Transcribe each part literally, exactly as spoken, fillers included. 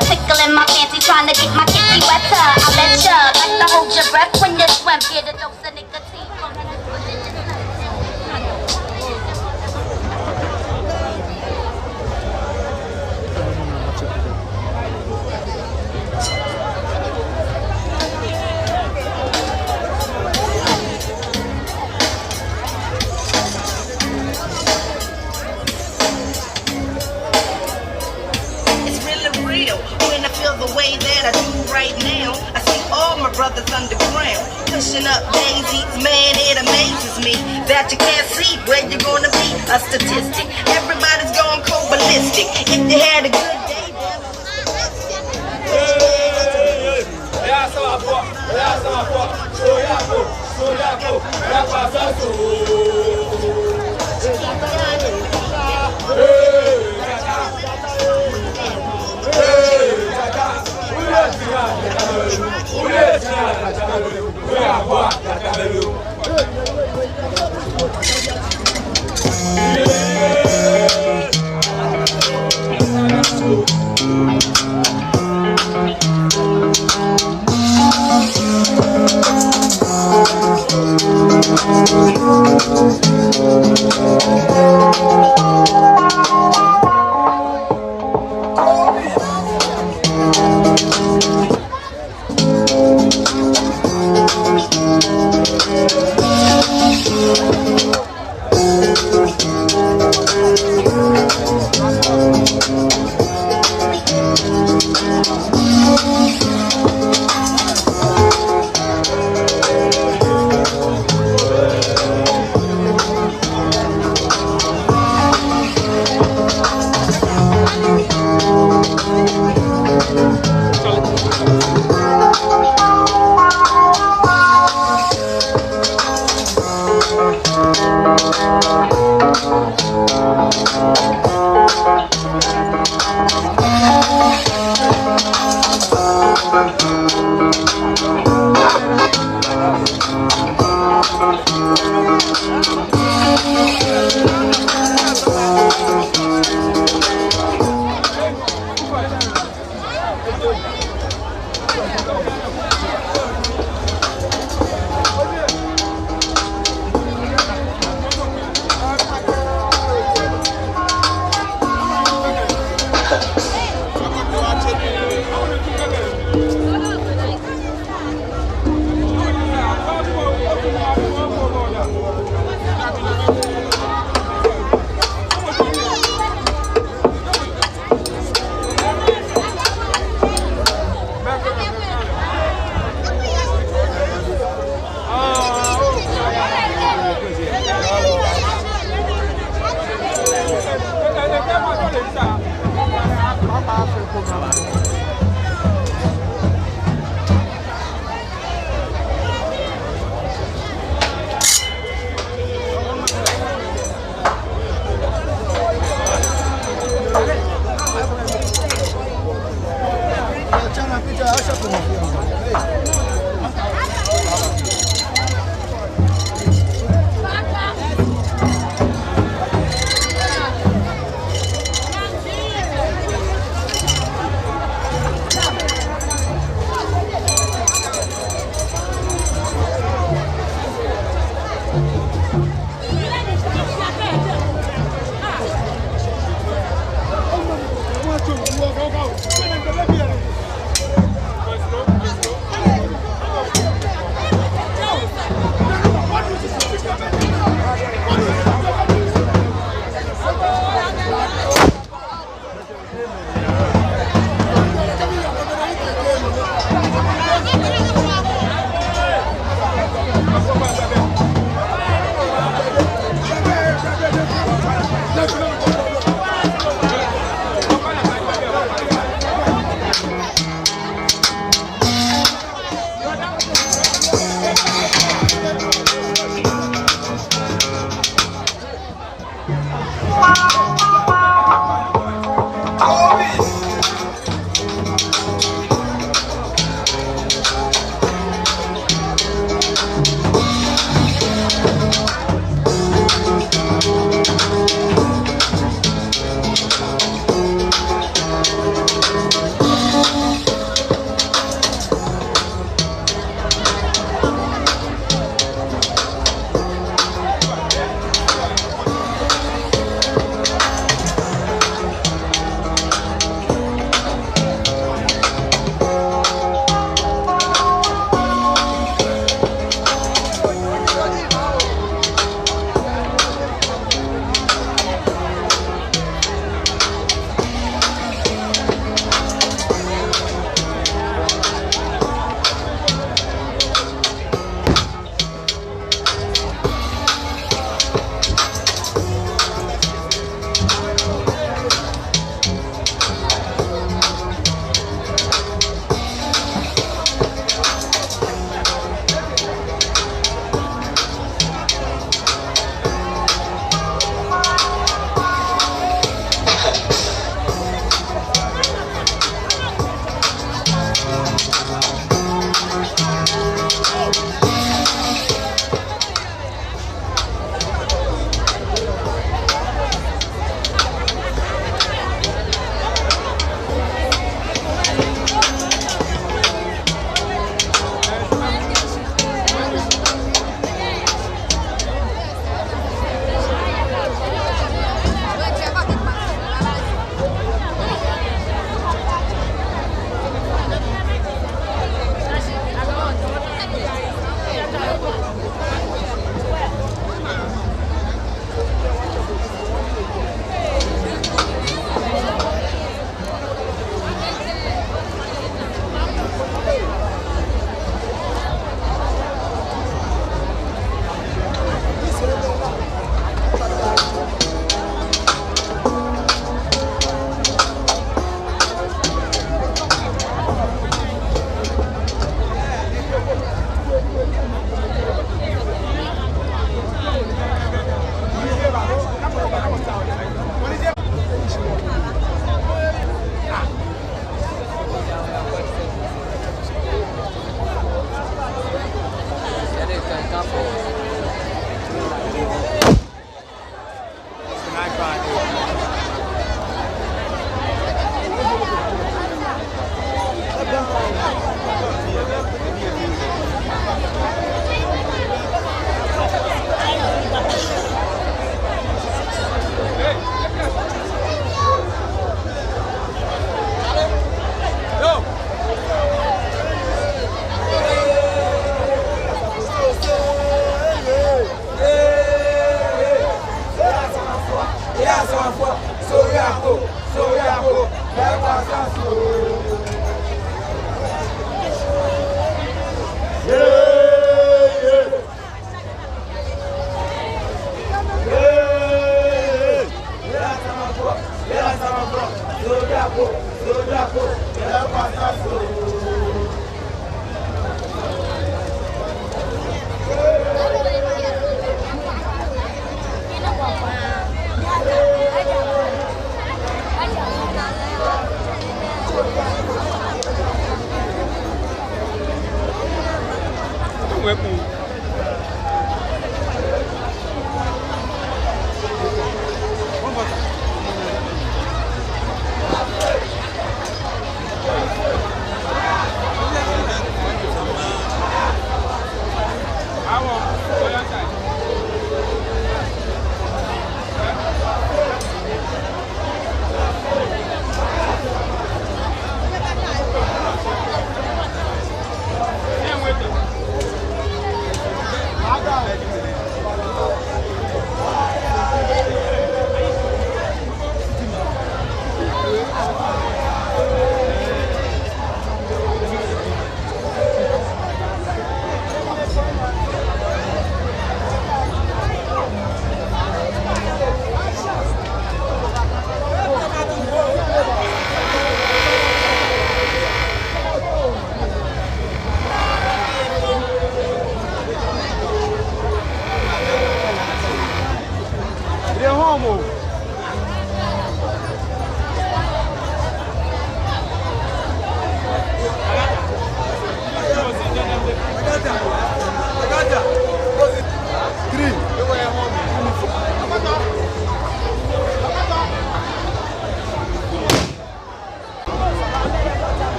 Tickling my fancy, trying to get my kiki wetter. I bet ya like to hold your breath when you swim. Get a dose of nicotine. It's really real when I feel the way that I do right now. I see all my brothers underground, pushing up daisies. Man, it amazes me that you can't see where you're gonna be. A statistic, everybody's going cold ballistic. If you had a good day, brother,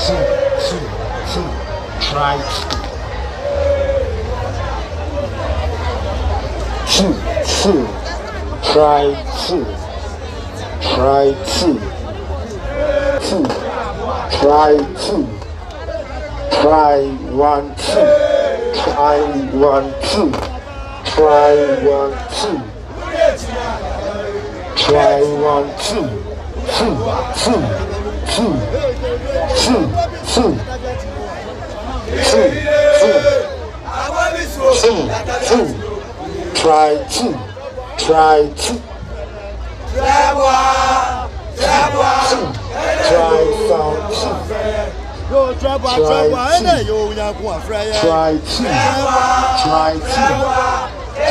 Two, two, two, two. Try two. Two, two. Try two. Try two. Two. Try two. Try one, two. Try one, two. Try one, two. Try one, two. Two, two, two. Two, two. Two, two. Two, two. Try two. Try two. Try one, try one. Two. Try sound two. Yoo, try one, try one. Try two. Enɛ yoo, Nyɔŋmɔ afrɛ yɛ. Try two. Try two.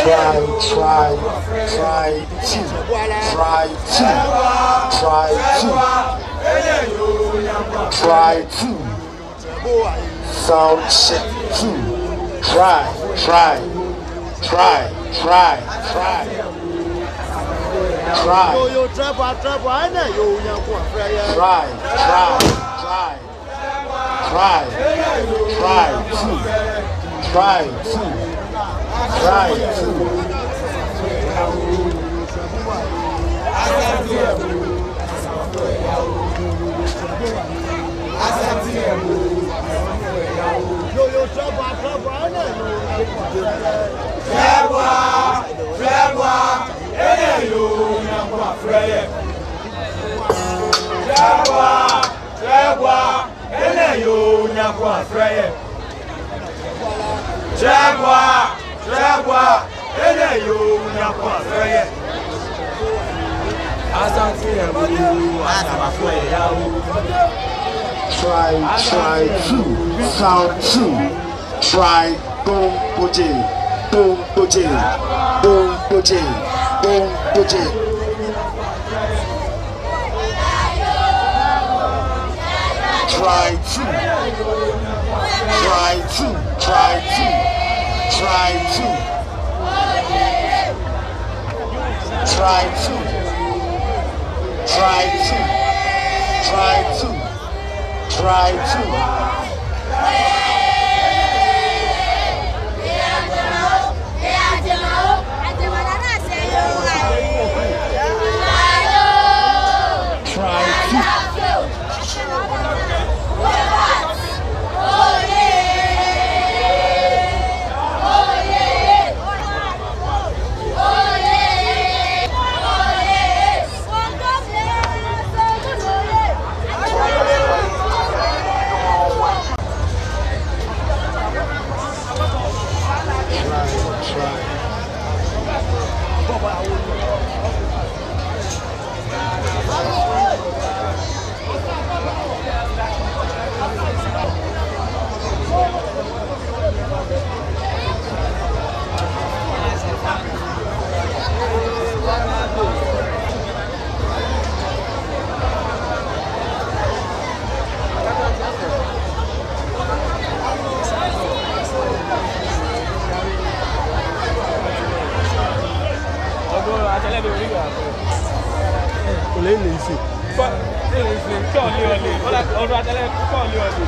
Try, try, try two. Try two. Try two. Try two. Sound check two. Try, try, try, try, try. Try. Yoo, yoo, try one, try one. Enɛ yoo, Nyɔŋmɔ afrɛ yɛ. Try, try, try. Try. Try two. Try two. Try two. Yoo, yoo, try one, try one. Enɛ yoo, Nyɔŋmɔ afrɛ yɛ. Try one, try one. Enɛ yoo, Nyɔŋmɔ afrɛ yɛ. Try one, try one. Enɛ yoo, Nyɔŋmɔ afrɛ yɛ. Try one, try one. Enɛ yoo, Nyɔŋmɔ afrɛ yɛ. Asante yɛ bo, Asante yɛ bo. Try, try two, sound two. Try, boom, boje, boom, boje, boom, boje, boom, boje. Try two. Try two. Try two. Try two. Try two. Try two. Try two. Try two. Ole, ele nsɛɛ. Fa, ele nsɛɛ. Kɛ ole, ole. Ole, ole, ole, kɛ ole, ole.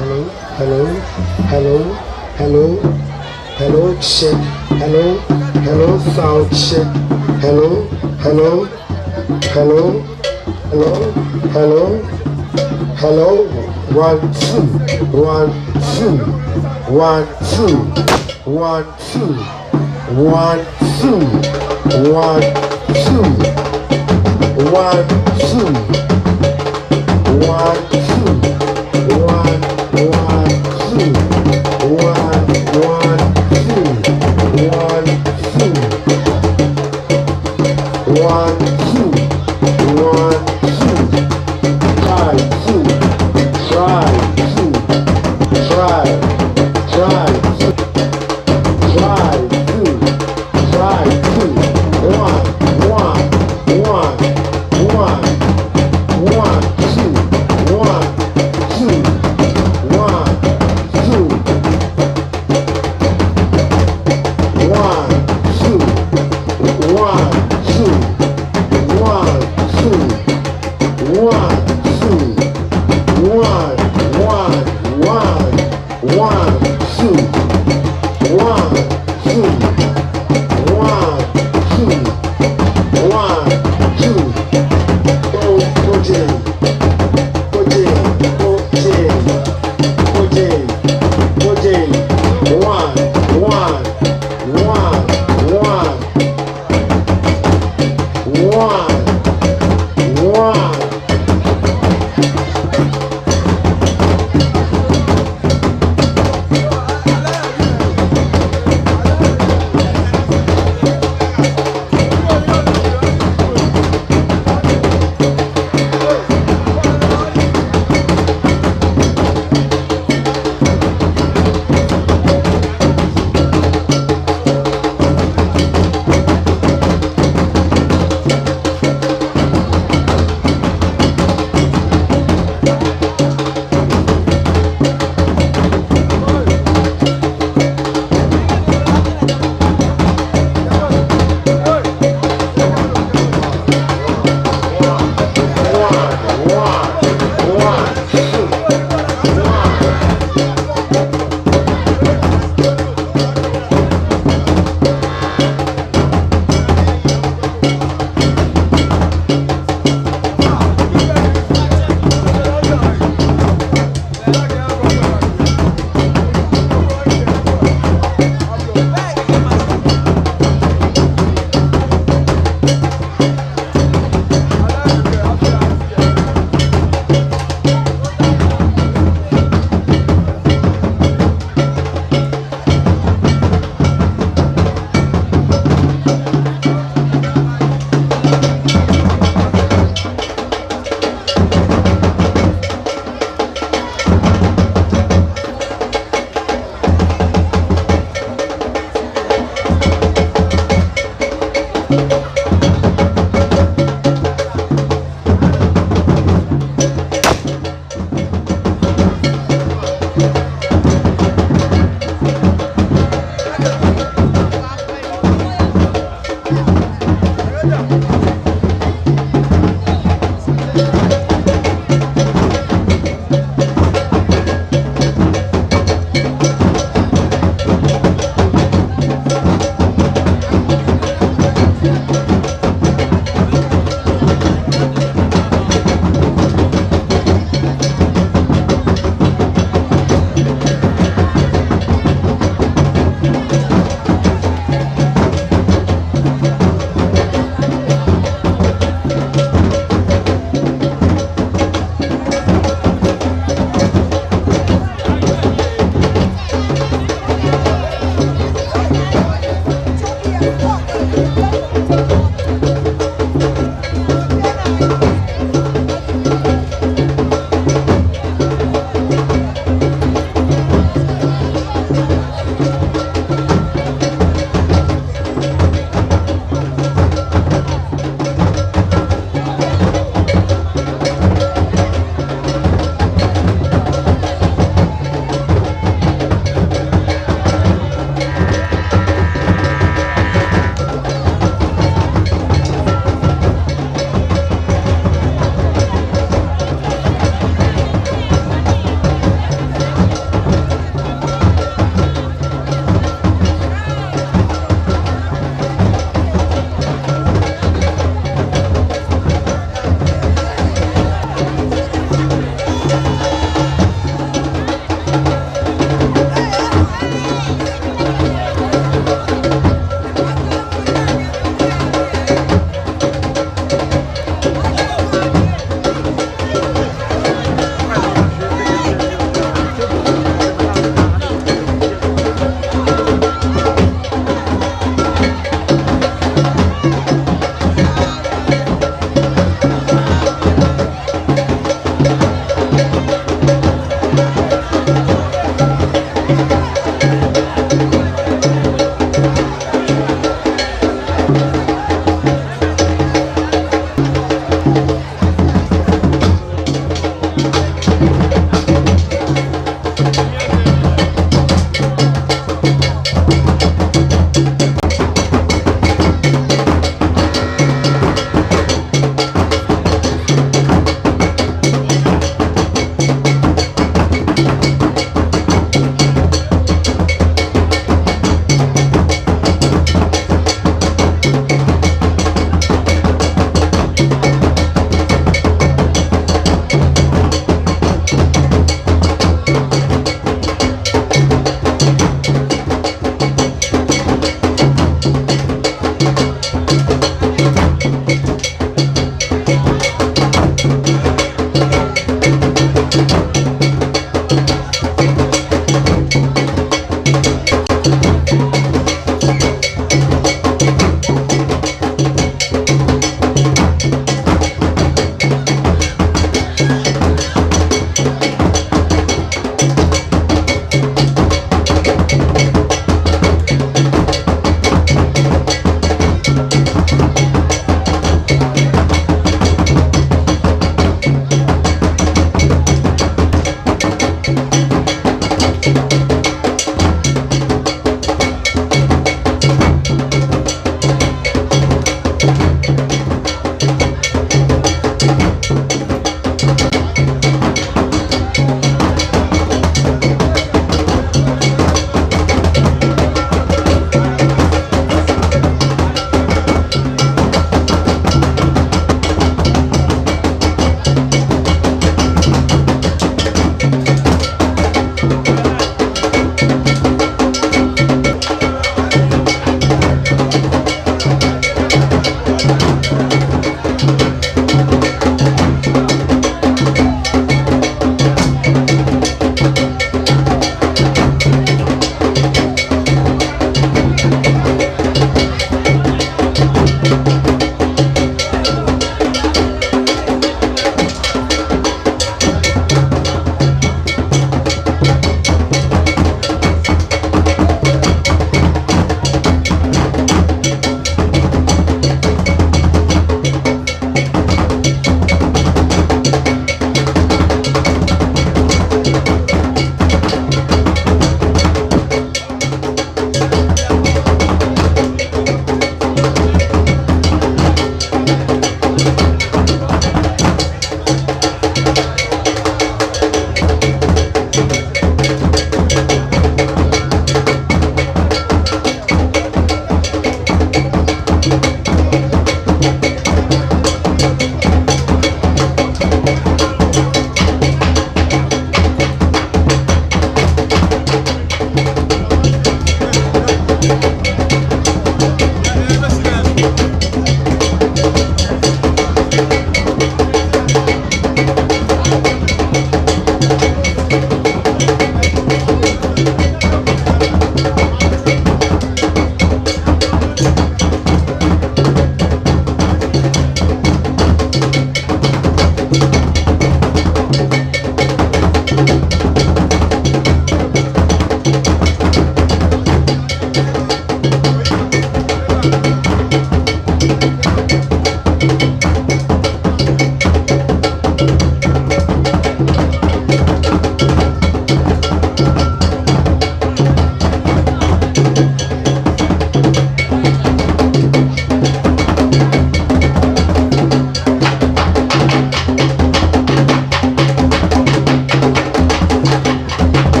Hello, hello, hello, hello, hello, check. Hello, hello, sound check. Hello, hello, hello, hello, hello, hello. One, two, one, two, one, two, one, two. Two. One, two. One, two. One, two. One, two. One, one, two. One, one, two. One, two. One, two. One, two. Try, two. Try, two. Try. Try, two. Try, two. Try, two. One, one, one, one.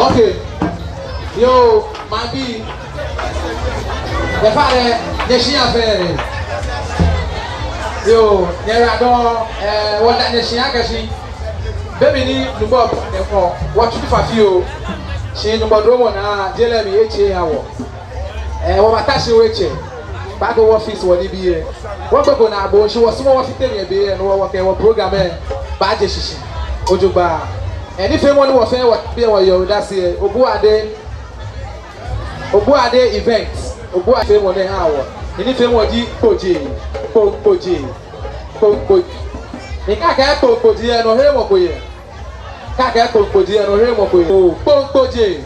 Okay. Yoo, maŋbii. Nyɛfainɛ, nyɛshia fɛɛ. Yoo, nyɛradɔŋŋ, eh, wɔda nyɛshi akɛ shi. Be mli ni Nyɔŋmɔ bɔ wɔ, wɔtsu fa fioo. Shi Nyɔŋmɔ duromɔ naa, je lɛ mli etsɛ eha wɔ. Eh, wɔbata shi wɔtsɛ. Baagbe wɔ fix wɔnibii lɛ. Wɔgbeko naa bo shi wɔsumɔɔ wɔfite nyɛ be lɛ, no hewɔ wɔkɛ wɔ program lɛ baaje shishi jogbaŋŋ. Eh, nifeemɔ ni wɔfɛɛ wɔbi wɔyeɔ odase lɛ, Obuade, Obuade event, Obuade feemɔ nɛɛ ha wɔ. Nifeemɔ ji kpojee, kpo, kpojee, kpo, kpo. Ni kɛ akɛɛ kpo, kpojee lɛ, nɔhewɔ ko yɛ. Kɛ akɛɛ kpo, kpojee lɛ, nɔhewɔ ko yɛ. Kpo, kpojee.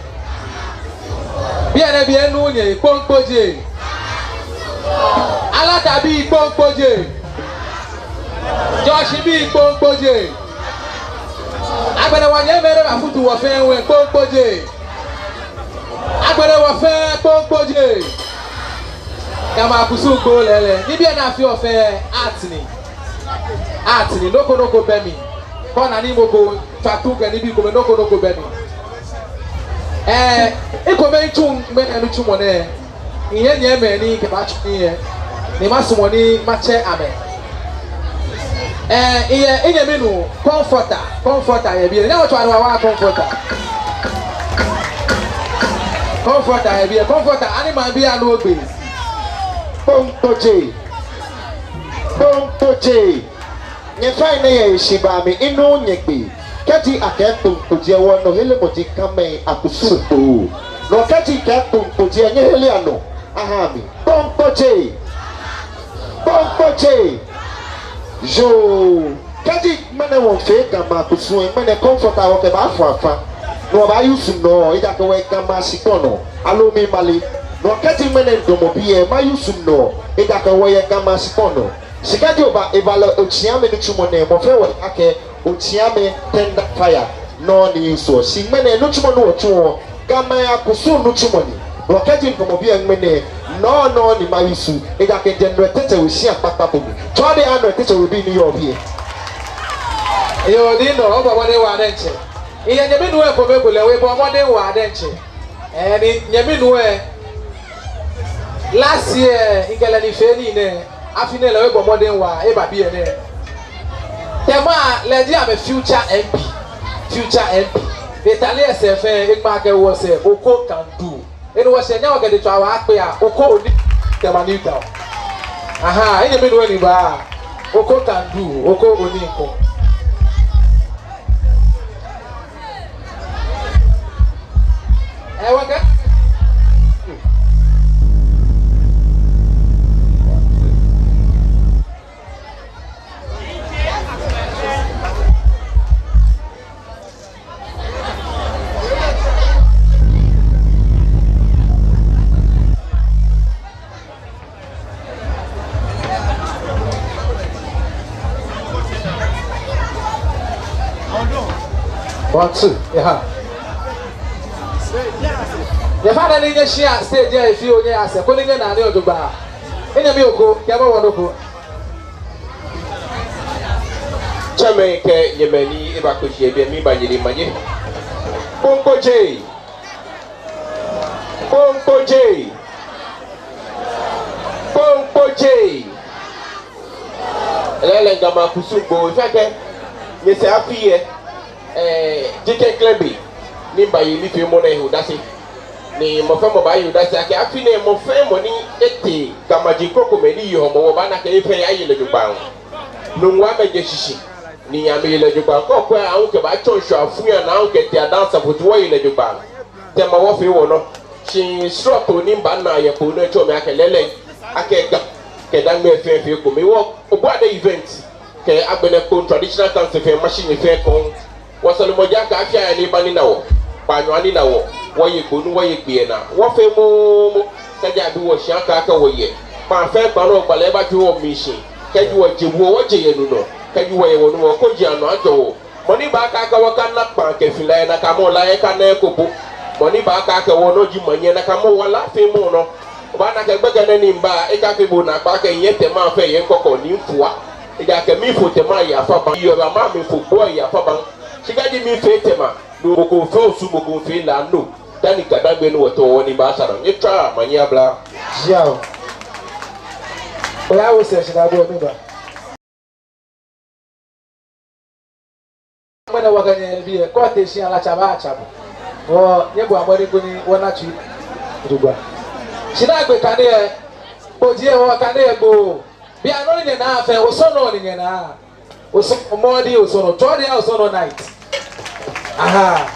Bianɛ biɛ nu nyɛ, kpo, kpojee. Alatabii, kpo, kpojee. Jɔshibii, kpo, kpojee. Agbɛnɛ wɔnyɛmimɛi ni bafutu wɔ fɛɛ ŋwɛi, kpo, kpojee. Agbɛnɛ wɔ fɛɛ, kpo, kpojee. Gamɛi akusum kpo lɛɛlɛŋ. Nibii ni afeɔ fɛɛ art ni. Art ni, nɔ ko nɔ ko bɛ mli. Kɛ ona ni mɔ ko tswa tu kɛ nibii komɛi, nɔ ko nɔ ko bɛ mli. Eh, ekome mitsu ŋmɛnɛ nitsumɔ nɛɛ. Minyɛmimɛi ni kɛbaatsu nii lɛ, ni masumɔ ni matsɛ amɛ. Eh, miyɛ, minyɛmi nuu, Comforter, Comforter yɛ biɛ. Nyɛhaa wɔtswaa ni wɔwaa Comforter. Comforter yɛ biɛ, Comforter, ani maŋbii anu ogbee. Kpo, kpojee. Kpo, kpojee. Nyɛfainɛ, nyɛyɛ heshibaa mli, minuuu nyɛgbee. Kɛji akɛɛ kpo, kpojee lɛ, wɔnɔ helemɔ ji Gamɛi akusum kpo. No kɛji akɛɛ kpo, kpojee lɛ, nyɛhelea nɔ aha mi. Kpo, kpojee. Kpo, kpojee. Yoo. Kɛji ŋmɛnɛ wɔmiifee Gamɛi akusum lɛ, ŋmɛnɛ Comforter wɔkɛbaafo afã. No wɔbaa-use nɔ, ejaakɛ wɔyɛ Gamɛi ashikpɔŋ nɔ. Aloo mimale. No kɛji ŋmɛnɛ midamɔ biɛ, ma-use nɔ, ejaakɛ wɔyɛ Gamɛi ashikpɔŋ nɔ. Shi kɛji oba, eba lɛ otsia mi nitsumɔ nɛɛ, mɔ fɛɛ mɔ akɛɛ otsia mi tender fire. Nɔ ni nsuɔ. Shi ŋmɛnɛ nitsumɔ ni wɔtsuɔ, Gamɛi akusum nitsumɔ ni. No kɛji midamɔ biɛ ŋmɛnɛ, nɔ nɔ ni ma-use. Ejaakɛ mijɛ Nɔɔte Tsɛ We shia kpakpa ko mli. Tswa odɛŋ oha Nɔɔte Tsɛ We bii ni yɔɔ biɛ. Yoo, ni nɔ, obɔ mɔdɛŋ waa diɛŋtsɛ. Miyɛ minyɛmi nuu lɛ kome ko lɛ, ebɔ mɔdɛŋ waa diɛŋtsɛ. Eh, ni minyɛmi nuu lɛ, last year, mikɛ lɛ ni fee nii nɛɛ, afi nɛɛ lɛ ebɔ mɔdɛŋ waa, eba biɛ nɛɛ. Tema lɛ ji amɛ future M P, future M P. Etale esɛɛ fɛɛ, ekpaa kɛ wɔsɛɛ, Oko can do. Enu wɔsɛɛ nyɛ wɔkɛ de tswa wa akpe a, Oko Oni, Tema New Town. Aha, minyɛmi nuu lɛ ni ba, Oko can do, Oko Oni ko. One, two, yeah. Nyɛfainɛ, nyɛshia stage lɛ fioo nyɛya sɛɛ, koni nyɛna nii jogbaŋŋ. Minyɛmi Oko, kɛba wɔ nɔ ko. Tsɛmɛi kɛ nyɛmɛi ni eba kpee shi yɛ biɛ, miiba nyɛ ni manye. Kpo, kpojee. Kpo, kpojee. Kpo, kpojee. Lɛɛlɛŋ Gamɛi akusum kpo, efee akɛ nyɛsɛɛ afi lɛ, eh, ji klɛŋklɛŋ be ni mibaye nifeemɔ nɛɛ he odase. Ni mɔ fɛɛ mɔ baaye odase akɛ afi nɛɛ mɔ fɛɛ mɔ ni etee Ga maji krokomɛi ni yeɔ Hɔmɔwɔ baana akɛ efee, aye lɛ jogbaŋŋ. Nuŋua mɛi je shishi ni amɛye lɛ jogbaŋŋ. Kɛ okwɛ, ahu kɛbaatsɔ ŋshɔ afu ya na ahu kɛtee Ada Nsafotu, wɔye lɛ jogbaŋŋ. Tema wɔfee wɔnɔ. Shi srɔto ni mibaana yɛ kpo nɛɛ tsɔɔ mi akɛ lɛɛlɛŋ, akɛ Ga kɛ Dangme fɛɛ fee ekome. Wɔ Obuade event kɛ agbɛnɛ Kpone Traditional Council fɛɛ, mashi nyɛ fɛɛ ekoŋŋ. Wɔsɔlemɔ ji akɛ afi aya ni eba nina wɔ, kpaanyɔ anina wɔ, wɔye kpo ni wɔye gbi yɛ naa. Wɔfee moomo, kɛji abi wɔ shi akɛ akɛ wɔyɛ. Kpaa fɛɛ kpaa nɔ gbalɛ eba jwere wɔ mli shi. Kɛji wɔje buɔ, wɔje yɛ nu nɔ. Kɛji wɔyɛ wɔnu nɔ, kojii anɔ ajɔ wɔ. Mɔ ni baakɛɛ akɛ wɔkana kpaa kɛ fila lɛ, nakai mɔ lɛ ekana eko po. Mɔ ni baakɛɛ akɛ wɔnɔ ji manyɛ, nakai mɔ wala feemɔ nɔ. Obaana akɛ gbɛkɛ nɛɛ ni miba, ekafee bo naakpa akɛ nyɛ Tema fɛɛ yɛ mikɔkɔ ni mifua. Ejaakɛ mifo Tema ayi afabaŋ, yoo, ba ma mifo Kpo ayi afabaŋ. Shi kɛji mifee Tema, Mɔ ko feɔ Osu, mɔ ko feɔ La, no. Dani Ga-Dangme ni wɔtao wɔnii baashɛ nɔ. Nyɛtswaa omanye aba. Yao. Oya wo sɛ shi na bo mi ba. Mɛni wɔkɛ nyɛ biɛ, kɔ te shi ala tsaba tsaba. Wɔ, nyɛbɔ mɔdɛŋ koni wɔna tsui. Dugba. Shi naagbee kane yɛ. Kpoji yɛ wɔ kane yɛ gbo. Bianɛ nɔ ni nyɛnaa fɛɛ, Osɔnɔ ni nyɛnaa. Osɔnɔ morning, Osɔnɔ, tsɔɔ diɛŋtsɛ Osɔnɔ night. Aha.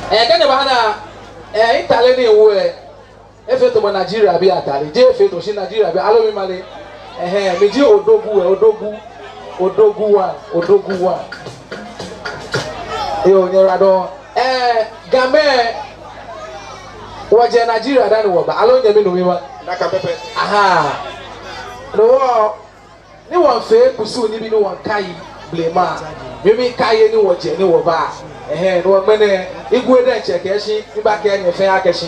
Ɛɛ, kɛ nyɛbaana, ɛɛ, mitale ni miwo lɛ, efee tamɔ Nigeriabii atale, jeee efee tamɔ shi Nigeriabii, aloo mimale. Ɛhɛɛ, miji Odogwu, ɛɛ, Odogwu, Odogwu one, Odogwu one. Yoo, nyɛyiwaladɔŋŋ. Ɛɛ, Gamɛi, wɔjɛ Nigeria dani wɔba, aloo nyɛmi nu mi ma? Nakai pɛpɛ. Aha. No hewɔ, ni wɔmiifee kusum nibii ni wɔmiikai blema. Mɛni mikai he ni wɔjɛ ni wɔba. Ɛhɛɛ, no hewɔ ŋmɛnɛ, migu he diɛŋtsɛ kɛshi, mibakɛɛ nyɛ fɛɛ akɛ shi.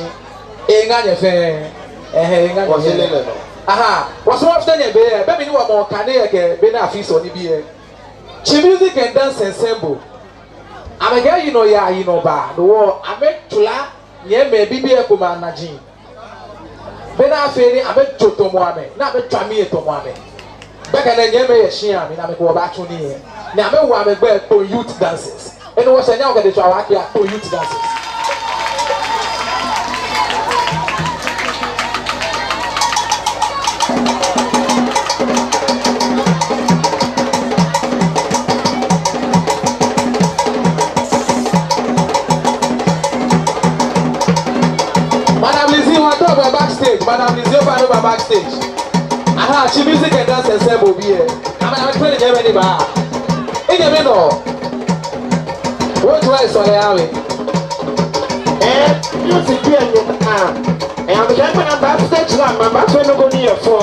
Eŋa nyɛ fɛɛ. Ɛhɛɛ, eŋa nyɛ fɛɛ. Wɔsɛɛ lɛ nɔ. Aha, wɔsumɔɔ wɔfata nyɛ be, be mli ni wɔmɔ kane yɛ kɛ, be ni afee sɔɔ nibii lɛ. Twi Music and Dance Ensemble. Amɛkɛ yinɔ yaa yinɔ baa, no hewɔ, amɛtswaa nyɛmɛi bibii komɛi anaji. Be ni afee ni amɛjo tamɔ amɛ, ni amɛtswa mli tamɔ amɛ. Be kɛ nɛɛ nyɛmɛi yɛ shia mli ni amɛkɛ wɔ baatsu nii lɛ. Ni amɛwo amɛgbɛi Kpone Youth Dancers. Enɛ wɔsɛɛ nyɛ wɔkɛ dɛ tswa wɔkpee Kpone Youth Dancers. Madam Lizzie, wɔtao bo backstage. Madam Lizzie, ofainɛ oba backstage. Aha, Twi Music and Dance Ensemble bii lɛ. Amɛ, amɛ, amɛkɛ nyɛmɛi ni ba. Minyɛmi nɔ. Wɔtsu lɛ sɔle amɛ. Ɛɛ, music bii lɛ nyɛnaa. Ɛɛ, amɛkɛ amɛnaa backstage lɛ, amɛbaafee nɔ ko ni yɔɔ fɛo.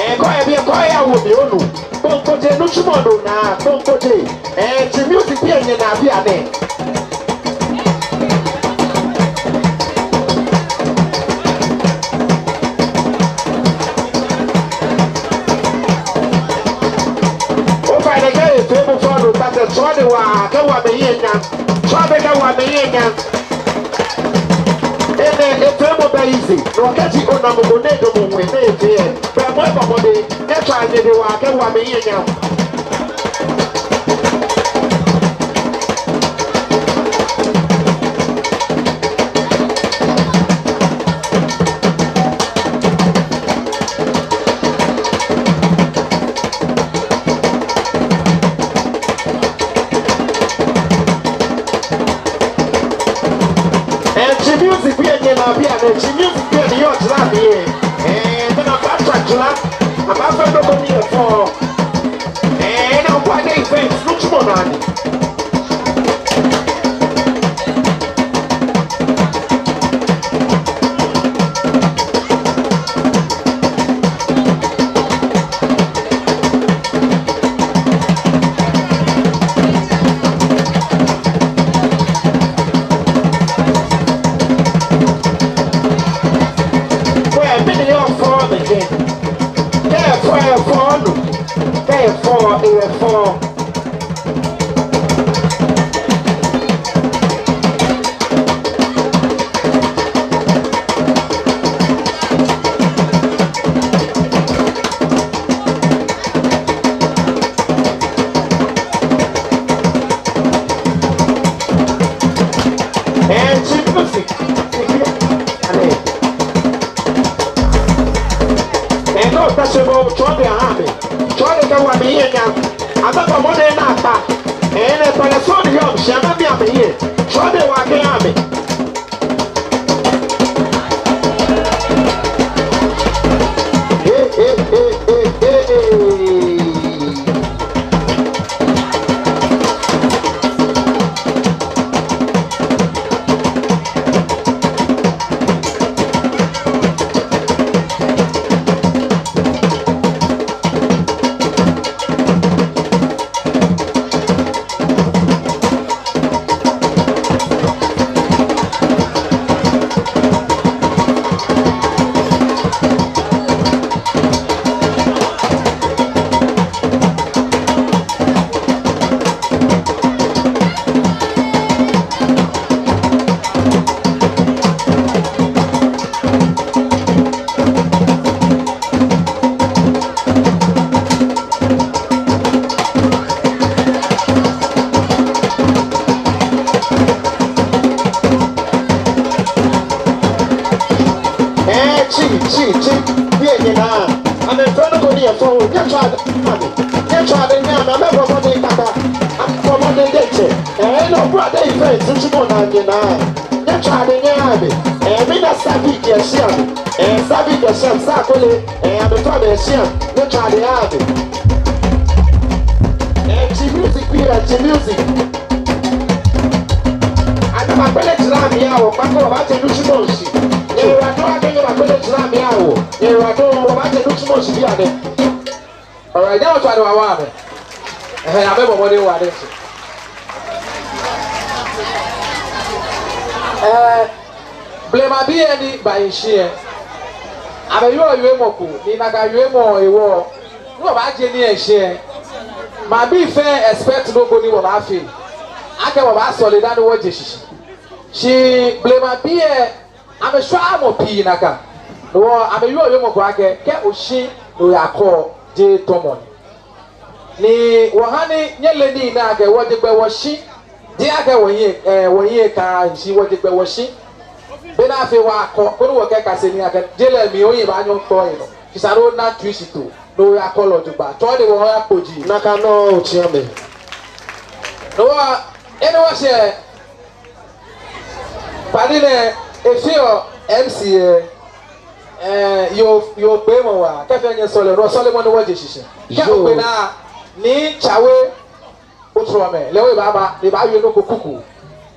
Ɛɛ, kɔ yɛ biɛ, kɔ yawo mi onu. Kpɔnkpɔŋ jɛ nitsumɔ nɔ naa, kpɔnkpɔŋ jɛ. Ɛɛ, Twi Music bii lɛ nyɛnaa bianɛ. Ofainɛ kɛ efee mɔ fɔŋ nɔ, kpata tsɔɔ de wa, kɛ wa mɛ yɛ nya. Tsɔɔ de kɛ wa mɛ yɛ nya. Enɛ efee mɔ bɛ easy. No kɛji ona mɔ ko ni edamɔ ŋwɛi ni efee lɛ. Bɛ mɔ ebɔ mɔdɛŋ, etswa nyɛ de wa kɛ wa mɛ yɛ nya. Ɛɛ, Twi Music bii lɛ nyɛnaa bianɛ, Twi Music bii lɛ ni yɔɔ jara mli lɛ. Ɛɛ, be ni amɛbaatsa jara, amɛbaafee nɔ ko ni yɔɔ fɛo. Ɛɛ, ni amɛkɛ event nitsumɔ naa ni. Kwɛ, mɛni yɔɔ fɛo nɛkɛ? Kɛ efɔ, efɔ nɔ. Kɛ efɔ, efɔ. Ɛɛ, Twi Music. Ɛɛ, no, ta shi bo, tsɔɔ de aha mi. Tsɔɔ de kɛ wa mɛ yɛ nya. Amɛbɔ mɔdɛŋ ni akpa. Ɛɛ, ni kpɛlɛ sɔŋŋ ni yɔɔ mi shi, amɛbi amɛyɛ. Tsɔɔ de wa kɛ aha mi. Hey, hey, hey, hey, hey. Nyɛtswaa dɛ nyɛhaa mi. Nyɛtswaa dɛ nyɛhaa mi. Amɛbɔ mɔdɛŋ kaka. Amɛbɔ mɔdɛŋ diɛŋtsɛ. Ɛɛ, no, brother event, ntsumɔ naa nyɛnaa. Nyɛtswaa dɛ nyɛhaa mi. Ɛɛ, mina Savage yɛ shia mli. Ɛɛ, Savage yɛ shia mli. Saa Kole. Ɛɛ, amɛtao amɛyɛ shia mli. Nyɛtswaa dɛ nyɛhaa mi. Ɛɛ, tsi music bi, ɛɛ, tsi music. Ana magbele jira mi awo, kpako wɔbaaje nitsumɔ shishi. Nyɛyiwaladɔŋŋ akɛ nyɛbagbele jira mi awo. Nyɛyiwaladɔŋŋ, wɔbaaje nitsumɔ shishi bianɛ. Alright, nyɛtswaa dɛ nyɛhaa mi. Ɛhɛɛ, amɛbɔ mɔdɛŋ waa diɛŋtsɛ. Ɛɛ, blemabii ni ba yɛ shishi lɛ, amɛyɔɔ yɔɔmɔ ko, ni nakai yɔɔmɔ hewɔ, ni wɔbaaje nii yɛ shishi lɛ, maŋbii fɛɛ expect nɔ ko ni wɔbaafee. Akɛ wɔbaasɔle dani wɔje shishi. Shi blemabii lɛ, amɛshwaaa mɔ pii nakai. No hewɔ amɛyɔɔ yɔɔmɔ ko akɛ, kɛ oshi ni oyakɔ, jeee tɔmɔ ni. Ni wɔha ni nyɛle nii nɛɛ akɛ wɔje gbɛ wɔshi. Jeee akɛ wɔhiɛ, ɛɛ, wɔhiɛ kã shi, wɔje gbɛ wɔshi. Bɔ ni afee wɔkɔ, koni wɔkɛkase nii akɛ, je lɛ mli ohiɛ baanyɔ okpɔ yɛ nɔ. Shi esa ni ona tsuishitoo, ni oyakɔ lɛ jogbaŋŋ. Tswaa dɛ wɔha kpoji. Nakai nɔŋŋ otsi amɛ. No hewɔ, enɛ wɔshɛ. Padi nɛɛ, efeɔ M C lɛ, ɛɛ, yoo, yoo kpee mɔ waa, kɛfee nyɛsɔle, no sɔlemɔ ni wɔje shishi. Kɛ yoo. Okpee naa, ni tsawe, otrɔ mɛ, lɛ hu ebaaba, ebaawie nɔ ko kuku.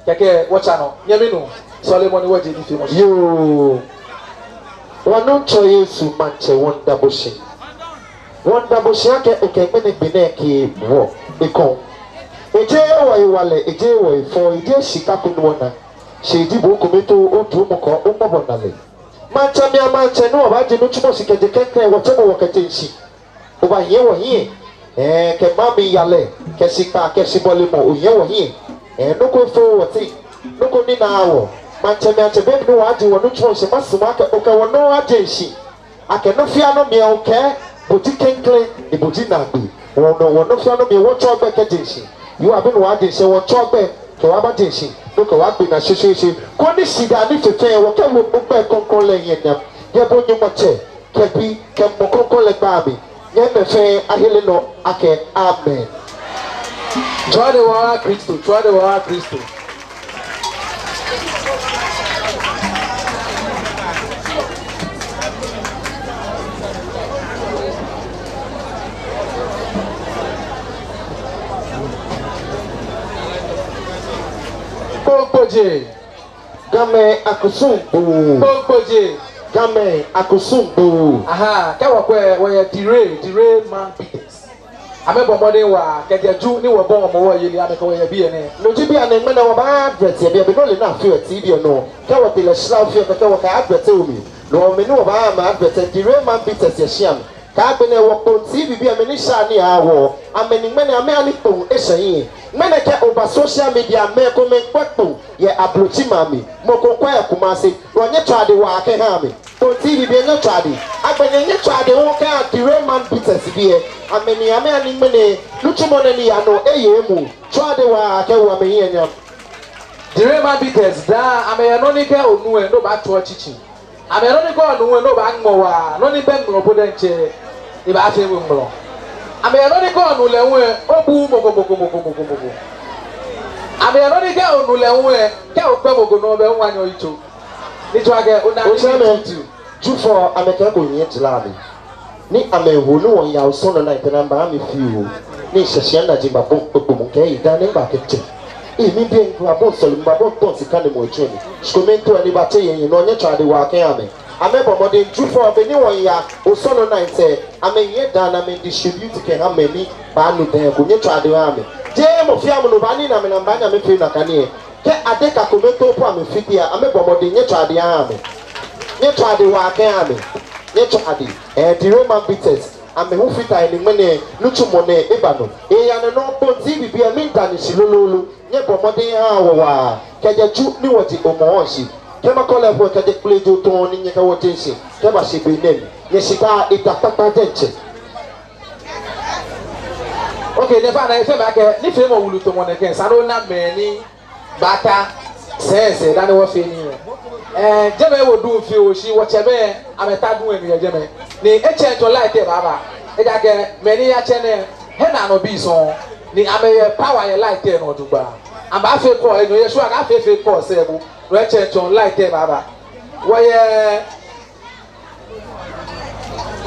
Kɛkɛ wɔtsa nɔ, nyɛmi nuu, sɔlemɔ ni wɔje nifeemɔ shishi. Yoo. Wɔ Nuŋtsɔ Yesu Maŋtsɛ, wɔmiida bo shi. Wɔmiida bo shi akɛ okɛ ŋmɛnɛ gbi nɛɛ kɛ wɔ ekoŋŋ. Ejeee wɔhewalɛ, ejeee wɔhefɔɔ, ejeee shika ko ni wɔna. Shi eji bo okome too, odromɔ kɛ omɔbɔnalɛ. Maŋtsɛmɛi a-Maŋtsɛ, ni wɔbaaje nitsumɔ shishi kɛjɛ klɛŋklɛŋ, wɔtsɛmɛi wɔkɛje shishi. Obaahiɛ wɔhiɛ. Ɛɛ, kɛ maŋ mli yalɛ, kɛ shikpaa, kɛ shibɔlemɔ, ohiɛ wɔhiɛ. Ɛɛ, nɔ ko efɔɔɔ wɔteŋ, nɔ ko ninaaa wɔ. Maŋtsɛmɛi a-Maŋtsɛ, be mli ni wɔbaaje wɔnitsumɔ shishi, masumɔ akɛ okɛ wɔnɔ aje shishi. Akɛ nɔ fɛɛ nɔ mli lɛ okɛɛ bo ji klɛŋklɛŋ, ni bo ji naagbee. Wɔnɔ, wɔnɔ fɛɛ nɔ mli lɛ wɔtsɔɔ gbɛ kɛje shishi. Yoo, be ni wɔbaaje shishi wɔtsɔɔ gbɛ kɛ wɔbaaje shishi. Nɔ kɛ wɔbaagbe naa shweshweeshwe. Koni shidaa ni fe fɛɛ wɔkɛwo ogbɛi krɔŋkrɔŋ lɛ hiɛ nyam. Yɛ bo Nyɔŋmɔ Tsɛ, kɛ Bi, kɛ Mumɔ Krɔŋkrɔŋ lɛ gbɛi amli. Nyɛmɛi fɛɛ ahere nɔ akɛ amen. Tswaa dɛ wɔha Kristo, tswaa dɛ wɔha Kristo. Kpokpoje. Gamɛi akusum gboo. Kpokpoje. Gamɛi akusum gboo. Aha, kɛ wɔkwɛ, wɔyɛ Derain, Derain Man Beaters. Amɛbɔ mɔdɛŋ waa, kɛjɛ Ju ni wɔbɔi Hɔmɔwɔ yeli, amɛkɛ wɔ yɛ biɛ nɛɛ. No ji bianɛ ŋmɛnɛ wɔbaa advert yɛ biɛ, be ni ole ni afeɔ yɛ T V lɛ nɔ. Kɛ wɔtee lɛ shila fioo kɛkɛ wɔkɛ advert wo mli. No mli ni wɔbaa amɛ advert, Derain Man Beaters yɛ shia mli. Kɛ agbɛnɛ wɔ Kpone T V bii amɛ ni sha ni awo, amɛ ni ŋmɛnɛ amɛha ni Kpone eshɛ hiɛ. Ŋmɛnɛ kɛ oba social media mɛi komɛi kwɛɔ Kpone yɛ Ablotsiri maŋ mli, mɔ ko kwɛɔ yɛ Kumasi, no nyɛtswaa dɛ waa kɛha amɛ. Kpone T V bii nyɛtswaa dɛ. Agbɛnɛ nyɛtswaa dɛ waa kɛha Derain Man Beaters bii. Amɛ ni amɛha ni ŋmɛnɛ nitsumɔ nɛɛ ni yaa nɔ eye emuu. Tswaa dɛ waa kɛwo amɛhiɛ nyam. Derain Man Beaters daa amɛyɛ nɔ ni kɛ onu lɛ, no baatɔ tsitsi. Amɛyɛ nɔ ni kɛ onu lɛ, no baaŋmɔ waa, nɔ ni bɛ ŋmlɔ po diɛŋtsɛ, ebaafee ŋmlɔ. Amɛyɛ nɔ ni kɛ onu lɛ lɛ, obuuu mɔ ko mɔ ko mɔ ko mɔ ko mɔ ko. Amɛyɛ nɔ ni kɛ onu lɛ lɛ, kɛ okwɛ mɔ ko nɔ lɛ, obaanyɛ oyitso. Ni tsɔɔ akɛ ona ni otsɛ mɛ. Tutu. Jufɔ amɛkɛ ko nyɛ jila mi. Ni amɛho ni wɔya Osɔnɔ naa ntɛ ni amɛba mi fioo. Ni shɛshia naji mibabɔi kpokpomɔ kɛ ida ni mibakɛtsɛ. Ii, mibi ŋkura bɔi sɔlemɔ, mibabɔi tɔŋ sika ni mɔ etsɛ mi. Shi kome ntɔ ni batsɛ yɛ nyɛ nɔ, nyɛtswaa dɛ waa kɛha amɛ. Amɛbɔ mɔdɛŋ Jufɔ be ni wɔya Osɔnɔ naa ntɛ, amɛyɛ daa ni amɛdistribute kɛha mɛi ni baanu dɛŋ ko, nyɛtswaa dɛ waa amɛ. Jeee mɔ fɛɛ mɔ ni baanu ni amɛ ni amɛbaanyɛ amɛfee nakai nii lɛ. Kɛ adeka kome too po amɛfite a, amɛbɔ mɔdɛŋ nyɛtswaa dɛ waa amɛ. Nyɛtswaa dɛ waa kɛha amɛ. Nyɛtswaa dɛ. Ɛɛ, Derain Man Beaters, amɛ hu fata he ni ŋmɛnɛ nitsumɔ nɛɛ eba nɔ. Eya nɔ nɔŋŋ, Kpone T V bii, miida nyɛ shi lolo lolo. Nyɛbɔ mɔdɛŋ nyɛha wɔ waa. Kɛjɛ Ju ni wɔje Hɔmɔwɔ shi. Kɛ makɔ lɛ po kɛjɛ Kplejo tɔŋŋ ni nyɛkɛ wɔ je shishi. Kɛbashi be nɛɛ mli, nyɛshika eda kpakpa diɛŋtsɛ. Okay, nyɛfa na efee mi akɛ nifeemɔ wulu tamɔ nɛkɛ, esa ni ona mɛi ni baata sɛɛ sɛɛ dani wɔfee nii lɛ. Ɛɛ, jɛmɛ ewo duŋ fioo shi wɔtsɛmɛi amɛta duŋ lɛ mli yɛ jɛmɛ. Ni etsɛŋ tsɔ light lɛ baaba. Ejaakɛ mɛi ni yatsɛ nɛɛ, he naa nɔ bii sɔŋŋ, ni amɛyɛ power yɛ light lɛ nɔ jogbaŋŋ. Amɛbaafee call, enyɔ yɛ shwɛ akɛ afee fee call sɛɛ bo, no etsɛŋ tsɔ light lɛ baaba. Wɔyɛ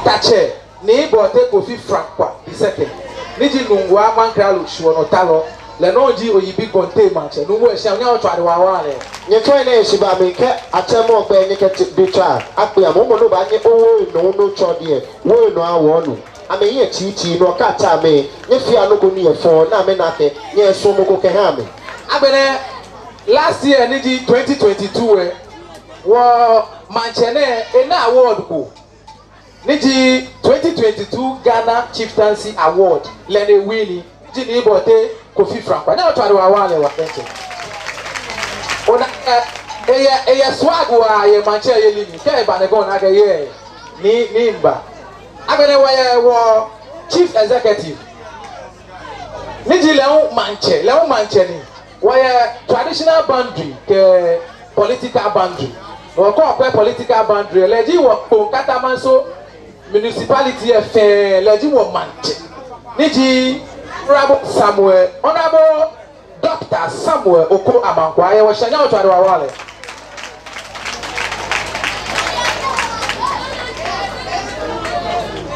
Tatsɛ Nii Bortey Kofi Frankwa the second, ni ji Nungua Mankralo shwuɔnɔtalɔ, lɛ nɔŋŋ ji Oyibi Kɔnte Maŋtsɛ, nuumo yɛ shia, nyɛhaa wɔtswaa dɛŋ wɔwaa lɛ. Nyɛfɛɛ nyɛyɛ shi ba mi kɛ atsɛ mɔ gbɛi nyɛkɛ tsi-, be tswaa akpe amɛ, mɔ nɔ ba nyɛ owo enɔ nɔ tsɔ diɛ, wo enɔ awɔ nu. Amɛhiɛ tsitsi nɔ kata amɛ, nyɛfea nɔ ko ni yɛ fɛo, ni amɛna akɛ nyɛsumɔɔ mɔ ko kɛha amɛ. Agbɛnɛ last year ni ji twenty twenty-two lɛ, wɔ maŋtsɛ nɛɛ ena award ko, ni ji twenty twenty-two Ghana Chieftaincy Award, lɛ ni ewin, ni ji Nii Bortey Kofi Frankwa. Nyɛhaa wɔtswaa dɛŋ wɔwaa lɛ, wɔdiɛŋtsɛ. Ona, eh, eyɛ, eyɛ swag waa yɛ maŋtsɛyeli mli. Kɛ eba nɛɛ kɛ ona akɛ yɛ, ni, ni mba. Agbɛnɛ wɔyɛ wɔ Chief Executive, ni ji lɛ hu maŋtsɛ, lɛ hu maŋtsɛ ni. Wɔyɛ traditional boundary kɛ political boundary. Wɔkɛɛ political boundary, lɛ ji wɔ Kpone Katamanso Municipality lɛ fɛɛ, lɛ ji wɔ maŋtsɛ, ni ji Honorable Samuel, Honorable Doctor Samuel Oko Amankwah, yɛ wɔshia, nyɛhaa wɔtswaa dɛŋ wɔwaa lɛ.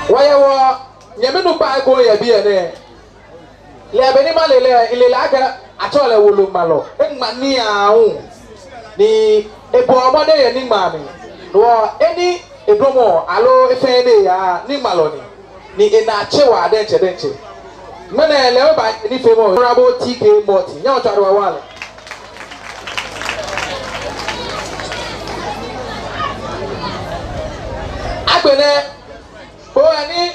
Wɔyɛ wɔnyɛmi nukpa ko yɛ biɛ nɛɛ. Lɛ be ni male lɛ, mile lɛ akɛ atsɛɔ lɛ woloŋmalɔ. Eŋma nii aahu. Ni ebɔɔ mɔdɛŋ yɛ niŋmaa mli. No hewɔ, he ni edamɔ aloo he fɛɛ he ni eyaa, niŋmalɔ ni. Ni enaa tse waa diɛŋtsɛ diɛŋtsɛ. Ŋmɛnɛ lɛ hu eba nifeemɔ. Honorable T K Morton. Nyɛhaa wɔtswaa dɛŋ wɔwaa lɛ. Agbɛnɛ, kpo ni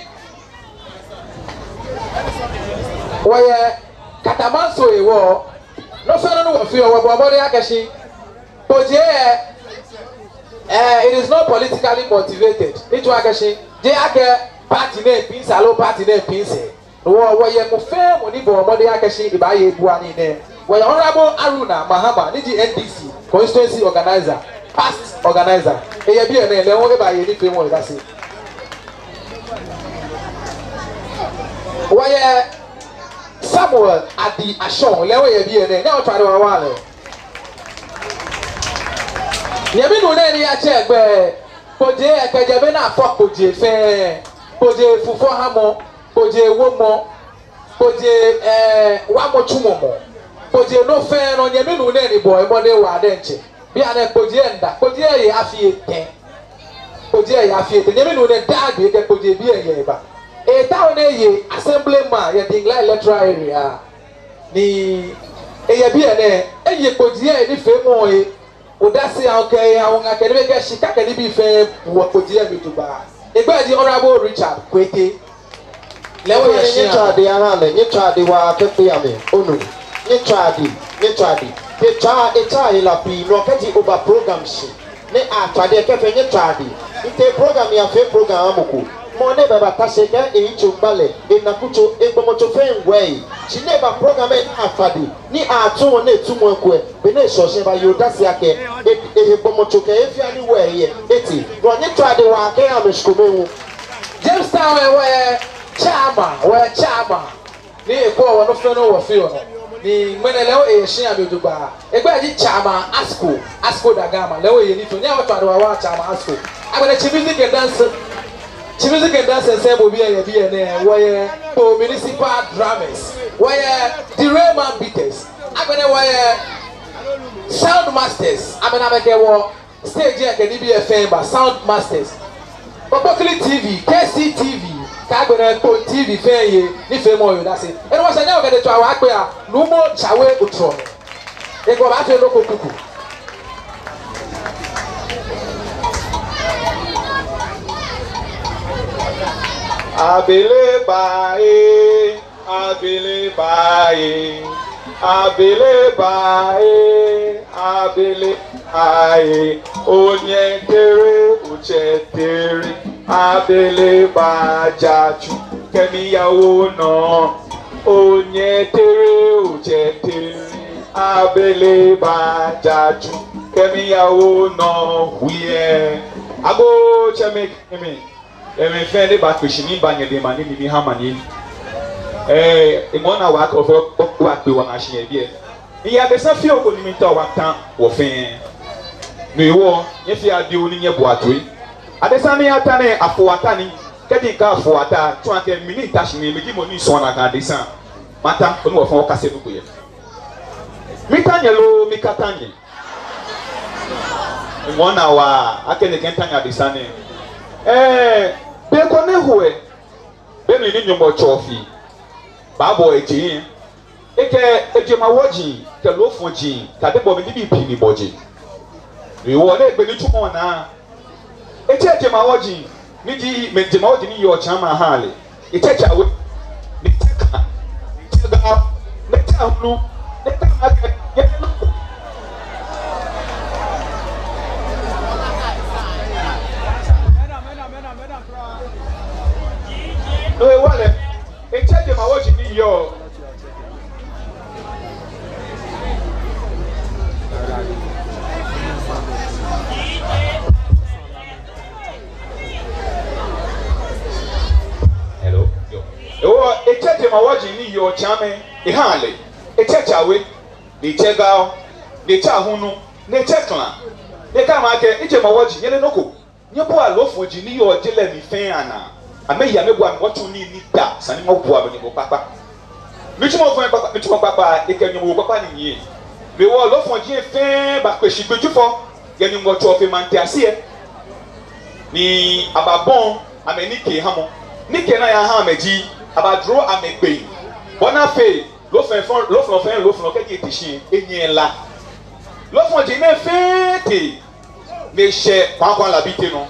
wɔyɛ Katamanso hewɔ, nɔ fɛɛ nɔ ni wɔfeɔ, wɔbɔɔ mɔdɛŋ akɛ shi kpojee lɛ, eh, it is not politically motivated. Ni tsɔɔ akɛ shi, jeee akɛ party nɛɛ piŋ sɛɛ aloo party nɛɛ piŋ sɛɛ. No hewɔ, wɔyɛ mɔ fɛɛ mɔ ni bɔɔ mɔdɛŋ akɛ shi ebaaye ebua nii nɛɛ. Wɔyɛ Honorable Aruna Mahama, ni ji N D C constituency organizer, past organizer. Eyɛ biɛ nɛɛ, lɛ hu ebaye nifeemɔ he odase. Wɔyɛ Samuel Adi Ashong, lɛ hu eyɛ biɛ nɛɛ, nyɛhaa wɔtswaa dɛŋ wɔwaa lɛ. Nyɛmi nuu nɛɛ ni yatsɛ egbɛi, kpojee lɛ, kɛjɛ be ni afɔ kpojee fɛɛ, kpojee fufɔhamɔ, kpojee womɔ, kpojee, eh, wamɔ tsumɔmɔ, kpojee nɔ fɛɛ nɔ, nyɛmi nuu nɛɛ ni bɔɔ emɔdɛŋ waa diɛŋtsɛ. Bianɛ kpojee lɛ enda, kpojee lɛ ye afii etɛ. Kpojee lɛ ye afii etɛ. Nyɛmi nuu nɛɛ daa gbi ekɛ kpojee bii lɛ yɛ eba. Etaoɔ ni eye assemblyman yɛ Dinglai electoral area. Ni eyɛ biɛ nɛɛ, eye kpojee lɛ nifeemɔ he odase, aahu kɛ, aahu ŋa kɛ nibii kɛ shika kɛ nibii fɛɛ wɔ kpojee lɛ mli jogbaŋŋ. Egbɛi ji Honorable Richard Kwetey. Lɛ hu eyɛ shia. Nyɛtswaa dɛŋ wɔha lɛ, nyɛtswaa dɛŋ wɔkɛkpe amɛ, onu. Nyɛtswaa dɛŋ, nyɛtswaa dɛŋ. Te tswaa, etswaa hela pii, no kɛji oba program shi, ni atswa dɛŋ kɛfee, nyɛtswaa dɛŋ. Ntee program yafee program amɔ ko. Mɔ ni baba ta shi kɛ eyitso gba lɛ, ena kutso, egbɔmɔtso fɛɛ ŋwɛi. Shi ni eba program lɛ ni atswa dɛŋ, ni atsu wɔ ni etu mɔ ko lɛ, be ni eshɔ shi lɛ ebaye odase akɛ, e, ehe gbɔmɔtso kɛ efia ni wɔ yɛ, etee. No nyɛtswaa dɛŋ wɔkɛha amɛ shikome hu. Jamestown lɛ wɔyɛ chairman, wɔyɛ chairman. Ni ekwɛɔ wɔ nɔ fɛɛ nɔ wɔfeɔ nɔ. Ni ŋmɛnɛ lɛ hu eyɛ shia mli jogbaŋŋ. Egbɛi ji Chairman Asko, Asko Dagama, lɛ hu eye nifeemɔ. Nyɛhaa wɔtswaa dɛŋ wɔwaa Chairman Asko. Agbɛnɛ Twi Music and Dance, Twi Music and Dance Ensemble bii lɛ yɛ biɛ nɛɛ, wɔyɛ Kpone Municipal Drummers, wɔyɛ the Rayman Beaters. Agbɛnɛ wɔyɛ Sound Masters, amɛnaa amɛkɛ wɔ stage lɛ kɛ nibii lɛ fɛɛ ba, Sound Masters. Okpokili T V, K C T V, kɛ agbɛnɛ Kpone T V fɛɛ ye nifeemɔ he odase. Enɛ wɔsɛɛ nyɛ okɛ de tswa wɔkpe a, Nuumo Tsawe Otrɔmɛ. Ekɛ wɔ baafee nɔ ko kuku. Abele ba ee. Abele ba ee, abele ba ee, abele ba ee, onyɛ tere, otsɛ tere, abele ba jatsu, kɛ miyawo nɔ, onyɛ tere, otsɛ tere, abele ba jatsu, kɛ miyawo nɔ, hu yɛ. Agoo tsɛmɛi kɛ nyɛmɛi. Ɛɛ, mɛi fɛɛ ni bakpe shi ni mibaanyɛ de mani ni miha mani. Ɛɛ, eŋɔɔ minaa waa akɛ wɔfɛɛ wɔkpe wɔnaa shi yɛ biɛ. Miyɛ adesa fioo ko ni miitao wɔta wɔ fɛɛ. No hewɔ, nyɛfea adioo ni nyɛboa toi. Adesa ni ata nɛɛ, afo ata ni. Kɛji mikɛɛ afo ata, tsɔɔ akɛ mi ni mita shi nɛɛ, miji mɔ ni sɔɔ nakai adesa. Mata, koni wɔfɛɛ wɔkase nɔ ko yɛ. Mita nyɛ loo mikata nyɛ? Eŋɔɔ minaa waa akɛ nyɛkɛɛ mita nyɛ adesa nɛɛ. Ɛɛ, be ko ni ho lɛ, be mli ni Nyɔŋmɔ Tsɛ Ofe baabɔ ejeŋ lɛ, ekɛ ejemawɔji kɛ loofɔji kɛ adebɔɔ mli nibii pii ni bɔje. Hewɔ lɛ, be ni tsumɔ naa, etsɛ ejemawɔji, ni ji mɛi jemawɔji ni yɔɔ tsɛmɛi aha lɛ. Etsɛ tsɛ awe, ni tsɛ kla, ni tsɛ ga, ni tsɛ ahunu, ni tsɛ mɛi akɛ, yɛ nɔ ko. No hewɔ lɛ, etsɛ jemawɔji ni yɔɔ. Hello? Yoo. Hewɔ, etsɛ jemawɔji ni yɔɔ tsɛmɛi eha lɛ. Etsɛ tsɛ awe, ni etsɛ ga, ni etsɛ ahunu, ni etsɛ kla. Ni ekɛɛ amɛ akɛ, mijemawɔji, nyɛle nɔ ko. Nyɛbua loofɔji ni yɔɔ je lɛ mli fɛɛ anaa. Amɛyi amɛbua mi, wɔtsu nii ni da, esa ni wɔbua amɛ nyɔmɔ kpakpa. Nitsumɔ fɛɛ kpakpa, nitsumɔ kpakpa, ekɛ nyɔmɔwoo kpakpa ni nyiɛ. No hewɔ loofɔji lɛ fɛɛ bakpe shi gbi Jufɔ, yɛ Nyɔŋmɔ Tsɛ Ofe Mantiase lɛ. Ni ababɔi amɛnikehamɔ. Nikeenii ni ayaha amɛ ji, abadro amɛgbee. Bɔ ni afee, loofɔlɔ fɛɛ, loofɔlɔ fɛɛ, loofɔlɔ kɛji ete shi lɛ, enyɛ ela. Loofɔji nɛɛ fɛɛ tee, ni eshɛ Kwaŋ Kwaŋ Labi tɛ nɔ.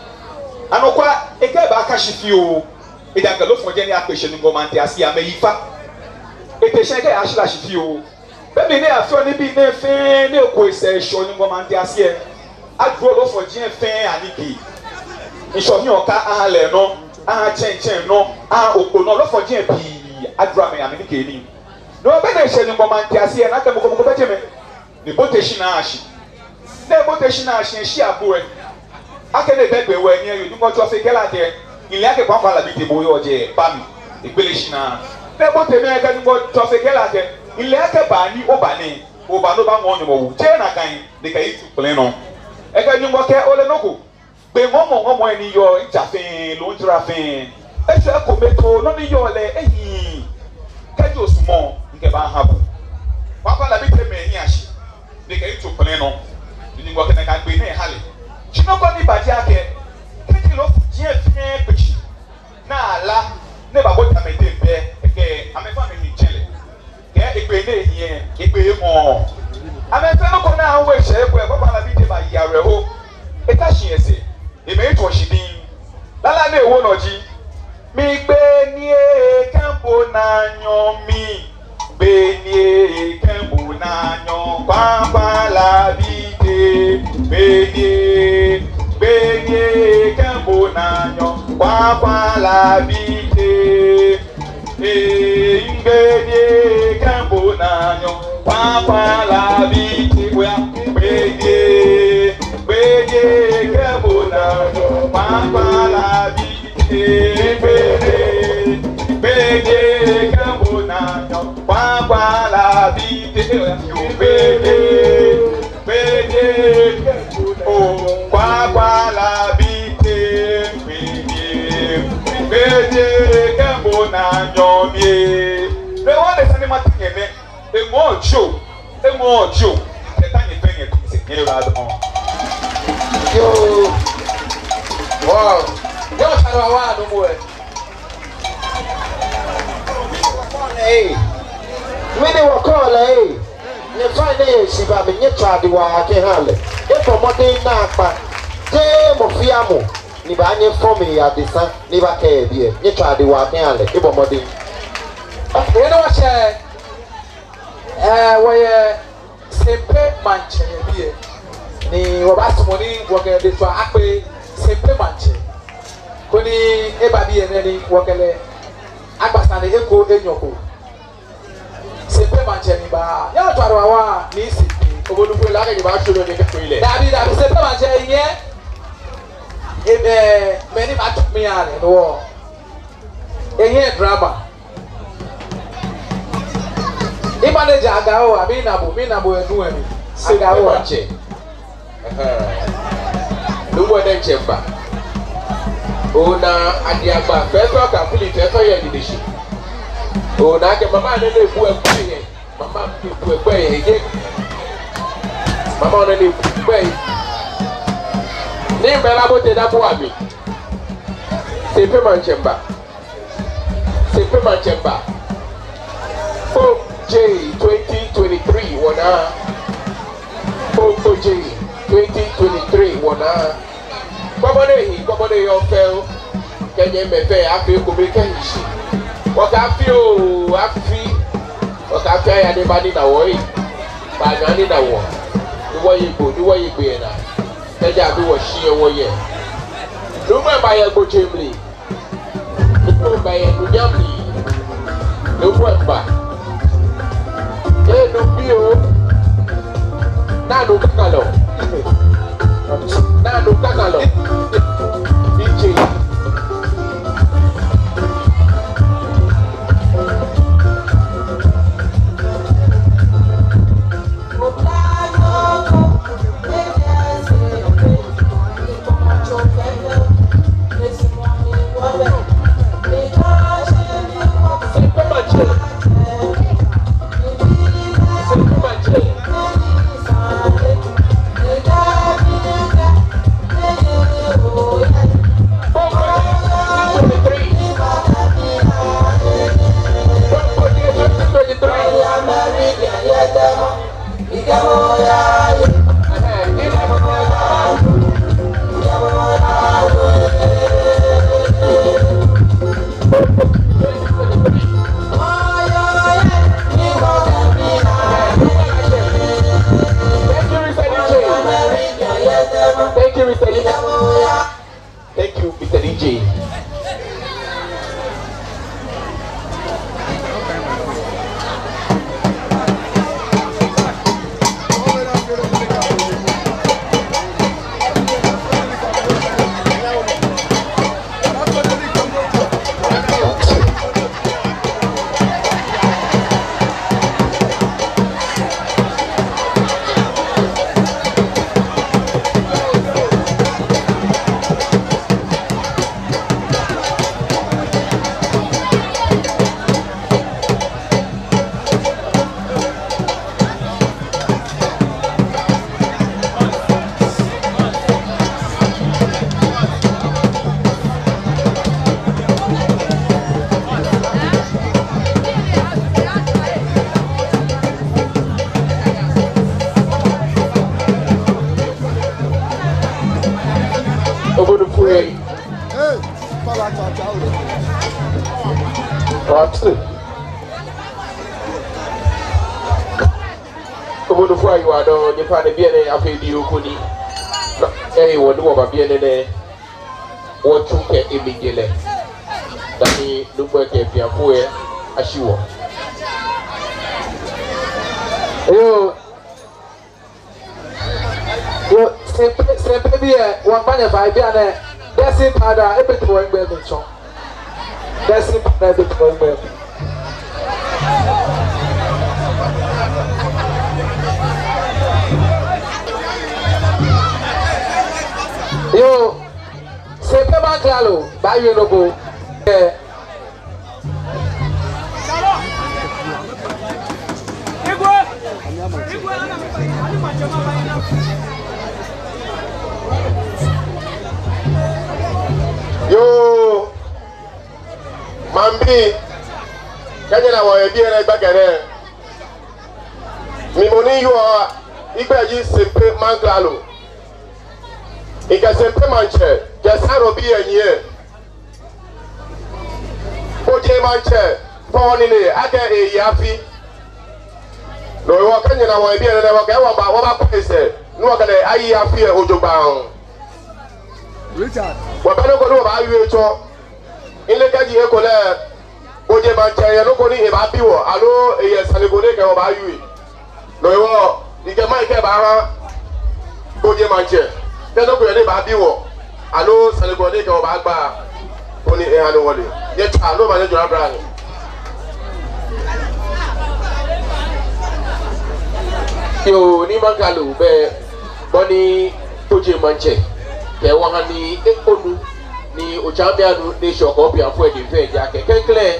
Anɔkwa, ekɛɛ ebaaka shi fioo. Ejaakɛ loofɔji ni akpe shi yɛ Nyɔŋmɔ Mantiase lɛ, amɛyi fa. Ete shi lɛ ekɛɛ eyaashra shi fioo. Be mli ni afeɔ nibii nɛɛ fɛɛ, ni eko esɛɛ eshɛ Nyɔŋmɔ Mantiase lɛ, adro loofɔji lɛ fɛɛ anikee. Ŋshɔ hiɛ ɔka, aha lɛ nɔ, aha tsɛŋtsɛŋ nɔ, aha okpo nɔ, loofɔji lɛ pii adro amɛ amɛnikeenii. No be ni eshɛ Nyɔŋmɔ Mantiase lɛ, nakai mɔ ko mɔ ko bɛ jɛmɛ. Ni ebote shinaa shi. Ni ebote shinaa shi, eshi agbo lɛ. Akɛni ebɛ gbee lɛ, ni eyɔɔ, Nyɔŋmɔ Tsɛ Ofe kɛɛ lɛ akɛ, mile akɛ Kwaŋ Kwaŋ Labi tɛ bo oyɔɔ jɛi, ba mi. Egbele shinaa. Ni ebote mli lɛ, kɛ Nyɔŋmɔ Tsɛ Ofe kɛɛ lɛ akɛ, mile akɛ baa ni oba nɛɛ, oba ni obaŋɔ nyɔmɔwoo. Jeee nakai, ni ekɛ yi tu kplɛŋ nɔ. Ekɛɛ Nyɔŋmɔ akɛ, ole nɔ ko. Gbee ŋɔɔmɔ ŋɔɔmɔ lɛ ni yɔɔ, mitsa fɛɛ, loo mijara fɛɛ, eshwɛ ekome too, nɔ ni yɔɔ lɛ ehiii. Kɛji osumɔ, mikɛbaaha bo. Kwaŋ Kwaŋ Labi tɛ mɛi hiɛ ashi, ni ekɛ yi tu kplɛŋ nɔ. Ni Nyɔŋmɔ kɛ nakai gbee nɛɛ ha lɛ. Shi nɔ ko ni ba ji akɛ, kɛji loofɔji lɛ fɛɛ kpe shi, ni ala, ni eba bo tamɛ tɛ bɛ, ekɛ amɛ fɛɛ amɛhi tsɛ lɛ. Kɛ egbee nɛɛ hiɛ, egbee eŋɔɔ. Amɛfee nɔ ko ni awo eshɛ ekwɛ, Kwaŋ Kwaŋ Labi tɛ baye awerɛho. Eta shi esɛɛ, emɛ etɔ shi diŋŋ. Lala ni ewo nɔ ji, migbee ni ekɛ bo naanyo mi. Gbee ni ekɛ bo naanyo Kwaŋ Kwaŋ Labi tɛ. Gbee ni, gbee ni ekɛ bo naanyo Kwaŋ Kwaŋ Labi tɛ. Ee, gbee ni ekɛ bo naanyo Kwaŋ Kwaŋ Labi tɛ. Oya, gbee ni, gbee ni ekɛ bo naanyo Kwaŋ Kwaŋ Labi tɛ. Gbee ni, gbee ni ekɛ bo naanyo Kwaŋ Kwaŋ Labi tɛ. Oya, gbee ni, gbee ni ekɛ bo naanyo Kwaŋ Kwaŋ Labi tɛ. Gbee ni, gbee ni ekɛ bo naanyo mi. Be wɔ de sani mata nyɛ nɛ. Eŋɔɔ jio, eŋɔɔ jio. Eta nyɛ fɛɛ nyɛ tu se nyɛ la dɔn. Yoo. Wow. Yoo, Otswaa Dowuawa nɔ mɔ ɛ. Ee. Mɛni wɔkɛɔ lɛ ee? Nyɛfai nyɛyɛ shiba mli, nyɛtswaa Dowuawa kɛha lɛ. Ebɔ mɔdɛŋ naakpa. Jeee mɔ fɛɛ mɔ ni baanyɛ efɔ mli yɛ adesa ni ebakɛɛ biɛ. Nyɛtswaa Dowuawa kɛha lɛ. Ebɔ mɔdɛŋ. Ena wɔtsɛ. Ee, wɔyɛ Sempe Maŋtsɛ yɛ biɛ. Ni wɔbaasumɔ ni wɔkɛ lɛ etswa akpe Sempe Maŋtsɛ. Koni eba biɛ nɛɛ ni wɔkɛ lɛ agba sane eko enyɔ ko. Sempe Maŋtsɛ ni ba. Yoo, Otswaa Dowuawa ni Sempe. Obonu fo la kɛ ni ba sholo ni kɛ ko lɛ. Dabi, dabi, Sempe Maŋtsɛ nyɛ. Ebe, mɛni ba tu mi are no. Ehe drama. Ima ne ja Agao, abi nabo, mi nabo edu emi. Agao. Sɛ maŋtsɛ. Ɛhɛɛ. Nuumo Nɛnkyɛmba. Ona adiagba, fɛfɛo ka kuli, fɛfɛo yɛ didi shi. Ona akɛ mama nɛɛ ni ebu egbɛi yɛ. Mama ebu egbɛi yɛ, yɛ. Mama nɛɛ ni ebu egbɛi. Ni mɛla bote da bo ami. Sempe maŋtsɛmba. Sempe maŋtsɛmba. Fo J twenty twenty-three wɔna. Fo J twenty twenty-three wɔna. Kpɔbɔ ne hi, kpɔbɔ ne yɔɔ fɛo. Kɛjɛ mɛi fɛɛ afee ekome kɛhi shi. Wɔkɛ afi oo, afi. Wɔkɛ afi aya ni eba nina wɔ ee. Baanyɛ anina wɔ. Ni wɔye gbo, ni wɔye gbo yɛ naa. Kɛjɛ abi wɔ shi yɛ wɔyɛ. Nuumo Ɛmba yɛ gbotsɛ mli. Nuumo Ɛmba yɛ nunyam mli. Nuumo Ɛmba. Ee, nuumo bi oo. Naa nu kakalɔ. Naa nu kakalɔ. D J. Thank you, Mister D J. Thank you, Mister D J. Obodo fue. Ɔtí. Obodo fue ayiwaladɔŋŋ, nyɛfaa nɛɛ biɛ nɛɛ afee biɛ ko ni. Ee, wɔ ni wɔba biɛ nɛɛ nɛɛ. Wɔtsu kɛ emli je lɛ. Dani nugbɛ kɛ piafo yɛ ashi wɔ. Yoo. Yoo, Sempe, Sempe bii, wɔŋkpa nyɛ fai bianɛ. Desi pada, ebe to wɔŋgbɛ mi tsɔ. Desi pada, ebe to wɔŋgbɛ mi. Yoo. Sempe maŋklalo, baawie nɔ ko. Ee. Yoo. Maŋbii. Kɛ nyɛna wɔyɛ biɛ nɛɛ gbɛkɛ nɛɛ. Mi mɔ ni yɔɔ, migbɛi ji Sempe maŋklalo. Mikɛ Sempe maŋtsɛ, kɛ Sarobii anyiɛ. Kpojee maŋtsɛ, fɔ nine, akɛ eyi afi. No hewɔ kɛ nyɛna wɔyɛ biɛ nɛɛ, wɔkɛ wɔba, wɔbakɔ esɛɛ, ni wɔkɛ lɛ ayi afi lɛ jogbaŋŋ. Richard. Wɔbɛ nɔ ko ni wɔbaawie tsɔ. Mile kɛji ekolɛ, Kpojee maŋtsɛ yɛ nɔ ko ni ebaabi wɔ, aloo eyɛ sane ko ni ekɛ wɔ baawie. No hewɔ, mikɛ mic lɛ baaha Kpojee maŋtsɛ, kɛ nɔ ko yɛ ni ebaabi wɔ. Aloo sane ko ni kɛ wɔbaagba koni eha ni wɔle. Nyɛtswaa, aloo manyɛ jɔra bra ni. Yoo, Nii Mankalo, bɛ bɔ ni Kpokpoi maŋtsɛ kɛɛ wɔha ni e, onu ni otsa mi anu ni eshɔ kɔ piafo edi fɛɛ, ejaakɛ klɛŋklɛŋ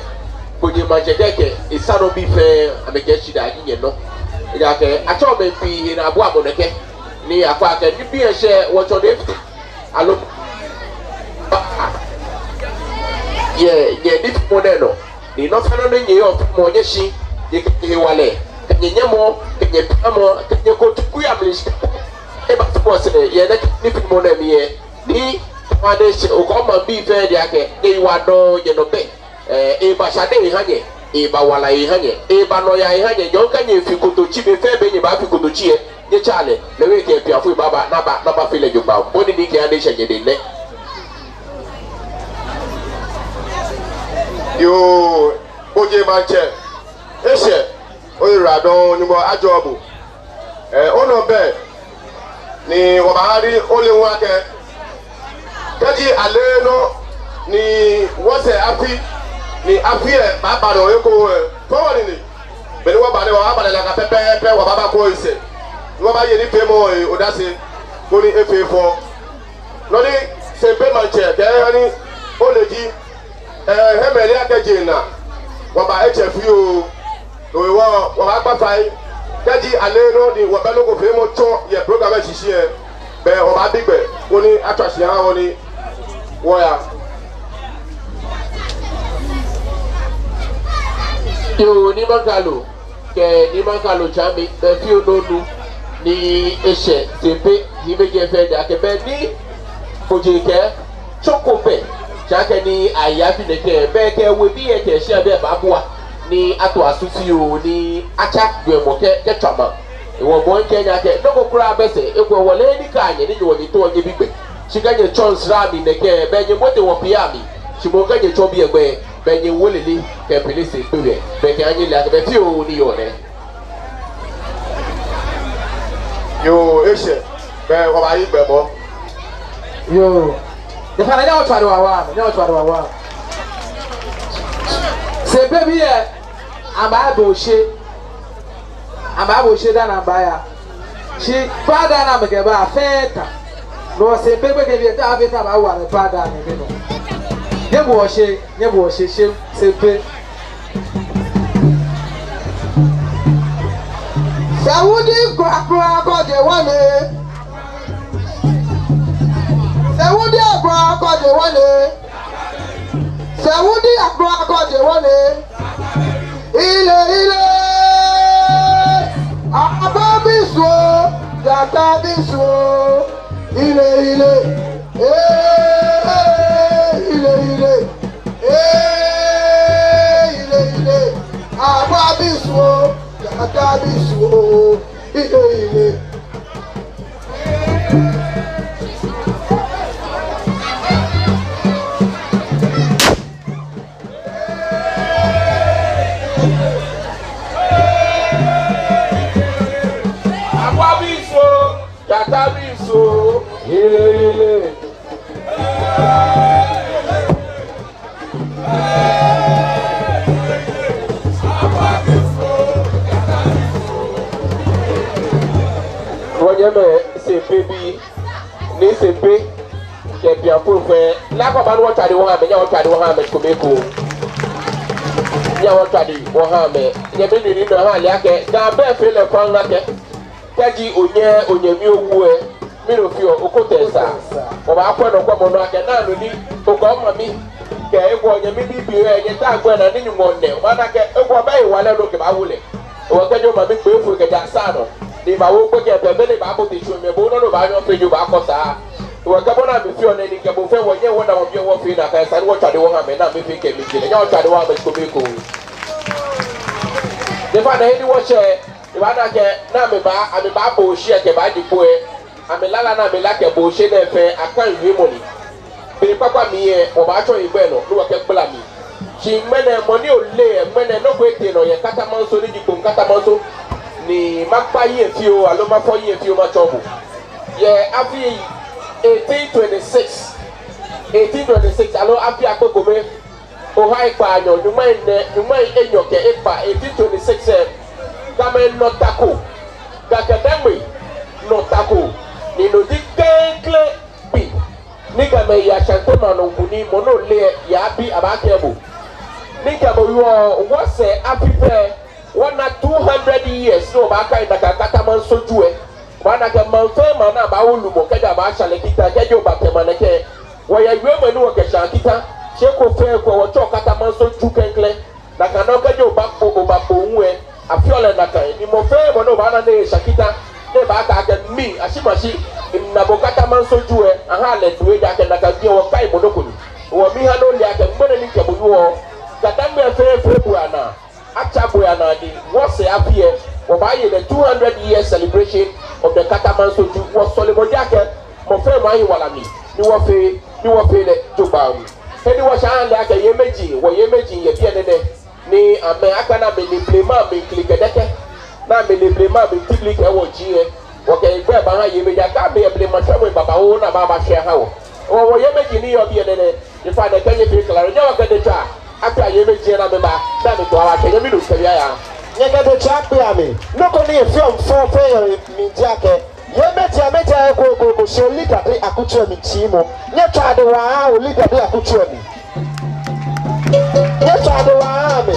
Kpokpoi maŋtsɛ kɛɛ akɛ esa nɔ bii fɛɛ amɛkɛ shidaa ji nyɛnɔ. Ejaakɛ atsɔ mɛi pii he ni abua mɔ nɛkɛ ni akɔ akɛ nibii eshɛ wɔtsɔ de fite. Aloo, yɛ, yɛ nifeemɔ nɛɛ nɔ, ni nɔ fɛɛ nɔ ni nyɛyɔɔ fɛɛ mɔ nyɛshi, nyɛkɛ nyɛhewalɛ, kɛ nyɛnyɛmɔ, kɛ nyɛpiamɔ, kɛ nyɛkotoku ya mli shi, ebafee wɔsɛɛ yɛ nɛkɛ nifeemɔ nɛɛ mli yɛ. Ni kɛ wɔha ni eshɛ, okɔ maŋbii fɛɛ adi akɛ nyɛyiwaladɔŋŋ, nyɛnɔ bɛ. Ee, eba shade eha nyɛ, eba wala eha nyɛ, eba nɔyaa eha nyɛ, nyɔŋ kɛ nyɛfi kotoku shi be fɛɛ be nyɛbafi kotoku shi yɛ, nyɛtsa lɛ, lɛ hu ekɛ piafoi baaba, ni aba, ni abafee lɛ jogbaŋŋ. Bɔ ni mikɛɛ ni eshɛ nyɛdɛŋ nɛ. Yoo, Kpokpoi maŋtsɛ, eshɛ, oyiwaladɔŋŋ, Nyɔŋmɔ ajɔɔ bo. Ee, onɔ bɛ ni wɔbaha ni ole hu akɛ, kɛji ale nɔ ni wɔsɛɛ afi, ni afi lɛ baaba nɔ eko lɛ, fɔ wɔ nine. Be ni wɔba lɛ, wɔbaaba lɛ nakai pɛpɛɛpɛ, wɔbaaba kɔ esɛɛ, ni wɔbaye nifeemɔ lɛ odase, koni efee fɛo. Nɔ ni Sempe maŋtsɛ kɛɛ eha ni ole ji, ee, hemeli akɛ je na, wɔba etsɛ fioo. No hewɔ, wɔbaagba fai. Kɛji ale nɔ ni wɔbɛ nɔ ko feemɔ tsɔ yɛ program lɛ shishi lɛ, bɛ wɔbaabi gbɛ koni atswa shi aha wɔ ni wɔya. Yoo, Nii Mankalo, kɛ Nii Mankalo tsa mi, bɛ fioo nɔ nu ni eshɛ Sempe hiɛmɛiji fɛɛ adi akɛ bɛ ni Kpokpoi kɛɛ tsɔko bɛ, tsakɛ ni aya fi nɛkɛ, bɛ kɛ webii lɛ kɛ shiabii lɛ baabua ni ato asu fioo ni atsa jwɛŋmɔ kɛ, kɛtswa maŋ. Hewɔ mɔ ni kɛɛ nyɛ akɛ nɔ ko kwraa bɛ sɛɛ, ekolɛ wɔle ni kɛ nyɛ ni nyɛ wɔ nyɛtoo nyɛbi gbɛ. Shi kɛ nyɛtsɔ nsra mli nɛkɛ, bɛ nyɛbote wɔpii amli. Shi moŋ kɛ nyɛtsɔ biɛ gbɛ, bɛ nyɛwo lɛ lɛ kɛ pele sɛɛ kpe wɛ. Bɛ kɛ anyɛ lɛ akɛ bɛ fioo ni yɔɔ nɛ. Yoo, eshɛ, bɛ wɔbaayi gbɛ mɔ. Yoo. Nyɛfana, nyɛ otswa de wawa, nyɛ otswa de wawa. Sempebii lɛ, amɛbaa bo shi. Amɛbaa bo shi dani amɛbaya. Shi powder ni amɛkɛba fɛɛ ta. No Sempe gbekɛbii lɛ ta fɛɛ ta baawo amɛ powder ni amɛnu. Nyɛbo shi, nyɛbo shi, shi, Sempe. Sewudi kwraa kwraa kɔje wɔnɛ. Sewudi kwraa kɔje wɔnɛ. Sewudi kwraa kɔje wɔnɛ. Ile, ile. Akpa bi su o, jata bi su o. Ile, ile. Ee, ile, ile. Ee, ile, ile. Akpa bi su o, jata bi su o. Ile, ile. Akpa bi su o, jata bi su o. Ile, ile. Wɔnyɛmimɛi Sempebii, Nii Sempe kɛ piafoi fɛɛ, la kɔ ba ni wɔtswa de wɔha amɛ, nyɛhaa wɔtswa de wɔha amɛ, kome ko. Nyɛhaa wɔtswa de wɔha amɛ. Nyɛmi nuu ni nɔ ha ale akɛ, Ga bɛ fɛɛ lɛ kɔ ŋa kɛ. Kɛji onyɛ, onyɛmi owu lɛ, mɛni ofeɔ, okɔ tɛ sa. Wɔbaakwɛ nɔ kwɛmɔ nɔ akɛ, naa nɔ ni, okɔ mami. Kɛ ekwɛ onyɛmi bibioo lɛ, nyɛta gbɛ naa ni Nyɔŋmɔ nɛ. Wɔna akɛ, ekwɛ bɛ hewalɛ nɔ kɛbaawo lɛ. Hewɔ kɛji omami kpee foi kɛjɛ sa nɔ. Ni baawo kpee kɛ bɛ, bɛ ni baabote tsu mli, bo nɔ ni obaanyɛ ofee ni obaakɔ sa. Hewɔ kɛ bɔ ni amɛfeɔ nɛɛ ni kɛ bo fɛɛ wɔnyɛ wɔda wɔbiɛ wɔfee nakai sa ni wɔtswa de wɔha amɛ ni amɛfee kɛ mlijɔlɛ. Nyɛhaa wɔtswa de wɔha amɛ kome ko. Nyɛfana he ni wɔshɛ. Ebaana akɛ, ni amɛba, amɛba bo shi lɛ kɛba ji kpo lɛ, amɛlala ni amɛla kɛ bo shi nɛɛ fɛɛ, akɛ wiemɔ ni. Be kpakpa mli lɛ, wɔbaatsɔ hegbɛ nɔ, ni wɔkɛgbala mli. Shi ŋmɛnɛ mɔ ni ole lɛ, ŋmɛnɛ nɔ ko etee nɔ yɛ Katamanso ni ji Kpone Katamanso. Ni makpa hiɛ fioo, aloo mafɔ hiɛ fioo matsɔɔ bo. Yɛ afi eighteen twenty-six, Eighteen twenty-six, aloo afi akpe kome, ohai kpaanyɔ, nyɔŋmai nɛɛ, nyɔŋmai enyɔ kɛ ekpaa, eighteen twenty-six lɛ, Gamɛi nɔ ta ko, Ga kɛ Dangme nɔ ta ko, ni no ji klɛŋklɛŋ gbi ni Gamɛi ye Ashanti maŋ nɔ kunim, mɔ ni ole lɛ, yaabi abaakɛɛ bo. Ni mikɛ bo wieɔ, wɔsɛɛ afi pɛ, wɔna two hundred years ni wɔbaakai nakai Katamanso Ju lɛ. Wɔna akɛ maŋ fɛɛ maŋ ni abaawo lumɔ, kɛji abaashɛ lɛ kita, kɛji obatɛ maŋ nɛkɛ. Wɔyɛ wiemɔ ni wɔkɛshɛɔ kita, shi eko fɛɛ eko wɔtsɛɔ Katamanso Ju klɛŋklɛŋ. Nakai nɔŋŋ kɛji obakpo, obakpo hu lɛ, afeɔ lɛ nakai. Ni mɔ fɛɛ mɔ ni obaana ni eshɛ kita, ni ebaakɛɛ akɛ mi, Ashimashi, mina bo Katamanso Ju lɛ, aha lɛ due, ejaakɛ nakai gbi lɛ wɔkaimɔ nɔ ko ni. Hewɔ miiha ni ole akɛ ŋmɛnɛ ni mikɛ bo wieɔ, Ga Dangme fɛɛ fɛɛ buaa naa. Atsa buaa naa ni wɔsɛɛ afi lɛ, wɔbaaye the two hundred year celebration of the Katamanso Ju. Wɔsɔlemɔ ji akɛ mɔ fɛɛ mɔ ahi wala mli, ni wɔfee, ni wɔfee lɛ jogbaŋŋ. He ni wɔshɛ aha lɛ akɛ yeimeji, wɔyeimeji yɛ biɛ nɛɛ nɛ, ni amɛ akɛ ni amɛle blema mli klikɛdɛkɛ, ni amɛle blema mli tibli kɛ wɔji lɛ. Wɔkɛ gbɛ baaha yeimeji akɛ amɛyɛ blema shwɛmɔi babaoo ni abaabashwɛ aha wɔ. Wɔ, wɔyeimeji ni yɔɔ biɛ nɛɛ nɛ, in fact, nɛkɛ nyɛfee klaro, nyɛwɔ kɛ detswaa, akpea yeimeji ni amɛba, ni amɛto awa kɛ nyɛmi nu kɛ biaya. Nyɛkɛ detswaa kpea mli, nɔ ko ni efeɔ mi fɛo fɛo yɛ mli ji akɛ, yeimeji amɛjɛ eko eko eko, shi Oludade akutso lɛ mli tsi mɔ. Nyɛtswaa de waa Oludade akutso lɛ mli. Nyɛtswaa de waa amɛ.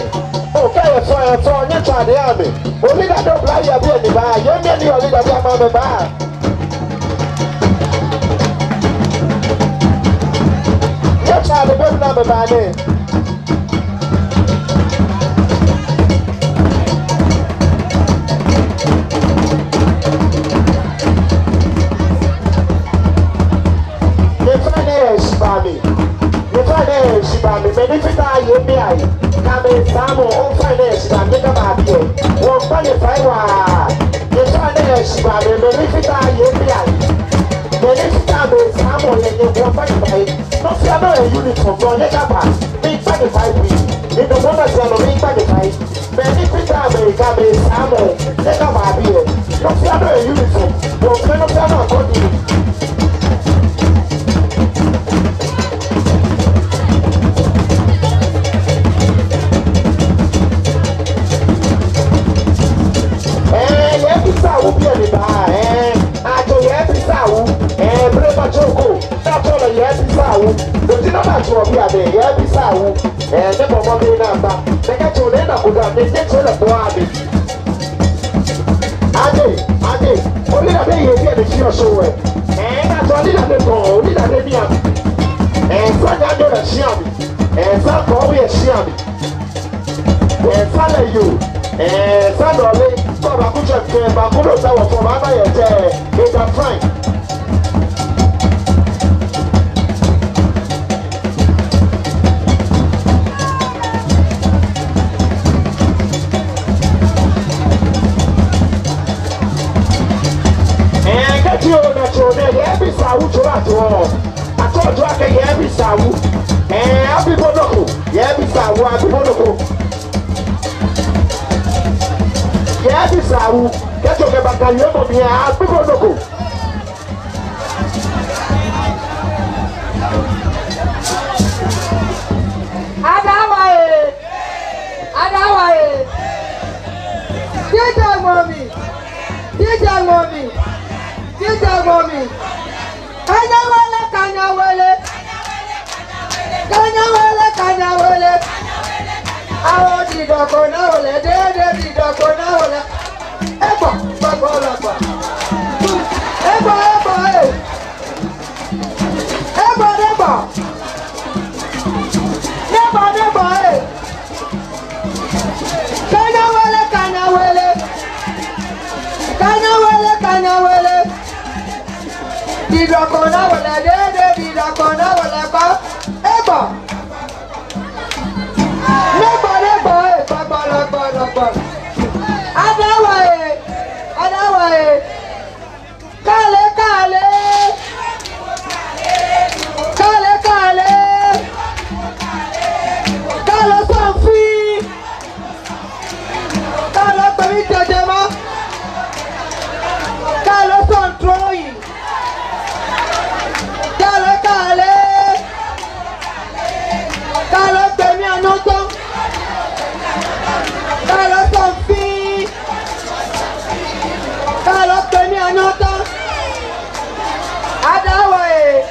Okɛ yɛ fɛo yɛ fɛo, nyɛtswaa de amɛ. Oludade oblayei abii ni baa, yei mɛi ni Oludade ama amɛba. Nyɛtswaa de be mli ni amɛba nɛɛ. Nyɛfɛɛ nyɛhe shi ba mli. Nyɛfɛɛ nyɛhe shi ba mli. Mɛi ni fiteɔ yei mli ayi, kɛ amɛsaamɔ, ofɛɛ nyɛhe shi ba mli, nyɛkaba biɛ. Wɔŋkpa nyɛ fai waa. Nyɛfɛɛ nyɛhe shi ba mli. Mɛi ni fiteɔ yei mli ayi, mɛi ni fiteɔ amɛsaamɔ yɛ nyɛ, wɔŋkpa nyɛ fai. Nɔ fɛɛ nɔ yɛ uniform nɔ, nyɛkaba. Miikpa nyɛ fai bii. Ni dɔmɔ na sia nɔ, miikpa nyɛ fai. Mɛi ni fiteɔ amɛyi kɛ amɛsaamɔ, nyɛkaba biɛ. Nɔ fɛɛ nɔ yɛ uniform. Wɔŋkpa nɔ fɛɛ nɔ akɔdi. Ɛɛ, yɛbi sa wu biɛ ni ba, ɛɛ, ato yɛbi sa wu, ɛɛ, blema tsoko. Natsɔlɔ yɛbi sa wu. Doti na natsɔlɔ biɛ ni yɛbi sa wu. Ɛɛ, nyɛbɔ mɔdɛŋ nyɛba. Nɛkɛ tsɔlɔ nɛɛ na kuda, nɛkɛ tsɔlɔ bɔ abi. Ade, ade. Oludade yei biɛ ni fiɔ so wɛ. Ɛɛ, natsɔlɔ Oludade tɔ, Oludade ni abi. Ɛɛ, sa nyɛ do la shi abi. Ɛɛ, sa kɔ yɛ shi abi. Ɛɛ, sa lɛ yoo. Ɛɛ, sa dɔle. Kɔ ba kutsɛ kɛ, ba kudo sa wɔ fɔ, ba ba yɛ tɛ. It's a fine. Ɛɛ, kɛji ona tsɔlɔ nɛɛ, yɛbi sa wu tsɔlɔ ato. Ato tsɔlɔ akɛ yɛbi sa wu. Ɛɛ, abi bo nɔ ko. Yɛbi sa wu, abi bo nɔ ko. Yɛbi sa wu. Kɛji okɛba ka yɛ mɔ mli, abi bo nɔ ko. Adawa ee! Adawa ee! Jije ŋmɔ mi! Jije ŋmɔ mi! Jije ŋmɔ mi! Kanyawele, kanyawele! Kanyawele, kanyawele! Awo didɔko naa wele, dede didɔko naa wele! Egbɔ, gbɔgbɔ, lɔgbɔ! Egbɔ, egbɔ, ee! Egbɔ, egbɔ! Egbɔ, egbɔ, ee! Kanyawele, kanyawele! Kanyawele, kanyawele! Didɔko naa wele, dede didɔko naa wele, kpa! Egbɔ! Egbɔ, egbɔ, ee! Gbɔgbɔ, lɔgbɔ, lɔgbɔ! Adawa ee! Adawa ee! Kale, kale. Kale, kale. Kale sɔŋŋ fɛɛ. Kale kpemi jɛjɛmɔ. Kale sɔŋŋ trɔyi. Kale, kale. Nyɔta. Adawa ee,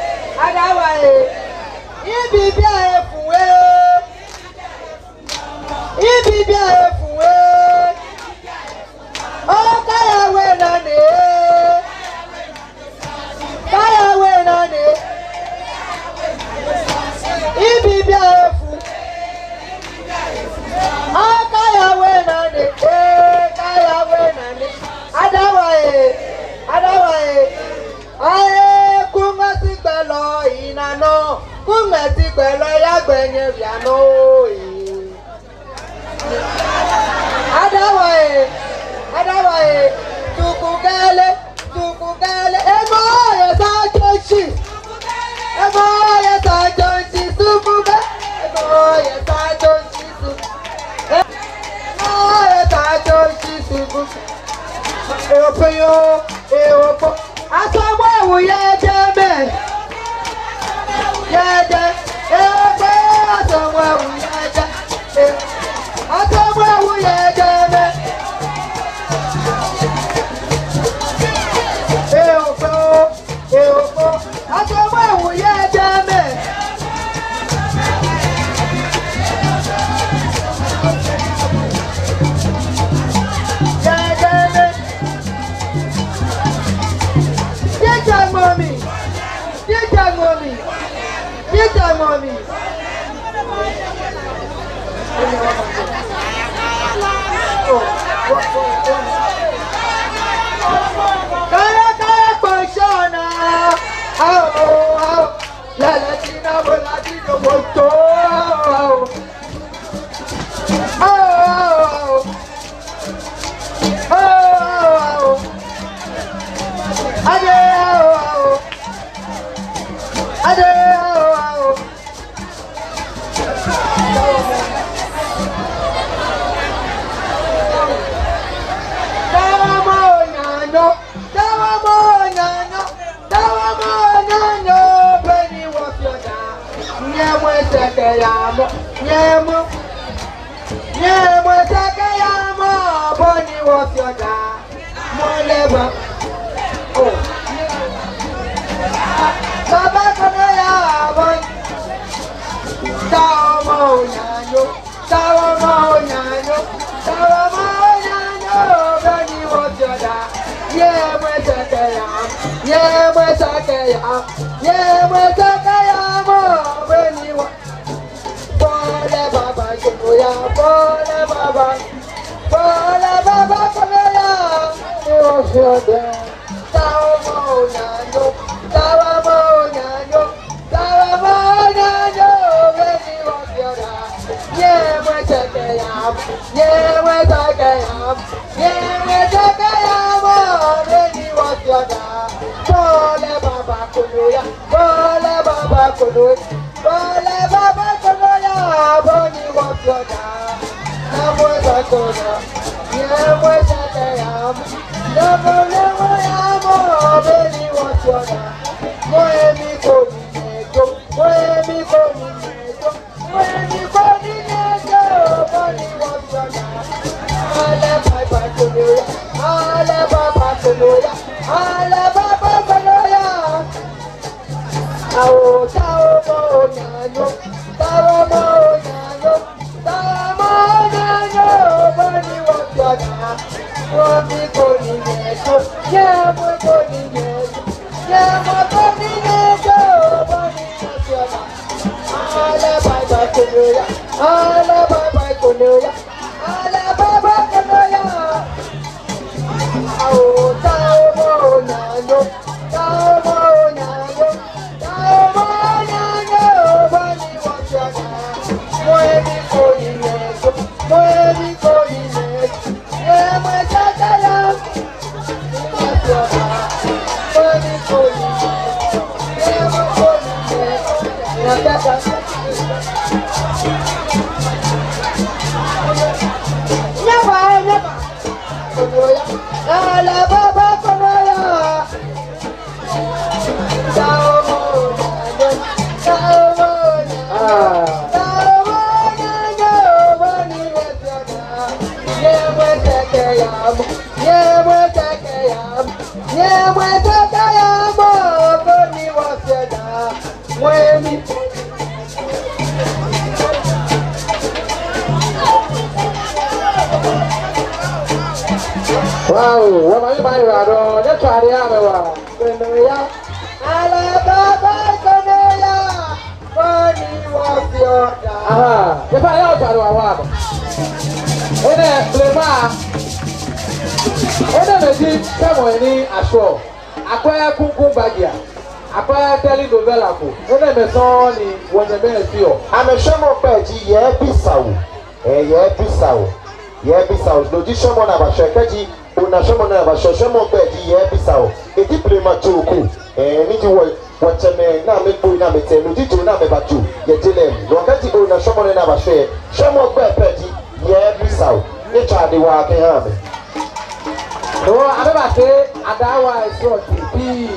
adawa ee. Ibibiaŋ efu ee. Ibibiaŋ efu ee. Oo, kaya we nane. Kaya we nane. Ibibiaŋ efu. Oo, kaya we nane. Ee, kaya we nane. Adawa ee, adawa ee. Aye, kuŋmɛsi gbɛlɔ ina nɔ. Kuŋmɛsi gbɛlɔ ya gbɛnye wia nɔ ee. Adawa ee, adawa ee. Tuku gɛlɛ, tuku gɛlɛ. Emɔ ye sa joshi. Emɔ ye sa joshi, tuku gɛlɛ. Emɔ ye sa joshi, tuku. Emɔ ye sa joshi, tuku. Ewo pe yo, ewo po. Asɔmɔ ewu yɛ jɛmɛ. Yɛ jɛ. Ewo pe asɔmɔ ewu yɛ jɛ. Asɔmɔ ewu yɛ jɛmɛ. Ewo pe o, ewo po. Asɔmɔ ewu yɛ jɛmɛ. Yɛ jɛmɛ. Teacher mami. Teacher mami. Teacher mami. Kaya, kaya, kpashona. Ao, ao. Lala tina bola dino moto. Ao, ao, ao. Ao, ao, ao. Ade, ao, ao. Ade, ao, ao. Tawa mo nyanyo, tawa mo nyanyo. Tawa mo nyanyo, beni wo fio da. Nyɛmɔ sɛkɛ ya mo, nyɛmɔ. Nyɛmɔ sɛkɛ ya mo, beni wo fio da. Mo lɛ ba. Oh. Baba kono ya bo. Tawa mo nyanyo. Tawa mo nyanyo, tawa mo nyanyo, beni wo fio da. Nyɛmɔ sɛkɛ ya, nyɛmɔ sɛkɛ ya, nyɛmɔ sɛkɛ ya mo, beni wo. Bo lɛ baba kono ya, bo lɛ baba, bo lɛ baba kono ya, beni wo fio da. Tawa mo nyanyo, tawa mo nyanyo, tawa mo nyanyo, beni wo fio da. Nyɛmɔ sɛkɛ ya mo, nyɛmɔ sɛkɛ ya mo, nyɛmɔ sɛkɛ ya mo, beni wo fio da. Bo lɛ baba kono ya, bo lɛ baba kono ya. Bo lɛ baba kono ya, beni wo fio da. Nyɛmɔ sɛkɛ ya mo, nyɛmɔ sɛkɛ ya mo, nyɛmɔ, nyɛmɔ ya mo, beni wo fio da. Mo emi ko ni nɛ jo, mo emi ko ni nɛ jo, mo emi ko ni nɛ jo, beni wo fio da. Ale baba kono ya, ale baba kono ya, ale baba kono ya. Ao, tawa mo nyanyo, tawa mo nyanyo, tawa mo nyanyo, beni wo fio da. Mo emi ko ni nɛ jo, nyɛmɔ ko ni nɛ jo, nyɛmɔ ko ni nɛ jo, beni wo fio da. Ale baba kono ya, ale baba kono ya, ale baba kono ya. Ao, tawa mo nyanyo, tawa mo nyanyo, tawa mo nyanyo, beni wo fio da. Mo emi ko ni nɛ jo, mo emi ko ni nɛ jo, nyɛmɔ sɛkɛ ya mo, nyɛmɔ sɛkɛ ya mo, beni ko ni nɛ jo, nyɛmɔ ko ni nɛ jo, nyɛmɔ sɛkɛ ya mo. Nyɛba, nyɛba. Kono ya. Ale baba Wow, wɔmaŋ lɛ maŋ yiwaladɔŋŋ, nyɛtswaa dɛ amɛwa. Kɔnɔya. Alaba ba kɔnɔya. Kɔni wɔ fiɔ da. Aha, nyɛfa ya otswaa dɛ wawa. Enɛ blema. Enɛɛmɛi ji shwɛmɔi ni ashwɛɔ. Akwɛ Kunkun Bagia. Akwɛ telenovela ko. Enɛɛmɛi sɔŋŋ ni wɔnyɛmimɛi feɔ. Amɛshwɛmɔ gbɛi ji Yɛɛ Bisao. Ɛɛ, Yɛɛ Bisao. Yɛɛ Bisao. No ji shwɛmɔ ni abashwɛ kɛji ona shwɛmɔ ni abashwɛ, shwɛmɔ gbɛi ji Yɛɛ Bisao. Eji blema joo ko. Ɛɛ, ni ji wɔ, wɔtsɛmɛi ni amɛgbo ni amɛtee, no ji joo ni amɛbajoo yɛ je lɛ mli. No kɛji ona shwɛmɔ ni abashwɛ, shwɛmɔ gbɛi pɛ ji Yɛɛ Bisao. Nyɛtswaa dɛ waa kɛha amɛ. No, amɛbafee adawai srɔtoi pii.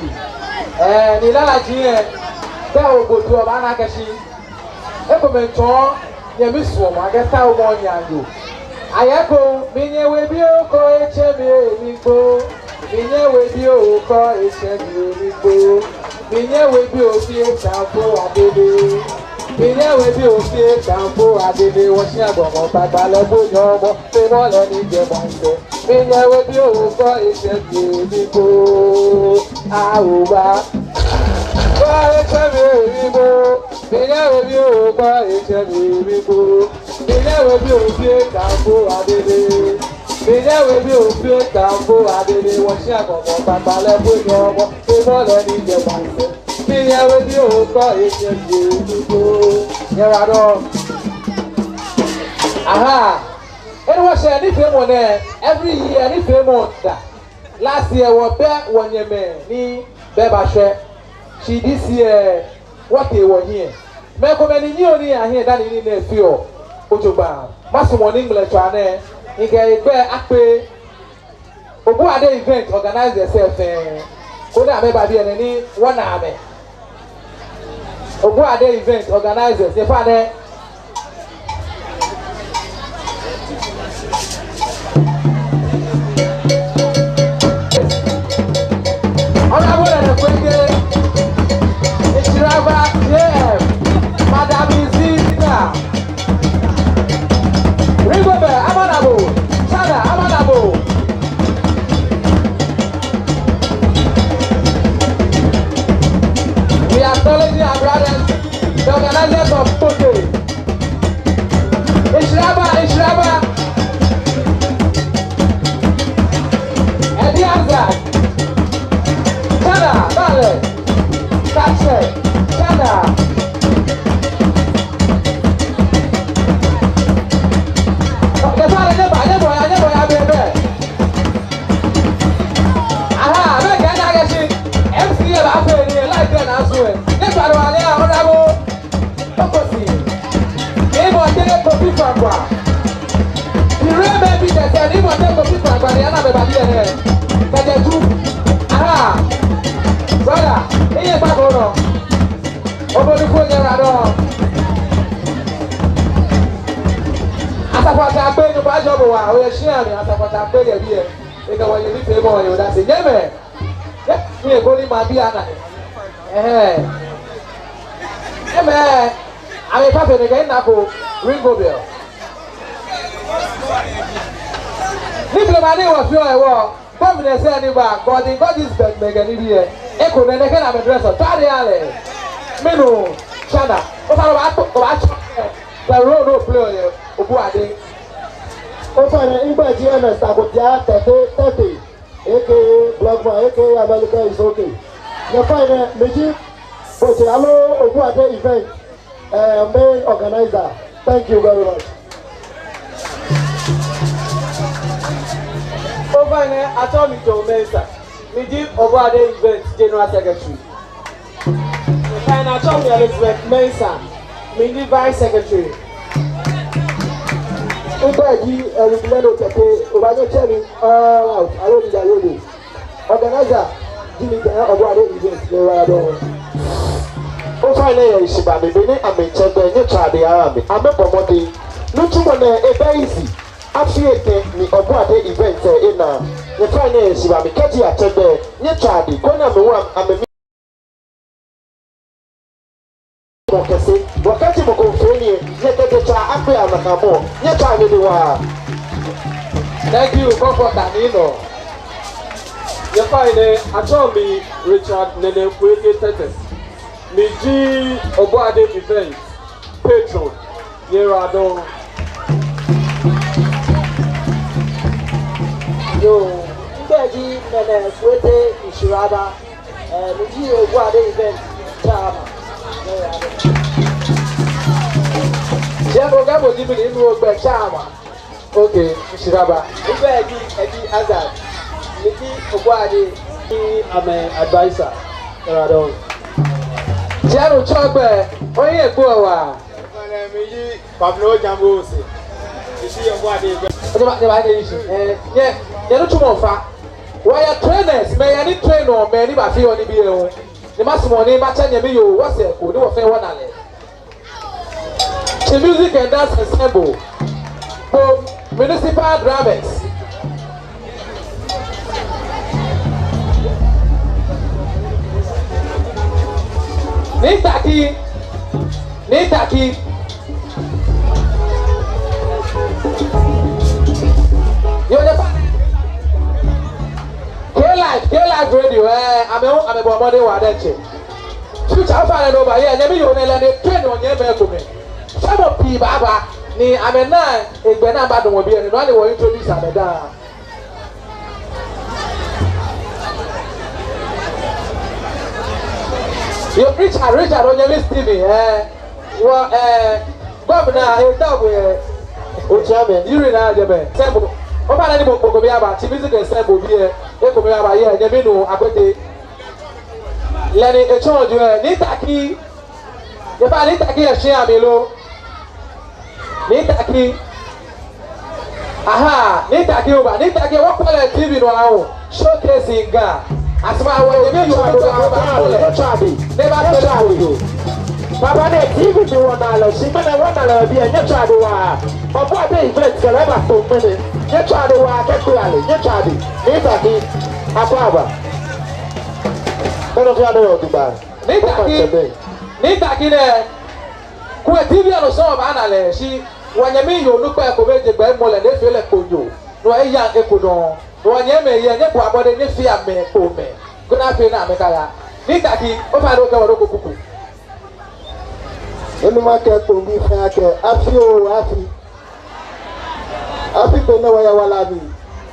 Ɛɛ, ni lala ji yɛ, kɛ ogbo too obaana akɛ shi ekomɛi tsɔɔ nyɛmi suɔmɔ akɛ taomɔ nyanyo. Ayɛ ko, minyɛ webii okɔ etsɛ mi emigbo. Minyɛ webii okɔ etsɛ mi emigbo. Minyɛ webii ofee tamfo adede. Minyɛ webii ofee tamfo adede. Wɔshi agbɔmɔ kpakpa lɛ bo nyɔmɔ. Femɔ lɛ ni jɛ maŋsɛɛ. Minyɛ webii okɔ etsɛ mi emigbo. Awo ba. Kɔ etsɛ mi emigbo. Minyɛ webii okɔ etsɛ mi emigbo. Minyɛ webii ofee tamfo adede. Minyɛ webii ofee tamfo adede. Wɔshi agbɔmɔ kpakpa lɛ bo nyɔmɔ. Femɔ lɛ ni jɛ maŋsɛɛ. Minyɛ webii okɔ etsɛ mi emigbo. Nyɛyiwaladɔŋŋ. Aha. Enɛ wɔshɛ nifeemɔ nɛɛ, every year nifeemɔ da. Last year wɔbɛ wɔnyɛmɛi ni bɛ bashwɛ. Shi this year wɔtee wɔhiɛ. Mɛi komɛi ni nyiɛɔ nii ahiɛ dani nii nɛɛ feɔ jogbaŋŋ. Masumɔ ni ŋmlɛtswaa nɛɛ, mikɛ egbɛi akpe Obuade event organizers lɛ fɛɛ, koni amɛba biɛ nɛɛ ni wɔna amɛ. Obuade event organizers, nyɛfa nɛ. Honorable Nene Kweke, Nshiraba J M, Madam Izina. Ringo Bell, Amanabo, Chada, Amanabo. We are acknowledging our brothers, the organizers of Pote. Nshiraba, Nshiraba. Eddie Azar. Chada, Bale. Tache, Chada. Nyɛfaa lɛ, nyɛba, nyɛba, nyɛba, nyɛba, nyɛba. Aha, mɛi kɛ na kɛ shi. M C A ba fee ni, light lɛ na su ɛ. Nyɛfaa lɛ, nyɛ, Honorable Okosi. Ni mɔ tɛ Kofi Frankwa. Ire mɛ bi tɛ tɛ ni mɔ tɛ Kofi Frankwa ni ana mɛ ba bi ɛ nɛ. Kɛjɛ tu. Aha. Brother, ni yɛ ba ko nɔ. Obonu ko nyɛ la dɔ. Asafoiatsɛ Akpe, Nyɔŋmɔ ajɔɔ bo waa, oyɛ shia mli, Asafoiatsɛ Akpe yɛ biɛ. Ekɛ wɔ yɛ nifeemɔ, yɛ odase. Nyɛmɛi. Yɛ, ni eko ni ma bi ana. Ɛhɛɛ. Nyɛmɛi. Amɛkafee nɛkɛ nako, Ringo Bell. Ni blema ni wɔfeɔ ɛ wɔ, governor sɛɛ ni ba, Gordon Gordis Bell mɛi kɛ nibii ɛ. Eko nɛɛ nɛkɛ ni amɛ dress ɔ, tari alɛ. Minu, Chada, osa lɛ ba to, ba to, ɛ, the role no play ɔ yɛ, Obuade. Ofainɛ, migbɛi ji Ernest Akotia Tɛte, Tɛte. A K A Blackman, A K A America is okay. Nyɛfainɛ, miji Pote aloo Obuade event, eh, main organizer. Thank you very much. Ofainɛ, atsɛɔ mi Joe Mensah. Miji Obuade event general secretary. Ofainɛ, atsɛɔ mi Elizabeth Mensah, miji vice secretary. Migbɛi ji Eric Leno Tɛte, obaanyɛ otsɛ mi all out, aloo mi da yɛ bo. Organizer ji mi kɛ Obuade event, nyɛyiwaladɔŋŋ. Ofainɛ, yɛ heshibaa mli, be ni amɛtsɛ gbɛi, nyɛtswaa dɛ aha amɛ, amɛbɔ mɔdɛŋ. Nitsumɔ nɛɛ ebɛ easy. Afii etɛ ni Obuade event ɛ ena. Nyɛfainɛ nyɛshiba mi kɛji atsɛ gbɛ, nyɛtswa ade, koni amɛwo amɛ mimɔ kɛse. Wɔkɛji mɔ ko fee nii, nyɛkɛ jetswaa akpe amɛkamɔ, nyɛtswa nyɛdɛ waa. Thank you, Comforter Nii Nɔ. Nyɛfainɛ, atsɛɔ mi Richard Nene Kweke Tetteh. Miji Obuade Event patron. Nyɛyiwaladɔŋŋ. Yoo, migbɛi ji Nene Kwete Nshiraba. Eh, miji Obuade Event chairman. Nyɛyiwaladɔŋŋ. Chairman, oga bo ji mɛni, ni ogbɛi chairman. Okay, Nshiraba. Migbɛi ji Eddie Azard. Miji Obuade, ni amɛ advisor. Nyɛyiwaladɔŋŋ. Tsɛ nɔ tsɔ gbɛ, oye kpo wa. Miji Pablo Jambo se. Miji Obuade gbɛ. Ojaba, ojaba ne yishi. Eh, nyɛ, nyɛ nitsumɔ fa. Wɔyɛ trainers, mɛi ni train-ɔ mɛi ni bafeɔ nibii lɛ. Ni masumɔ ni matsɛ nyɛmi yoo, wɔsɛɛ ko, ni wɔfɛɛ wɔna lɛ. Twi Music and Dance Ensemble, Kpone Municipal Drummers. Nii Taki, Nii Taki. Yoo, nyɛfa. K Live, K Live Radio, eh, amɛ hu, amɛbɔ mɔdɛŋ waa diɛŋtsɛ. Future, ofainɛ ni oba, yeah, nyɛmi yoo nɛɛ lɛ ni etrain-ɔ nyɛmimɛi komɛi. Fɛɛ mɔ pii baaba, ni amɛna hegbɛ ni abadamɔ biɛ nɛɛ, no hewɔ ni wɔ-introduce amɛ daa. Yoo, Richard, Richard, onyɛmi Stephen, eh, wɔ, eh, Gbɔmɔ naa, eh, ta bo, eh. Otsiame. Yuri naa jɛmɛ. Ensemble. Ofainɛ ni mɔ ko bi aba, Twi Music Ensemble bii, eh, ekomɛi aba, yeah, nyɛmi nuu Akwete. Lɛ ni etsɔ jio, eh, Nii Taki. Nyɛfa Nii Taki yɛ shia mli lo. Nii Taki. Aha, Nii Taki oba, Nii Taki wɔkpɔ lɛ T V nɔ awo. Showcase in Ga. Asuma wɔ yɛ bi yoo to ba ba kpɔ lɛ. Nɛ ba kpɔ lɛ. Baba nɛɛ T V mli wɔna lɛ, shi mɛni wɔna lɛ biɛ, nyɛtswa ade waa. Obuade Event kɛ lɛ ba to mɛni. Nyɛtswa ade waa kɛ kpɛ ale, nyɛtswa ade. Nii Taki, akɔ aba. Mɛni fia de yɔ Dubai. Nii Taki, Nii Taki nɛɛ. Kwɛ T V lɛ nɔ sɔŋŋ baana lɛ, shi wɔnyɛmi yoo onukpa ko bɛ jɛ gbɛ mɔ lɛ ni efee lɛ kpo yoo. No eya eko dɔŋŋ. No wɔnyɛmimɛi, nyɛbua mɔdɛŋ nyɛfea mɛi kpo mɛi. Koni afee ni amɛkaya. Nii Taki, ofainɛ okɛ wɔ nɔ ko kuku. Enɛ makɛɛ Kpone bii fɛɛ akɛ, afi oo, afi. Afi be nɛɛ wɔyɛ wala mli.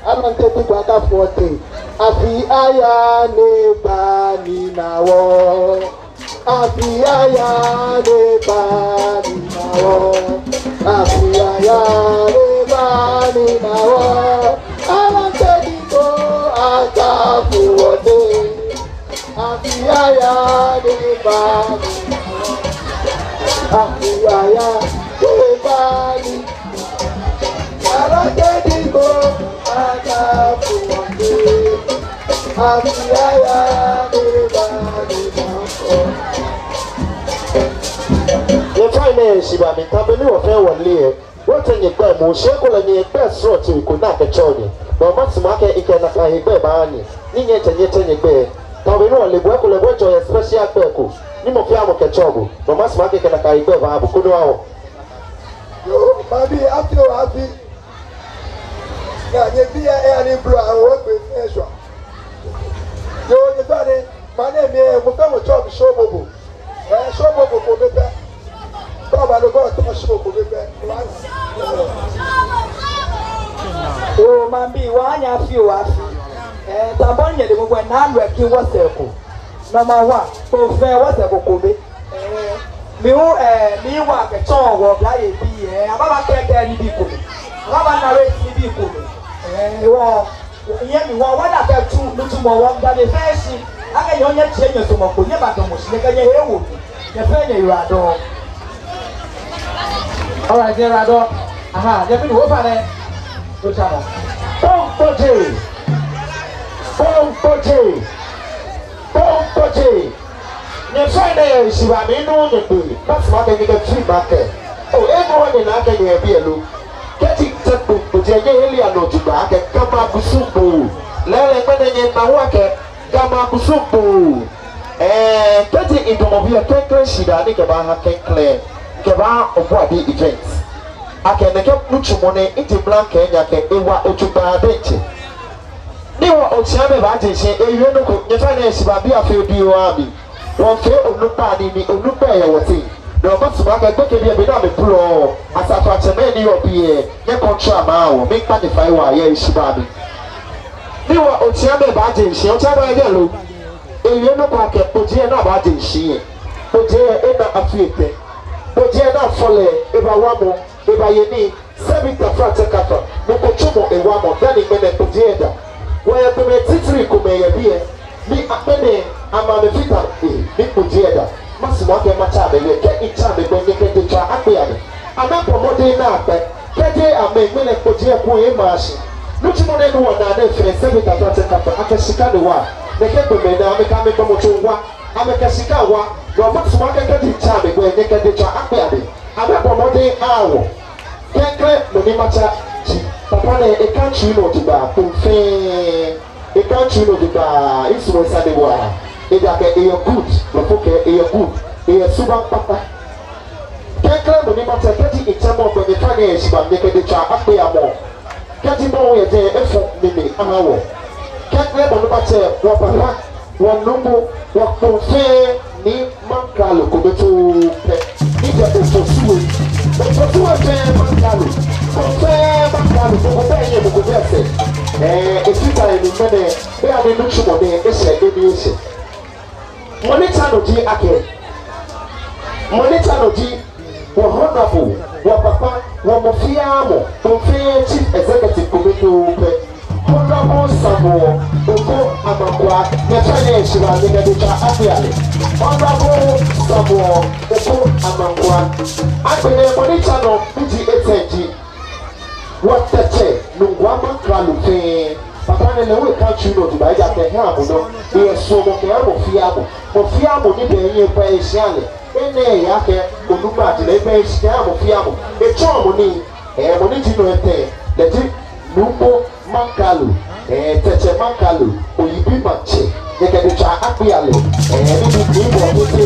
Alante Dikko akafo wɔteŋ. Afi aya ni eba ni ena wɔ. Afi aya ni eba ni ena wɔ. Afi aya ni eba ni ena wɔ. Alante Dikko akafo wɔteŋ. Afi aya ni eba ni ena wɔ. Afi aya ni eba ni Alante Dikko akafo wɔteŋ. Afi aya ni eba ni ena wɔ. Nyɛfainɛ nyɛshiba mi, tamɔ bɔ ni wɔfɛɛ wɔle lɛ, wɔtsɛ nyɛgbɛi moŋ, shi ekolɛ nyɛgbɛi srɔto ko ni akɛtsɛɔ nyɛ. Ni masumɔ akɛ mikɛ nakai hegbɛ baaha nyɛ, ni nyɛtsɛ nyɛtsɛ nyɛgbɛi. Tamɔ bɔ ni wɔle, bo ekolɛ bo otsɛ yɛ special gbɛi ko ni mɔ fɛɛ mɔ kɛtsɛɔ bo. Ni masumɔ akɛ mikɛ nakai hegbɛ baaha bo koni oha wɔ. Yoo, mabi, afi oo, afi. Ŋa nyɛbi ya, eya ni blɔ awo egbe fɛɛ shwa. Yoo, nyɛtɔ ni, maŋ nɛɛ mli, mɔ fɛɛ mɔ tsɛɔ mi Show Bobo. Eh, Show Bobo kome pɛ. Kɔ ba lɛ kɔ tɔ Show kome pɛ. Yoo, mabi, wɔha nyɛ afi oo, afi. Eh, tamɔ bɔ ni nyɛle mɔ ko naa lɛ kɛ wɔsɛɛ ko. Number one, kome fɛɛ wɔsɛɛ ko kome. Eh, mi hu, eh, miwa kɛtsɔ wɔ oblayei bii, eh, ababa kɛkɛ nibii komɛi. Ababa narrate nibii komɛi. Eh, wɔ, nyɛmi wɔ, wɔna akɛ tu, nitsumɔ wɔ, da nyɛ fɛɛ shi. Akɛ nyɛ hu nyɛtsi nyɛsɔɔmɔ ko, nyɛbadamɔ shi, nyɛkɛ nyɛhe awo mli. Nyɛ fɛɛ nyɛyiwaladɔŋŋ. All right, nyɛyiwaladɔŋŋ. Aha, nyɛmi nuu ofainɛ. Otsa nɔ. Kpone kpɔji. Kpone kpɔji. Kpone kpɔji. Nyɛfainɛ nyɛshiba mi, minu nyɛgbee. Masumɔ akɛ nyɛkɛ film akɛ. Oo, eko ni ana akɛ nyɛbi elo. Kɛji tsɛ Kpone kpɔji, nyɛheli anɔ jogbaŋŋ akɛ Ga maŋ kusum kpo. Lɛɛlɛŋ ŋmɛnɛ nyɛna akɛ Ga maŋ kusum kpoo. Ɛɛ, kɛji idamɔ biɛ klɛŋklɛŋ shidaa ni kɛbaaha klɛŋklɛŋ, kɛbaa Ɔbuadi event. Akɛ nɛkɛ nitsumɔ nɛɛ, iji mra kɛɛ nyɛ akɛ ewa jogbaŋŋ diɛŋtsɛ. Ni wɔ otsiamɛi baaje shishi, ewie nɔ ko, nyɛfainɛ shi ba biɛ afee biɛ wa mi. Wɔfee onukpai nii, onukpai yɛ wɔteŋ. Ni wɔbasumɔ akɛ gbekɛbii biɛ ni amɛbulɔ, asafoiatsɛmɛi ni yɔɔ biɛ, nyɛkɔŋtsɔɔ amɛ awo, miikpa nyɛ fai waa yɛ heshibaa mli. Ni wɔ otsiamɛi baaje shishi, otsiamɛi yɛ lo. Ewie nɔ ko akɛ kpojiemɔ ni baaje shishi lɛ, kpojiemɔ lɛ ena afii etɛ. Kpojiemɔ ni afɔ lɛ, ebawa mɔ, ebaye nii, sɛbi tafratsɛ kafa, mɔ ko tsumɔ ewa mɔ, dani ŋmɛnɛ kpojiemɔ lɛ da. Wɔyɛ kpɛmɛ titri komɛi yɛ biɛ, ni agbɛnɛ amɛ amɛfata he, ni kpojiemɔ lɛ da. Masumɔ akɛ matsa amɛ gbɛi, kɛ mitsa amɛ gbɛi, nyɛkɛ jetswaa akpe amɛ. Amɛbɔ mɔdɛŋ ni akpe, kɛji amɛ ŋmɛnɛ kpojiemɔ lɛ ku ema shi. Nitsumɔ nɛɛ ni wɔna nɛɛ fɛɛ, sɛbi tafratsɛ kafa, akɛ shika ni wa, nɛkɛ gbɔmɛi nɛɛ amɛkɛ amɛgbɔmɔtso wa, amɛkɛ shika wa, ni wɔbasumɔ akɛ kɛji mitsa amɛ gbɛi, nyɛkɛ jetswaa akpe amɛ. Amɛbɔ mɔdɛŋ awo. Klɛŋklɛŋ mɔ ni matsa ji papa nɛɛ, eka ntsui nɔ jogbaŋŋ kpo fɛɛ. Eka ntsui nɔ jogbaŋŋ, misumɔɔ esane waa. Ejaakɛ eyɛ good, lɔfo kɛɛ eyɛ good, eyɛ subaŋ kpakpa. Klɛŋklɛŋ mɔ ni matsa, kɛji mitsa mɔ gbɛi, nyɛfainɛ shi ba, nyɛkɛ jetswaa akpe amɛ. Kɛji mɔ hu yɛ jɛi, efɔ nine aha wɔ. Klɛŋklɛŋ mɔ ni matsa, wɔ papa, wɔ nuumo, wɔ kpo fɛɛ, Nii Mankralo kome too pɛ. Ni jɛ Ofosu We. Ofosu We fɛɛ Mankralo. Kpo fɛɛ Mankralo, mɔ ko bɛ hiɛ, mɔ ko bɛ sɛɛ. Ɛɛ, efata he ni ŋmɛnɛ, be ni nitsumɔ nɛɛ eshɛ, be ni eshɛ. Mɔ ni tsa nɔ ji akɛ. Mɔ ni tsa nɔ ji wɔ honorable, wɔ papa, wɔ mɔ fɛɛ mɔ, kpo fɛɛ chief executive kome too pɛ. Honorable Samuel Oko Amankwah, nyɛfainɛ shi ba, nyɛkɛ jetswaa akpe amɛ. Honorable Samuel Oko Amankwah. Agbɛnɛ mɔ ni tsa nɔ ji etɛ ji wɔ Tɛtsɛ Nungua Mankralo fɛɛ. Papa nɛɛ lɛ hu eka ntsui nɔ jogbaŋŋ, ejaakɛ eha mɔ nɔ, eyɛ suɔmɔ kɛha mɔ fɛɛ mɔ. Mɔ fɛɛ mɔ ni bɛ hiɛ, ekwɛ eshia lɛ. Enɛ eya kɛ onukpa ji lɛ, ebɛ eshia mɔ fɛɛ mɔ. Etsɔɔ mɔ nii, ɛɛ, mɔ ni ji nɔ etɛ, lɛ ji Nuumo Mankralo, ɛɛ, Tɛtsɛ Mankralo, oyibi maŋtsɛ, nyɛkɛ jetswaa akpe amɛ, ɛɛ, ni ji Nii Bɔkete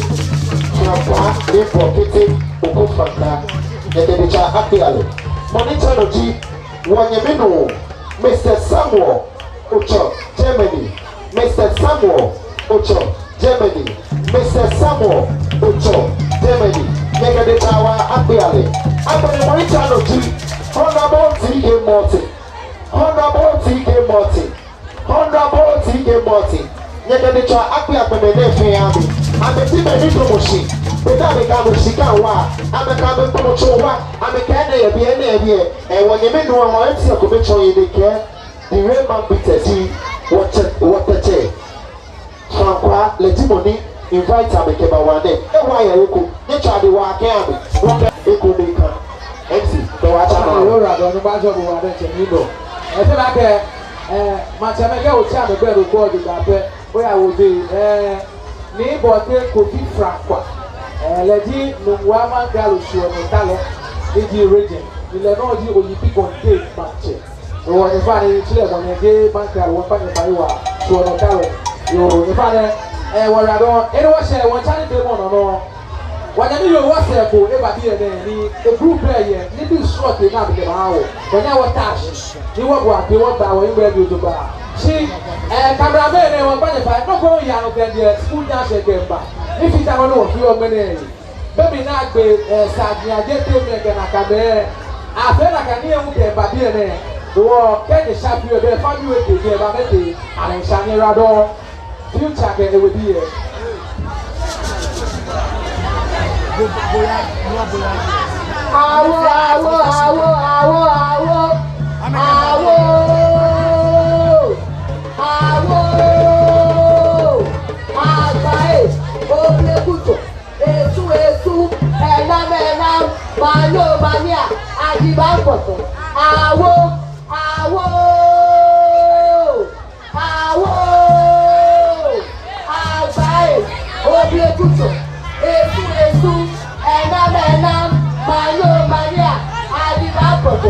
Frankwah, Nii Bɔkete Oko Frankwah, nyɛkɛ jetswaa akpe amɛ. Mɔ ni tsa nɔ ji wɔnyɛmi nuu, Mister Samuel Ocho Germany, Mister Samuel Ocho Germany, Mister Samuel Ocho Germany, nyɛkɛ jetswaa akpe amɛ. Agbɛnɛ mɔ ni tsa nɔ ji Honorable T K Morton, Honorable T K Morton, Honorable T K Morton, nyɛkɛ jetswaa akpe amɛ, mɛi nɛɛ fɛɛ amɛ. Amɛji mɛi ni damɔ shi, be ni amɛkɛ amɛshika wa, amɛkɛ amɛgbɔmɔtso wa, amɛkɛ enɛ yɛ biɛ, enɛ yɛ biɛ. Ɛɛ, wɔnyɛmi nuu, wɔ M C kome tsɔ yɛ nɛkɛ. The real man beater ji wɔ Tɛ-, wɔ Tɛtsɛ Frankwah, lɛ ji mɔ ni invite amɛ kɛba wɔŋ nɛɛ. Ewa yɛ eko, nyɛtswaa de wa kɛ amɛ. Wɔkɛ eko ni ka. M C, kɛ wɔtsa nɔ. Alo ra dɔ, nyɔŋma jɔɔ bo waa diɛŋtsɛ ni dɔ. Efee nakai, ɛɛ, maŋtsɛmɛi, kɛ otsa amɛ gbɛi nɔ ko jogbaŋŋ pɛ, oya wo je, ɛɛ, Nii Bɔkete Kofi Frankwah, ɛɛ, lɛ ji Nungua Mankralo shwɛmɔtaalɔ, ni ji region, ni lɛ nɔŋŋ ji Oyibi Kɔnte maŋtsɛ. Wɔ nyɛfainɛ, tsi lɛ mɔ nyɛ je Mankralo, wɔkpa nyɛ fai waa, shwɛmɔtaalɔ. Yoo, nyɛfainɛ, ɛɛ, wɔra dɔ, ɛɛ, wɔshɛ, wɔtsa nitsumɔ nɔ nɔ. Wɔnyɛmi yoo, wɔsɛɛ ko eba biɛ nɛɛ, ni e group lɛ yɛ, ni bi srɔto ni abɛkɛ ba wɔ. Wɔnyɛ wɔta shi, ni wɔbua akpe, wɔgba wɔhiŋmɛi jogbaŋŋ. Shi, ɛɛ, cameraman nɛɛ, wɔkpa nyɛ fai, nɔ ko yaa nɔ kɛ diɛ, school nya shɛ kɛ mba. Ni fita nɔ ni wɔfeɔ ŋmɛnɛ. Be mli ni agbe, ɛɛ, saji aje te mli kɛ nakai be. Afee nakai ni ewu kɛ ba biɛ nɛɛ. Wɔ kɛ ni sharp yɛ be, fa bi we te biɛ ba be te. Ani sha ni ra dɔ. Future kɛ ewe biɛ. Awo, awo, awo, awo, awo. Awo. Awo. Agba ee, obi ekuto. Esu, esu, ɛnam, ɛnam, manyo, manya, adiba kpɔtɔ. Awo, awo, awo, agba ee, obi ekuto. Esu, esu, ɛnam, ɛnam, manyo, manya, adiba kpɔtɔ.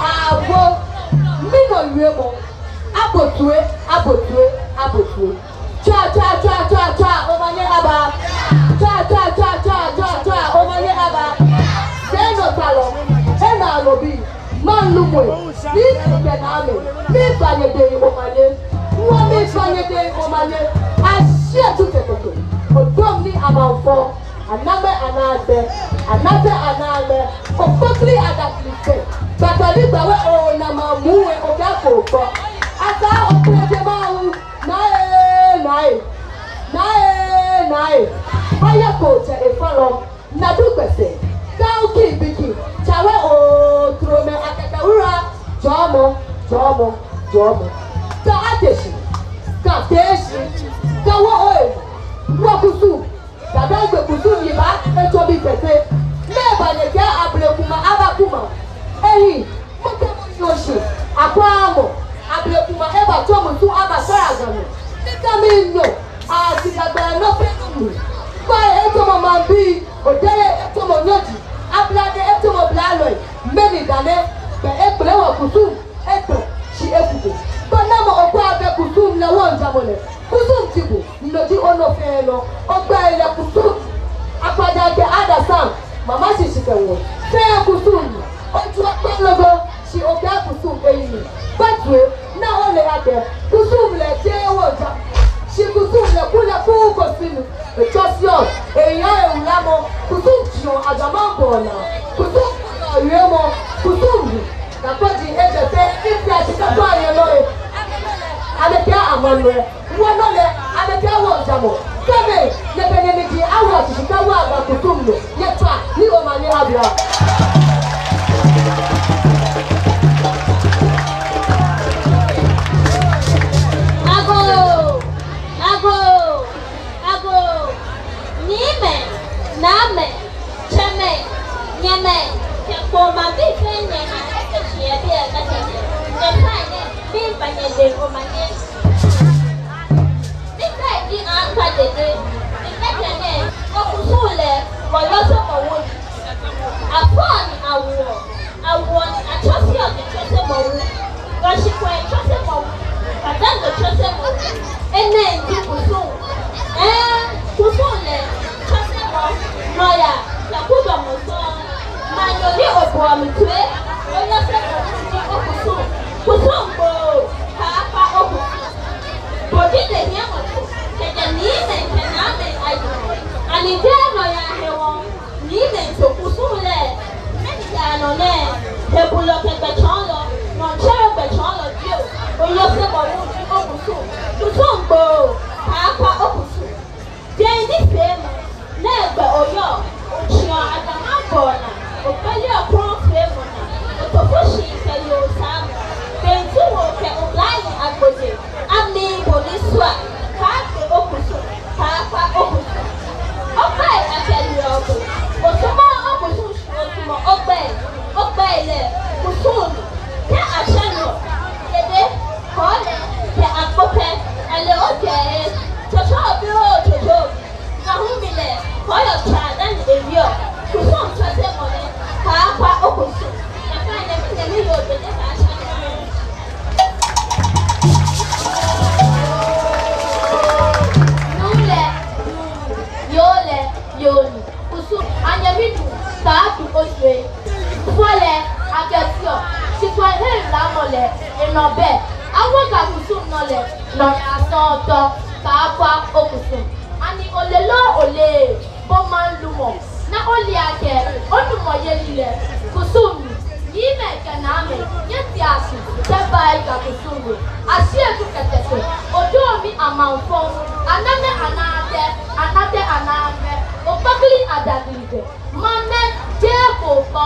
Awo, mi nɔ wie mɔ, akpɔtɔ ee. Abotue, abotue. Tswa, tswa, tswa, tswa, tswa, omanye aba. Tswa, tswa, tswa, tswa, tswa, tswa, omanye aba. Sɛinɔtalɔ, enaa lɔ bi, maŋ lumɔ, ni kɛkɛ naa mɛ, miiba nyɛdɛŋ omanye. Wɔ miiba nyɛdɛŋ omanye. Ashietu kɛkɛkɛ. Odɔm ni abaŋfɔ. Anamɛ anagbɛ, anatɛ anagbɛ, okpokli adakli fɛ. Batali gbawe o na ma mu we o ga ko kɔ. Asa okpokli ma wu, nae, nae, nae, nae. Aya ko tsɛ efalɔ, nadu gbɛsɛ, gao ki biki, tsawe o tromɛ akɛkɛ wura, jɔɔmɔ, jɔɔmɔ, jɔɔmɔ. Ka ateshi, ka teshi, ka wo oe, wo kusu. Dada egbe kusum yiba, etsɔ bi tete. Mɛɛ ba nyɛkɛɛ abele kuma aba kuma? Ehi, mɔ kɛ mɔ nyo shi, akwa mɔ. Abele kuma eba tsɔ musu aba sara gano. Nika mi nyo, asi dagba nɔ fɛɛ nɔ mli. Kpa etsɔmɔ maŋbii, odɛrɛ etsɔmɔ nyɔji, ablade etsɔmɔ blalɔi. Mɛni dane, bɛ ekpele wɔ kusum. Eto shi ekuko. Kpɔnamɔ okwa bɛ kusum lɛ wɔŋjamɔ lɛ. Kusum ji bo, no ji onɔ fɛɛ nɔ. Ogbɛi lɛ kusum. Akpaja kɛ adasam, mama shishi kɛ wɔ. Fɛɛ kusum. Otu akpɛ logo, shi okɛ kusum eyi. Gbatue, na ole akɛ kusum lɛ jeee wɔŋjamɔ. Shi kusum lɛ kulɛ ku ko sinu. Etsɔ siɔ, eya ewulamɔ, kusum tsiɔ ajama bɔna, kusum kulɔ wiemɔ, kusum wu. Nakɔji ejɛ fɛɛ, efia shi kɛtɔ ayɛ nɔ lɛ. Amɛkɛ amanu lɛ, wɔ nɔ lɛ, amɛkɛ wɔŋjamɔ. Kɛmɛ, nyɛkɛ nyɛniji awo shishi kɛwo agba kusum nɔ, nyɛtswa, ni omanye aba. Agoo, agoo. Agoo, niimɛi, naamɛi, tsɛmɛi, nyɛmɛi, kɛ Kpone maŋbii fɛɛ nyɛnaa kɛ shi yɛ biɛ kɛkɛ nɛɛ, nyɛfai nɛɛ, miiba nyɛdɛŋ omanye. Migbɛi ji Ankpa Dede, migbɛkɛ nɛɛ, wɔkusum lɛ, wɔyɔsemɔ wu ni. Afɔ ni awoɔ. Awoɔ ni atsɔseɔ kɛ tsɔsemɔ wu. Gɔshi kwɛ tsɔsemɔ wu. Kadaŋme tsɔsemɔ wu. Enɛ ji kusum. Ɛɛ, kusum lɛ, tsɔsemɔ, nɔyaa, kɛ kudɔmɔ sɔŋŋ. Maŋnyo ni obuɔ mi toi, oyɔsemɔ wu ji okusum. Kusum kpoo, kaakpa okusum. Bo ji dehiɛmɔ tso, kɛjɛ niimɛi kɛ naamɛi ayi. Ani jeee nɔyaa hewɔ? Niimɛi tso kusum lɛ, mɛni yaa nɔ nɛɛ, hebulɔ kɛ gbɛtsɔɔlɔ, nɔ tsɛrɛ gbɛtsɔɔlɔ jio, oyɔsemɔ wu ji okusum, kusum kpoo, kaakpa okusum. Jeŋ nifeemɔ, nɛgbɛ oyɔɔ, otsiɔ ajama bɔna, okpɛliɔ krɔŋfeemɔ naa, otofushi kɛ yoo saamɔ, bentuwo kɛ oblahii agbojee, amli bo ni sua, kaakpe okusum, kaakpa okusum. Ogbɛi akɛliɔ bo, osumɔɔ okusum shi osumɔɔ ogbɛi, ogbɛi lɛ kusum ni. Kɛ atsɛ nɔ, Dede, Kɔɔle, kɛ Akpokɛ, ale ojɛ, tsɔtsɔ obi oo tsɔtsɔ obi. Kahumi lɛ, kɔɔyɔɔ tsa dani ewiɔ, kusum tsɔsemɔ lɛ, kaakpa okusum. Nyɛfai nyɛmi nyɛmi yoo Dede kɛ atsɛ nɔ. Nuu lɛ, nuu, yoo lɛ, yoo ni. Kusum, anyɛmi nuu, kaadu oshwie. Fɔ lɛ, akɛtiɔ, shi kwɛ hei lamɔ lɛ, enɔ bɛ. Awo Ga kusum nɔ lɛ, nɔyaa sɔŋŋ tɔ, kaakpa okusum. Ani ole loo oleee, bo maŋ lumɔ, na ole akɛ, onumɔyeli lɛ, kusum ni. Niimɛi kɛ naamɛi, nyɛtea shi, kɛbaa Ga kusum we. Ashietu kɛtɛtɛ, odɔmi amaŋfɔ, anamɛ anaatɛ, anatɛ anaamɛ, okpokli adakli fɛ. Maŋ mɛ, jeee kɔkɔ,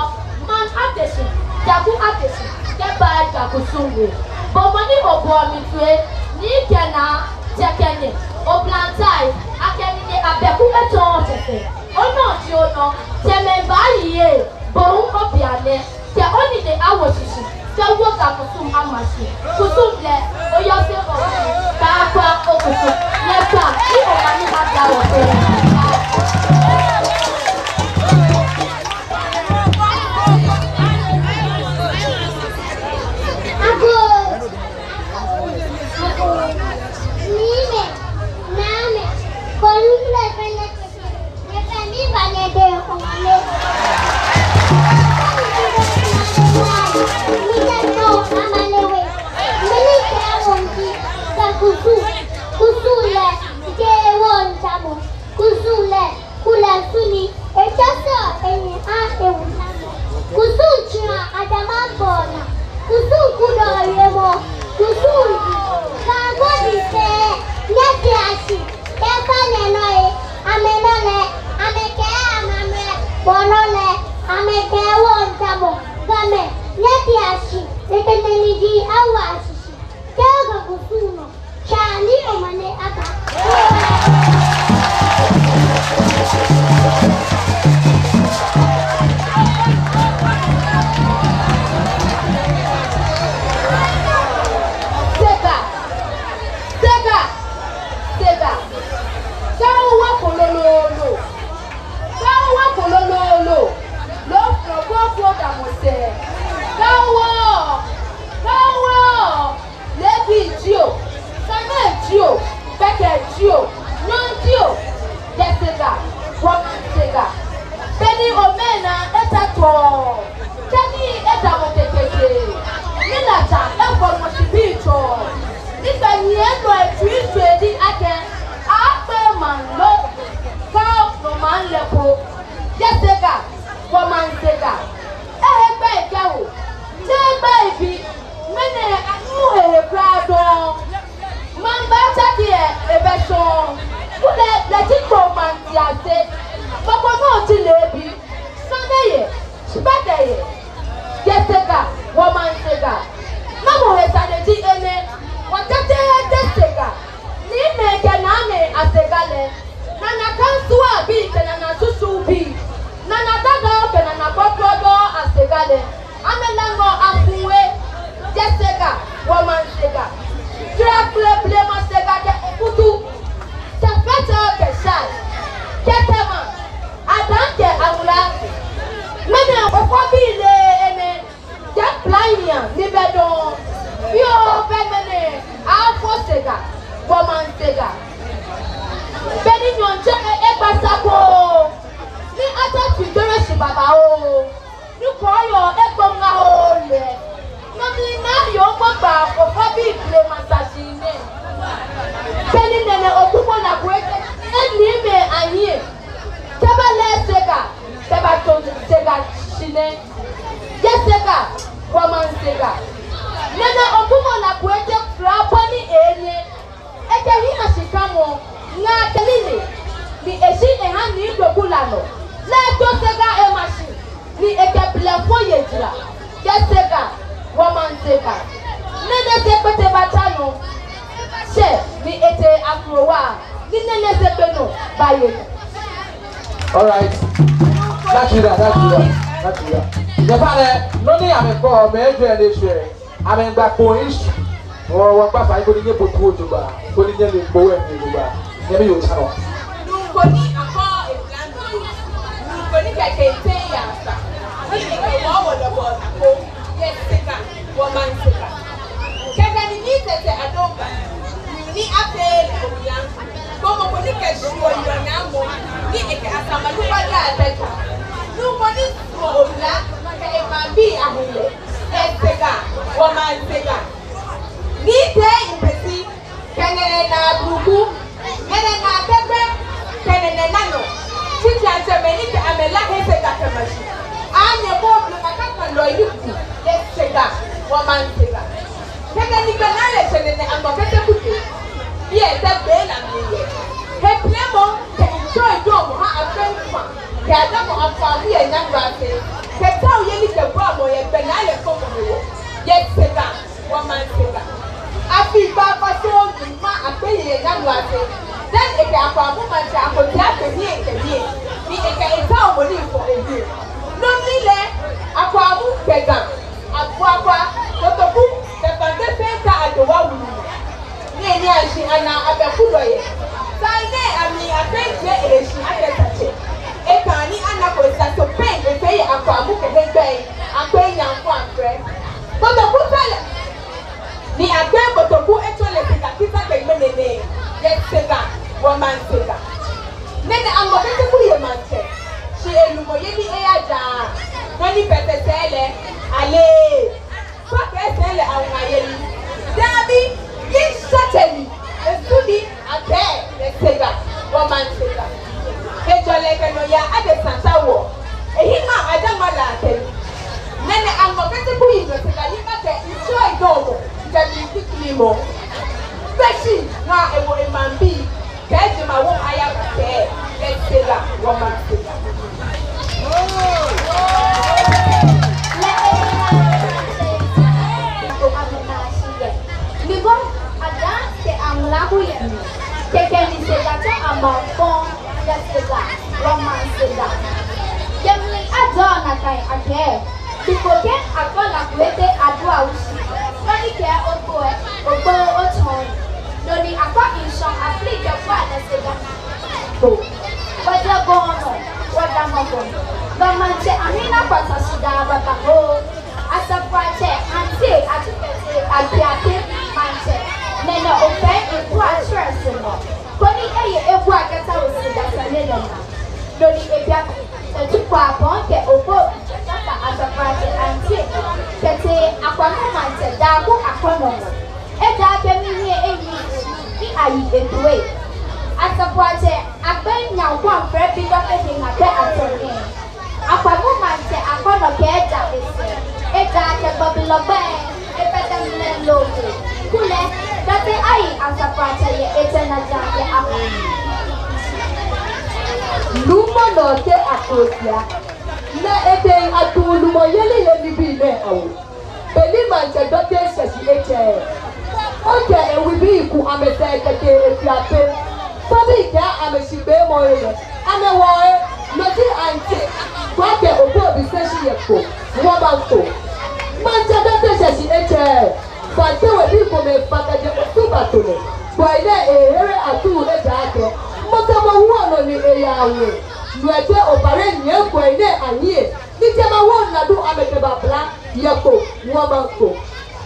maŋ ateshi, jaku ateshi, kɛbaa Ga kusum we. Bo mɔ ni obuɔ mi toi, nii kɛ naa, tsɛ kɛ nyɛ, oblantai, akɛ nine abɛku etsɔɔ tsɛsɛ. Onɔ ji onɔ, tsɛmɛi baayi yɛ, bo hu obianɛ, kɛ onine awo shishi, kɛwo Ga kusum ama shi. Kusum lɛ, oyɔsemɔ wu ni, kaakpa okusum. Nyɛtswa, ni omanye aba wɔ fɛɛ. Agoo. Enɛ mli ji awa ashishi. Kɛ oba kusum nɔ, tswa ni omanye aba. Sega, Sega, Sega. Gawu wako lolo. Gawu wako lolo. Loo flɔkɔflɔ damɔ sɛɛ. Gawu, Gawu. Leebi jio, sane jio, gbɛkɛ jio, nyɔɔŋ jio, yɛ Sega, wɔmaŋ Sega. Beni omɛi naa eta tɔɔ, kɛ nii edamɔ kekeke, ni latsa efɔmɔ shi biɛ tɔɔ, ni gbɛ nyiɛlɔi etsui tsui edi akɛ, akpee maŋ lo, Gawu nɔ maŋ lɛ po, yɛ Sega, wɔmaŋ Sega. Ehe gbɛi kɛho, jeee gbɛi bi, ŋmɛnɛ anu ehe kwraa dɔŋŋ. Maŋ baatsake yɛ ebɛ shɔŋŋ. Kulɛ lɛ ji Kpone maŋtiase. Kpokpo nɔ ji leebi. Sane yɛ, gbɛkɛ yɛ. Yɛ Sega, wɔmaŋ Sega. Namɔ he sane ji enɛ, wɔtete yɛ Sega. Niimɛi kɛ naamɛi asega lɛ, Nana Kansua bii kɛ Nana Susuu bii, Nana Dadao kɛ Nana Kpɔkpɔdɔ asega lɛ, amɛlaŋɔ afuwe, yɛ Sega, wɔmaŋ Sega. Trakple blema Sega kɛ Obutu, kɛ Fɛtɛo kɛ Shai, kɛ Tema, Adan kɛ Awula. Ŋmɛnɛ Ofɔbii le enɛ. Jɛ kpla nyia ni bɛ dɔŋŋ. Yoo, bɛ ŋmɛnɛ, afɔ Sega, wɔmaŋ Sega. Beni nyɔɔŋtsɛ egba sa ko, ni ata tui jɔrɔ shi babaoo, ni kɔɔyɔɔ egbo ŋa oo lɛ. Nɔ mli naa yoo ko gba Ofɔbii blema sa shi nɛ. Beni Nɛnɛ Odumo Lakwete, eni mɛ anyiɛ. Kɛba lɛ Sega, kɛba to Sega shi nɛ. Yɛ Sega, wɔmaŋ Sega. Nɛnɛ Odumo Lakwete kpla bɔ ni enyiɛ. Ekɛ hiɛshikamɔ ŋa kɛ nilee, ni eshi eha Nii Doku Lalo. Lɛ eto Sega ema shi, ni ekɛ blɛfo ye jara. Yɛ Sega, wɔmaŋ Sega. Nɛnɛ Sekpete batsa nɔ. Shɛ ni etee akrowa, ni Nɛnɛ Sekpete nɔ baye. All right. That's it, that's it, that's it. Nyɛfaa lɛ, nɔ ni amɛkɔ, mɛi ejwɛ ni eshwɛ, amɛgba Kpone history. Wɔ, wɔgba fai koni nyɛbo toi jogbaŋŋ, koni nyɛle Kpone history jogbaŋŋ. Nyɛmi yoo tsa nɔ. Nuu ko ni akɔ ebla nuu ko. Nuu ko ni kɛ kɛntɛ yaa sa. Ni ekɛ wɔ wɔ lɛ bɔ ta ko. Yɛ Sega, wɔmaŋ Sega. Kɛkɛ ni Nii Tɛtɛ Adoma, ni afee lɛ obla. Gbɔmɔ ko ni kɛ shwuɔ yɔɔ naa mɔ, ni ekɛ Asamalu ba daa tɛtɛ. Nuu ko ni sumɔɔ obla, kɛ emaŋbii ahewalɛ. Yɛ Sega, wɔmaŋ Sega. Nii Tɛi Mpesi, kɛ Nɛnɛ Naa Bruku, Nɛnɛ Naa Tɛgbɛ, kɛ Nɛnɛ Nanɔ. Tsitsi atsɛmɛi ni kɛ amɛ lɛ he Sega kɛma shi. Anyɛ ko blema kaka lɔ yi ku, yɛ Sega, wɔmaŋ Sega. Kɛkɛ ni gbɛnaa lɛ shɛ Nɛnɛ Aŋmɔ Kete Kute. Biɛ Tɛgbɛ la mli yɛ. He blema kɛ ŋshɔ edɔmɔ ha afɛn fa. Kɛ adamɔ afɔ amu yɛ Nyagba ase. Kɛ tao yeli kɛ bɔ amɔ yɛ gbɛnaa lɛ kɔmɔ hewɔ. Yɛ Sega, wɔmaŋ Sega. Afi gba kpaso ni ma akpe yɛ Nyagba ase. Then ekɛ Akwamu maŋtsɛ Akotia kpe hiɛ kɛ hiɛ. Ni ekɛ etao mɔ ni fɔ ehiɛ. Nɔ mli lɛ, Akwamu kɛ Ga. Abuakwa, Kotoku, kɛ Fante fɛɛ ta ajo wa wulu. Ni eni ashi ana abɛku lɔ yɛ. Sane amli akpe jɛ eshi akɛ tatsɛ. Eka ni ana ko sa so pɛŋ efee yɛ Akwamu kɛ he gbɛi. Akpe nyanko afrɛ. Kotoku fɛlɛ. Ni akpe Kotoku etsɔ lɛ Sega kita kɛ ŋmɛnɛ nɛɛ. Yɛ Sega, wɔmaŋ Sega. Nɛnɛ Aŋmɔ Kete Kute yɛ maŋtsɛ. Shi elumɔ yeli eya jaa. Nɔ ni pɛtɛ sɛɛ lɛ. Ale. Fa kɛ sɛɛ lɛ awuŋa yeli. Dabi, yi shateli, esu ni akɛ, yɛ Sega, wɔmaŋ Sega. Kɛjɛ lɛ kɛ nɔyaa adesa tawɔ. Ehi ŋa aja ŋa la tɛli. Nɛnɛ Aŋmɔ Kete Kute yi nɔ Sega yi ma kɛ ŋshɔ edɔmɔ, kɛ mi kikli mɔ. Fɛshi ŋa ewo emaŋbii. Kɛji ma wo aya kɛ, yɛ Sega, wɔmaŋ Sega. Maŋ fɔŋ, yɛ Sega, wɔmaŋ Sega. Yɛ mli ajɔɔ nakai akɛ, Kpokpo kɛ Akpala Kwete Aduawu shi, koni kɛ ogbo ɛ, ogbo otsɔɔ. No ni akɔ ŋshɔ afili kɛfɔ lɛ Sega. Kpo. Wɔjɛ gɔŋ nɔ, wɔdamɔ gɔŋ. Gɔŋ maŋtsɛ Amina Kwasa Suda Babako. Asafoatsɛ Auntie Atukɛte Abiate Maŋtsɛ, Nene Ofe Eku Akyerɛ Sumɔ, koni eye ebua kɛtao Sega sane lɛ naa. No ni Ebiate Tukwa Bɔn kɛ Obo Tata Asafoatsɛ Auntie Kɛte Akwamu Maŋtsɛ Daku Akɔnɔmɔ. Ejaakɛ mihiɛ eyi ni ayi etoi. Asafoatsɛ Agbɛnɛ Nyankwa Mfrɛ Bi Dɔkɛ Hena Bɛ Atɔne. Akwamu Maŋtsɛ Akɔnɔ kɛ eja esɛɛ, ejaakɛ gbɔbilɔ gbɛi, ebɛ tɛ mlɛ loo. Kulɛ, Dɔte ayi Asafoatsɛ yɛ etɛ naa jaakɛ akɔ. Nuumo Nɔɔte Akosia, lɛ edɛŋ atuu lumɔyeli yɛ nibii nɛɛ awo. Beni Maŋtsɛ Dɔte shɛ shi etsɛ, okɛ ewebii ku amɛsɛɛ kɛtee Efiape. Fabi kɛ amɛshigbeemɔ lɛ, amɛwɔɔɛ, no ji Auntie Kwakɛ Okobi sɛɛ shi yɛ Kpo, wɔmaŋ Kpo. Maŋtsɛ Dɔte shɛ shi etsɛ, Fante webii komɛi fa kɛjɛ Osu bato lɛ. Bɔ ni ehere atuu ejaakɛ mɔ kɛ mɔ woɔ nɔ ni eyaa we. No hewɔ lɛ opare nyɛ bɔ ni ahiɛ. Ni jɛmɛ wɔnadu amɛkɛba bla yɛ Kpo, wɔmaŋ Kpo.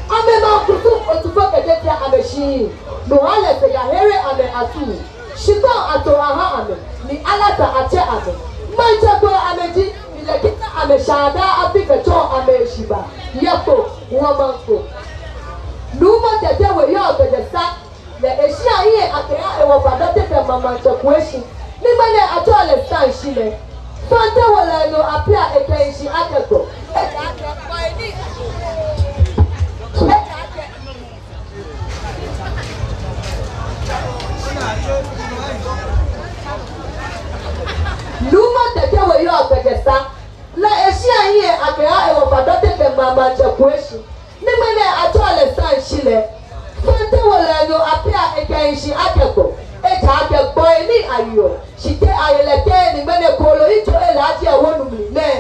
Amɛmaŋ kusum Otufo kɛjɛ tia amɛshi. No hewɔ lɛ Sega here amɛ atuu. Shikpɔŋ ato aha amɛ, ni alata atsɛ amɛ. Maŋtsɛ Kpo amɛji, ni lɛ kita amɛshaa daa afi kɛtsɔ amɛshiba yɛ Kpo, wɔmaŋ Kpo. Nuumo Tɛtɛ We Yoo Kɛjɛ Sa. Lɛ eshia hiɛ akɛha ewɔfa Dɔte kɛ Maŋtsɛ Kwesi. Ni ŋmɛnɛ atsɛɔ lɛ Saŋshi lɛ. Fante wolɛnyo apia ekɛɛ shi akɛ Kpo. Nuumo Tɛtɛ We Yoo Kɛjɛ Sa. Lɛ eshia hiɛ akɛha ewɔfa Dɔte kɛ Maŋtsɛ Kwesi. Ni ŋmɛnɛ atsɛɔ lɛ Saŋshi lɛ. Fante wolɛnyo apia ekɛɛ shi akɛ Kpo. Ejaakɛ Kpo ni ayeɔ. Shi te aye lɛ tɛŋŋ ni ŋmɛnɛ kooloo yitso elaaje ewo nu mli nɛɛ.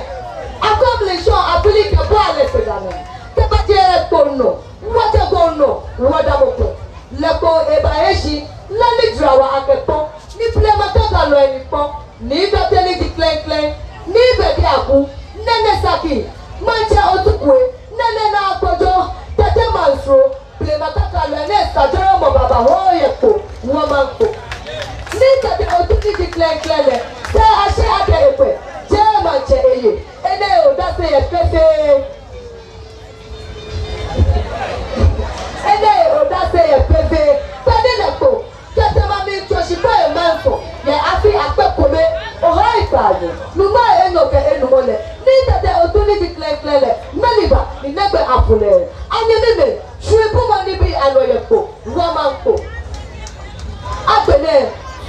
Akɔ mli shɔ afili kɛbua lɛ Sega naa. Kɛbaje Kpo nɔ. Wɔjɛ gɔŋ nɔ, wɔdamɔ gɔŋ. Lɛ Kpo ebahe shi, lɛ ni jara wa akɛ Kpo, ni blema kakalɔi ni Kpo, ni Dɔte ni ji klɛŋklɛŋ, ni bɛ di aku, Nene Saki, Maŋtsɛ Otukwe, Nene Naa Kpojo, Tɛtɛ Mansro, blema kakalɔi ni sa jɔɔmɔ babaoo yɛ Kpo, wɔmaŋ Kpo. Ni Tɛtɛ Otu ni ji klɛŋklɛŋ lɛ, sɛɛ ashi akɛ ekwɛ, jeee maŋtsɛ eye, enɛ odase yɛ fɛfɛɛ. Enɛ odase yɛ fɛfɛɛ, kpɛni lɛ Kpo, kɛtee maŋ mli tso shi kpɛ yɛ maŋ sɔ, yɛ afi akpe kome, ohai kpaanyɔ, nyɔŋmai enyɔ kɛ enumɔ lɛ, ni Tɛtɛ Otu ni ji klɛŋklɛŋ lɛ, mɛni ba, ni nɛgbɛ afɔ lɛ, anyɛmimɛi, shwɛ bumɔ nibii anɔ yɛ Kpo, wɔmaŋ Kpo. Agbɛnɛ,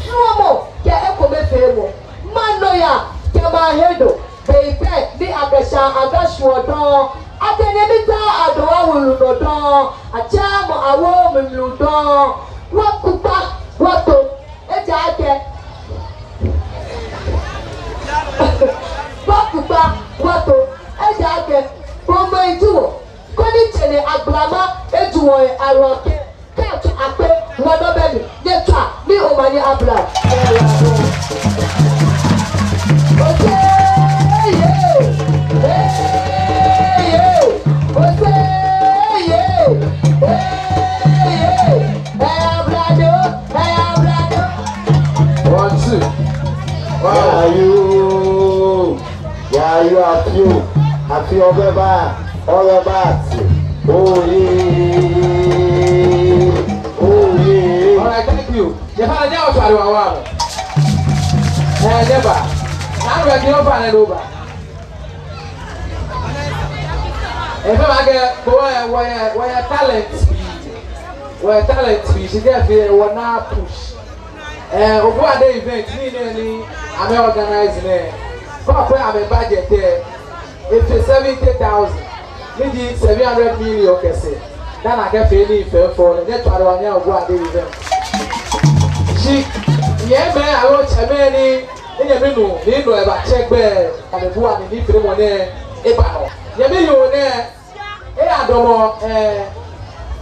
suɔmɔ, kɛ ekomefeemɔ, maŋ nɔyaa, kɛ maŋ hedɔɔ, bei pɛ ni akɛshaa aga shwuɔ dɔŋŋ, akɛ nyɛmi ta adɔ wa wulu nɔ dɔŋŋ, atsɛmɔ awo mimlu dɔŋŋ, wɔkpokpaa, wɔto, ejaakɛ. Wɔkpokpaa, wɔto, ejaakɛ, kɔmɔ eji wɔ, koni tsɛnɛ agblama, eji wɔ yɛ arɔkɛ. Kɛtsɔ akpe, wɔnɔ bɛ mli, nyɛtswa, ni omanye abla. Ose, eye, eye, ose, eye, eye, eye, ablade, ablade. One, two. Wow. Yayoo. Yayoo afi oo, afi ɔbɛba, ɔbɛba ati. Oye, oye. All right, thank you. Nyɛfainɛ, nyɛhaa wɔtswaa dɛ wawa mɔ. Ɛɛ, nyɛba. Naa wɛ ki ofainɛ do ba. Efee mi akɛ, wɔyɛ, wɔyɛ, wɔyɛ talent. Wɔyɛ talent, shi kɛ fee wɔna push. Ɛɛ, Obuade event, nii nɛɛ ni amɛ organize nɛɛ. Kɛ okwɛ amɛ budget lɛ, efee seventy thousand. Ni ji seven hundred million kɛ sɛɛ. Ghana kɛ fee nii fɛɛ fɛɛ lɛ, nyɛtswaa dɛ wɔnyaa Obuade event. Shi, Nyɛmimɛi aloo tsɛmɛi ni, ni nyɛmi nuu, ni nuu lɛ batsɛ gbɛ, amɛbua ni nifeemɔ nɛɛ eba nɔ. Nyɛmi yoo nɛɛ, eyadamɔ, eh,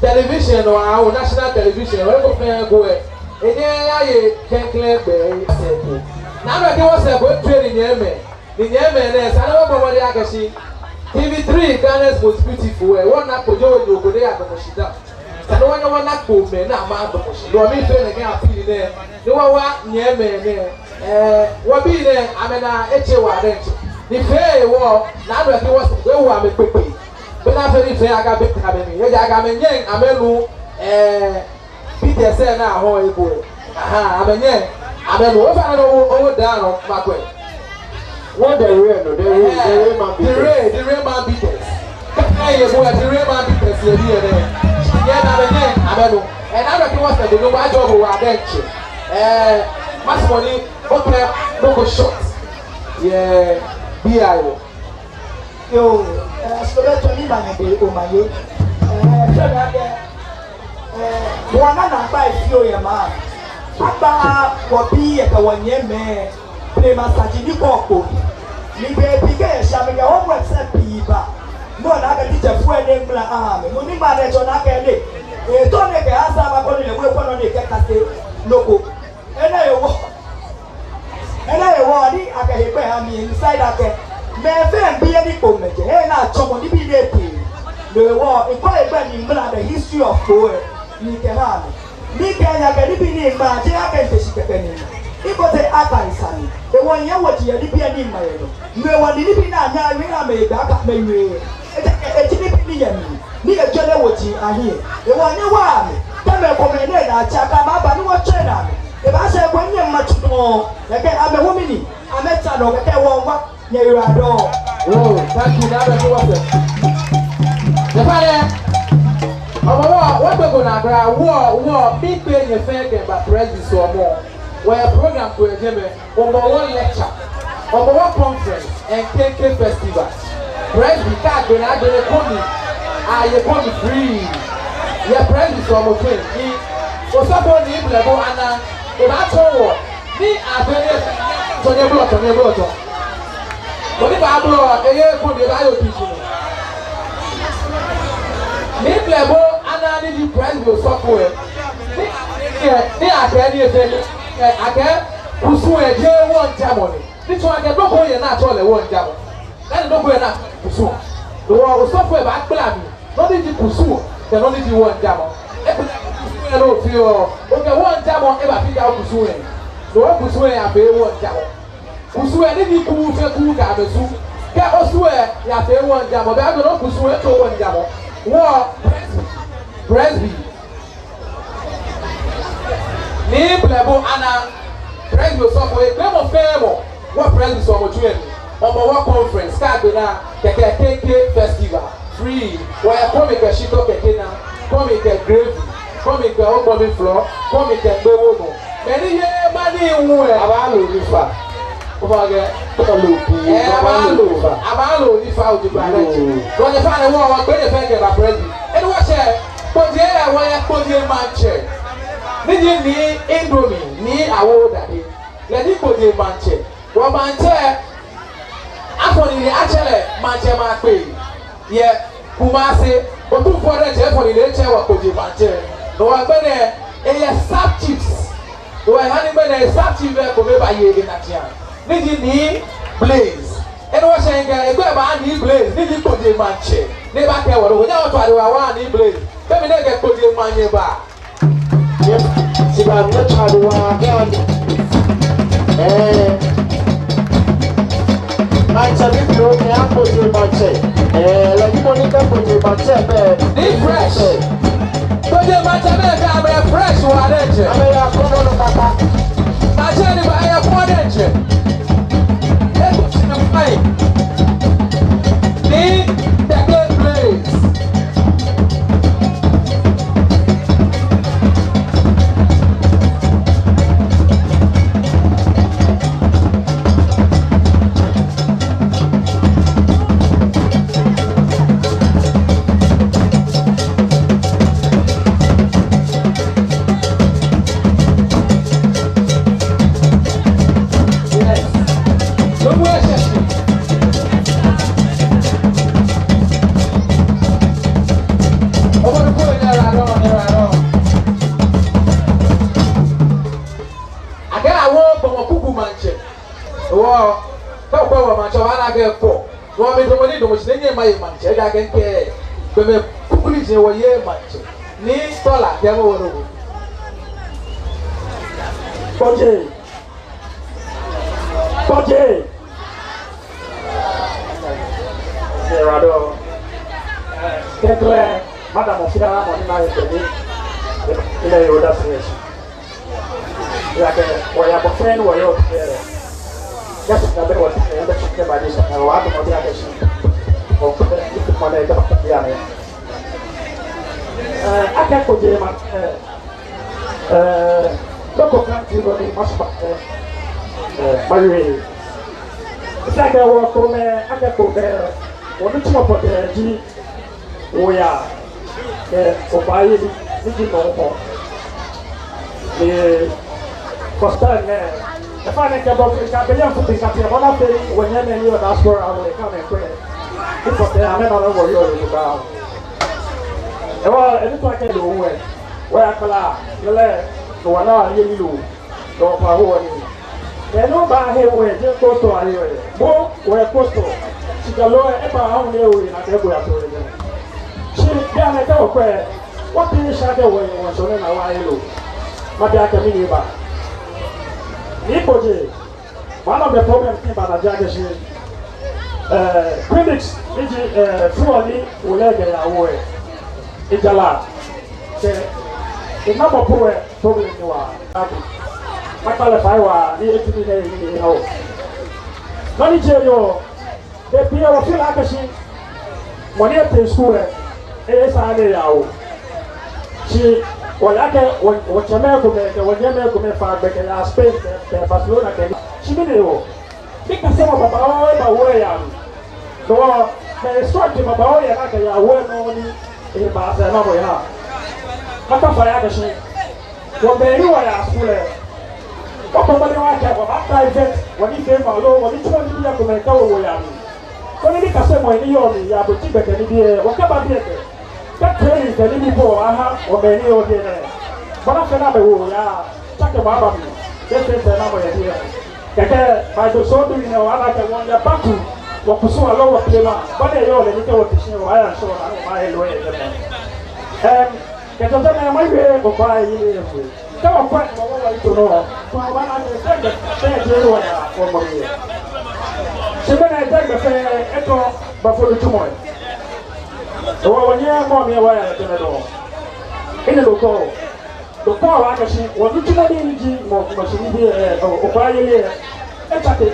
television nɔ, awo national television nɔ, eko fɛɛ eko lɛ. Enyɛ eyaye klɛŋklɛŋ gbɛ, esɛɛ ko. Naanɔ kɛ wɔsɛɛ ko etue ni nyɛmimɛi, ni nyɛmimɛi nɛɛ, esa ni wɔbɔ mɔdɛŋ akɛ shi T V three, Ghana's Most Beautiful lɛ, wɔna kpo jio jio ko ni yadamɔ shi dã. Esa ni wɔnyɛ wɔna kpo mɛi ni amɛdamɔ shi. No mifee nɛkɛ appeal nɛɛ, ni wɔwa nyɛmimɛi nɛɛ, eh, wɔbii nɛɛ, amɛnaa etse waa diɛŋtsɛ. Ni fɛɛ hewɔ, naanɔ kɛ wɔsɛɛ ko ewo amɛ kpekpe. Bɔ ni afee ni fɛɛ aka be ta be mli. Ejaakɛ amɛnyɛŋ amɛnu, eh, Peters lɛ ni ahɔɔ eko lɛ. Aha, amɛnyɛŋ amɛnu. Ofainɛ, owo, owo daa nɔ makwɛ. Wɔ the real nɔ, the real, the real man Peters. The real, the real man Peters. Kɛkɛ yɛ bo, the real man Peters yɛ biɛ nɛɛ. Nyɛnaa amɛnyɛŋ amɛnu. Ena nɔ kɛ wɔsɛɛ ko ni wɔjɔɔ bo waa diɛŋtsɛ. Eh, masumɔ ni okɛ nɔ ko short. Yeah, B I O. Yoo, eh, sɔlɛ tɔ ni manyɛ be omanye. Eh, fɛɛ mli akɛ, eh, wɔnaa naagba fioo yɛ maŋ. Akpa wɔbii yɛ kɛ wɔnyɛmimɛi. Blema saji ni kɔkɔ. Ni be bi kɛ yɛ sha mi kɛ homework sɛɛ pii ba. No naa kɛ teacher fo ɛ ni ŋmla amɛ. No ni ŋmla lɛ jɔ naa kɛ lɛ. Eh, tɔ ni kɛ asa ba kɔ ni lɛ wɔ kɔ nɔ ni kɛ kase nɔ ko. Enɛ hewɔ, enɛ hewɔ ni akɛ hegbɛ ha mi, ni sa da akɛ mɛi fɛɛ miibi he ni kpomɛi jɛ, he ni atsɔmɔ nibii nɛɛ tee. No hewɔ, mikɔ hegbɛ ni ŋmla the history of Kpone lɛ, ni kɛha mi. Ni kɛ nya kɛ nibii ni ŋmla jɛ akɛ ŋte shi kɛkɛ ni. Iko te aka isa ni. Hewɔ nyɛ woji yɛ nibii ni ŋmla yɛ nɔ. No hewɔ ni nibii ni anya, ni amɛ gba ka mɛ yue. Eji, eji nibii ni yɛ mli. Ni ejɔ lɛ woji ahiɛ. Hewɔ nyɛwa mi. Kɛ mɛi komɛi ni ena tsa ka ma ba ni wɔtsɛ na mi. Ebaashɛ ko nyɛ ma tsu dɔŋŋ. Kɛkɛ amɛwo mi ni. Amɛtsa nɔ kɛkɛ wɔwa. Nyɛyiwaladɔŋŋ. Oh, thank you. Naa bɛ ko wɔsɛɛ. Nyɛfaa lɛ. Hɔmɔwɔ, wɔgbe ko naa kra. Wɔ, wɔ, mikpee nyɛ fɛɛ kɛba Presby sɔɔmɔ. Wɔyɛ program ko yɛ jɛmɛ. Hɔmɔwɔ lecture, Hɔmɔwɔ conference, and Kenkey festival. Presby kɛ agbɛnɛ, agbɛnɛ koni, aye koni free. Yɛ Presby sɔɔmɔ tsu lɛ mli, osɔfo Nii Blɛbo Anaa, ebaatsɔɔ wɔ, ni afee ni, tsɔɔ nyɛ blɔ, tsɔɔ nyɛ blɔ, tsɔɔ. Koni baablɔ, eye koni ebaaye obi ji. Nii Blɛbo Anaa ni ji Presby osɔfo lɛ. Ni, ni, ni akɛ ni efee ni, akɛ kusum lɛ jeee wɔŋjamɔ ni. Ni tsɔɔ akɛ nɔ ko yɛ ni atsɛɔ lɛ wɔŋjamɔ. Ni nɔ ko yɛ ni atsɛɔ kusum. No hewɔ osɔfo lɛ baagbala mli. Nɔ ni ji kusum, kɛ nɔ ni ji wɔŋjamɔ. Ekpɛlɛ kusum lɛ nɔ fioo. Okɛ wɔŋjamɔ, ebaafee ja kusum lɛ. No hewɔ kusum lɛ yafee wɔŋjamɔ. Kusum lɛ ni ji kuu fɛɛ kuu kɛ amɛsu. Kɛ osu lɛ yafee wɔŋjamɔ, bɛ agbɛnɛ kusum lɛ etsɔ wɔŋjamɔ. Wɔ Presby, Presby. Nii Blɛbo Anaa, Presby osɔfo, ekpee mɔ fɛɛ mɔ, wɔ Presby sɔɔmɔ tsu lɛ mli, Hɔmɔwɔ conference, kɛ agbɛnɛ, kɛkɛ Kenkey festival, free, wɔyɛ kɔmi kɛ shitɔ kɛ kena, kɔmi kɛ gravy, kɔmi kɛ ogbɔmɛi flɔ, kɔmi kɛ kpee wonu. Mɛi ni yeee maŋ lɛ mli lɛ, abaalo nifa. Ofainɛ, kɔlɔ bi, ɛɛ, abaalo, abaalo nifa. Abaalo nifa oji ba lɛ. Mm. Wɔnyɛ fã nɛɛ wɔ, wɔkpee nyɛ fɛɛ kɛba Presby. Eni wɔshɛ, Kpone lɛ, wɔyɛ Kpone maŋtsɛ. Ni ji Nii Indomie, Nii Awo Dade. Lɛ ji Kpone maŋtsɛ. Wɔ maŋtsɛ, afɔ nine atsɛ lɛ maŋtsɛ maŋkpee. Yɛ Kumasi, Otumfuo diɛŋtsɛ efɔ nine etsɛ wɔ Kpone maŋtsɛ. No hewɔ agbɛnɛ, eyɛ sub chiefs. No hewɔ ehã ni agbɛnɛ sub chief lɛ ekome baye enajiaŋ. Ni ji Nii Blaze. Eni wɔshɛ ŋkɛ, egbɛi ba Nii Blaze, ni ji Kpone maŋtsɛ. Ni ebakɛɛ wɔ, no hewɔ nyɛhaa wɔto adewa wɔha Nii Blaze. Kɛ mi nɛkɛ Kpone maŋnyɛ ba. Yes, sit down, let's try the one again. Eh. Maŋtsɛ bibioo kɛ Kpone maŋtsɛ. Eh, lɛ ji mɔ ni kɛ Kpone maŋtsɛ bɛ. Nii Fresh. Kpone maŋtsɛ bɛ kɛ amɛ Fresh waa diɛŋtsɛ. Amɛya kɔnɔ nɔ kaka. Maŋtsɛ ni ba ya kɔ diɛŋtsɛ. Eto shi na fine. Nii Tɛkle Blaze. Kuku maŋtsɛ. Wɔ, kɛ okwɛ wɔ maŋtsɛ, obaana akɛ ekɔ. Wɔ, midamɔ ni midamɔ shi ni enyɛ maye maŋtsɛ, ejaakɛ mikɛɛ, gbɔmɛi kuku ni ji wɔye maŋtsɛ. Nii Tɔla, kɛɛmɔ wɔ nɔ ko. Kɔje. Kɔje. Ewɔ dɔ. Kɛkɛlɛ, madam, ofi da mɔ ni na yɛ tɛni. Ilɛ yoo da si yɛ shi. Ejaakɛ wɔya bɔ fɛɛ ni wɔyɔɔ kɛkɛ. Yes, na bɛ wɔ kɛkɛ, bɛ kɛkɛ ba di sa, na wɔ adumɔ bi akɛ shi. Wɔ kɛkɛ, ni kuma na ida kɛkɛ ya ne. Eh, akɛ kɔje ma, eh, eh, loko kan ti lɔ ni ma sɔ, eh, eh, ma yue. Esa akɛ wɔ kome, akɛ kome, wɔ nitsumɔ pɔtɛɛ ji, wɔya, eh, Okpayeli, ni ji nɔ ko. Ni first time nɛɛ, efa ni kɛ bɔ fi ka bɛ yɛn futi ka tiɛ, bɔ ni afee ni wɔnyɛmɛi ni yɔɔ diaspora, wɔle ka mɛ kwɛ. Ni pɔtɛɛ, amɛnɔ ni wɔyɔɔ lɛ ba. Ewɔ, eni to akɛ lɛ wɛ. Wɔya kpala, lɛlɛ, ni wɔna yeli lɛ. Dɔɔ pa ho ni. Enu ba he wɛ je kosto ayo ye. Bo wɛ kosto. Shika lo e ba ho ni wɛ na de bo ya to ye. Shi bia ne ta okwɛ. Wɔ bi ni sha de wɛ wɔ so ne na wa ye lo. Mabi akɛ mɛni ba. Ni kɔje. One of the problem ni ba na ja akɛ shi. Eh, clinics, ni ji, eh, fluor ni ole kɛ yawo ye. Ijala. Kɛ, ina bɔ po wɛ problem ni wa. Abi. Makpa lɛ fai waa, ni etumi nɛ yi ni eha wɔ. Nɔ ni je yɔɔ, de bi wɔ feel akɛ shi, mɔ ni etee school lɛ, esa ni eyawo. Shi, wɔle akɛ, wɔ, wɔtsɛmɛi komɛi, kɛ wɔnyɛmɛi komɛi faa gbɛ kɛya Spain, kɛ, kɛ Barcelona, kɛ, shi mɛni hewɔ. Mikasemɔ babaoo eba wɔ ya mi. Dɔɔ, mɛ sɔti babaoo yɛ na kɛ yawo nɔ ni, eba sɛɛ na mɔ ya. Mata fai akɛ shi. Wɔmɛi ni wɔya school lɛ. Wɔkpɔ mɔ ni wɔkɛ, wɔba private, wɔ nifeemɔ loo, wɔ nitsumɔ ni bi ya komɛi kɛ wɔ wɔ ya mi. Koni mikasemɔ ni yɔɔ mi, ya bo ti gbɛkɛ ni bi yɛ, wɔkɛba biɛ kɛ. Kɛ training kɛ nibii ko aha, wɔmɛi ni yɔɔ biɛ nɛɛ. Bɔ ni afee ni amɛwo ya, tsakemɔ aba mli. Kɛ fee sɛɛ ni amɛyɛ biɛ. Kɛkɛ, ba do so do ni wɔna kɛ wɔya back to, wɔkusum aloo wɔblema. Bɔ ni eyɔɔ lɛ ni kɛ wɔte shi wɔya ŋshɔ ni wɔya loo yɛ jɛmɛ. Em, kɛjɛ jɛmɛ, mawie Okpayeli he. Kɛ wɔkwɛ, wɔ, wɔ, wɔ, ito nɔ, kɛ wɔbaana akɛ, akɛ, akɛ, akɛ, wɔmɔ yɛ. Shi mɛni akɛ, akɛ, akɛ, etɔ, bafo nitsumɔ yɛ. Wɔ, wɔnyɛmimɛi wɔya yɛ tɛmɛ dɔŋŋ. Enɛ loko. Loko wa akɛ shi, wɔ nitsumɔ ni ji, mɔ, mɔ shi ni bi, eh, o, Okpayeli yɛ. Etsake.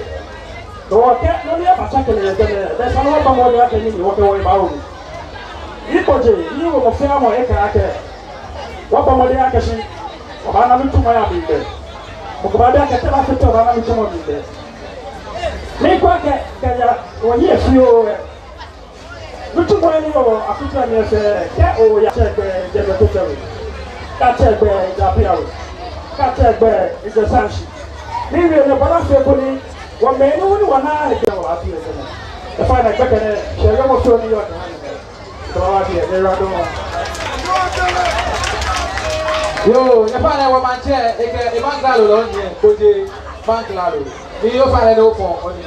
Dɔɔ kɛ, nɔ ni eba tsake lɛ yɛ tɛmɛ, bɛ sa ni wɔbamɔ mɔdɛŋ akɛ ni, ni wɔkɛ wɔhe baawo. Ni kɔje, ni wɔ mɔ fɛɛ mɔ ekɛɛ akɛ. Wɔbamɔ mɔdɛŋ akɛ shi, wɔbaana nitsumɔ yɛ mli bɛ. Mɔ ko baabi akɛ te bafee tɛŋŋ wɔbaana nitsumɔ mli bɛ. Mikwɛ akɛ, kɛya, wɔyi efi o, eh. Nitsumɔ ni yɔɔ, akutsɛ mi ese, kɛ oya tsɛ gbɛ, jɛmɛ to tsɛ mi. Kɛ tsɛ gbɛ, ja pia o. Kɛ tsɛ gbɛ, ije sanshi. Ni wie ni bɔ ni afee koni, wɔmɛi ni wɔ ni wɔna, ekɛ wɔ afi ese nɛ. Efa nɛ gbɛkɛ nɛ, shɛ yɔɔ mɔ fɛɛ ni yɔɔ nɛ. Yoo, nyɛfainɛ wɔ maŋtsɛ, ekɛ, e maŋ klalo lɛ nyiɛ, kɔje maŋ klalo. Ni yoo fainɛ ni ofɔ, oni.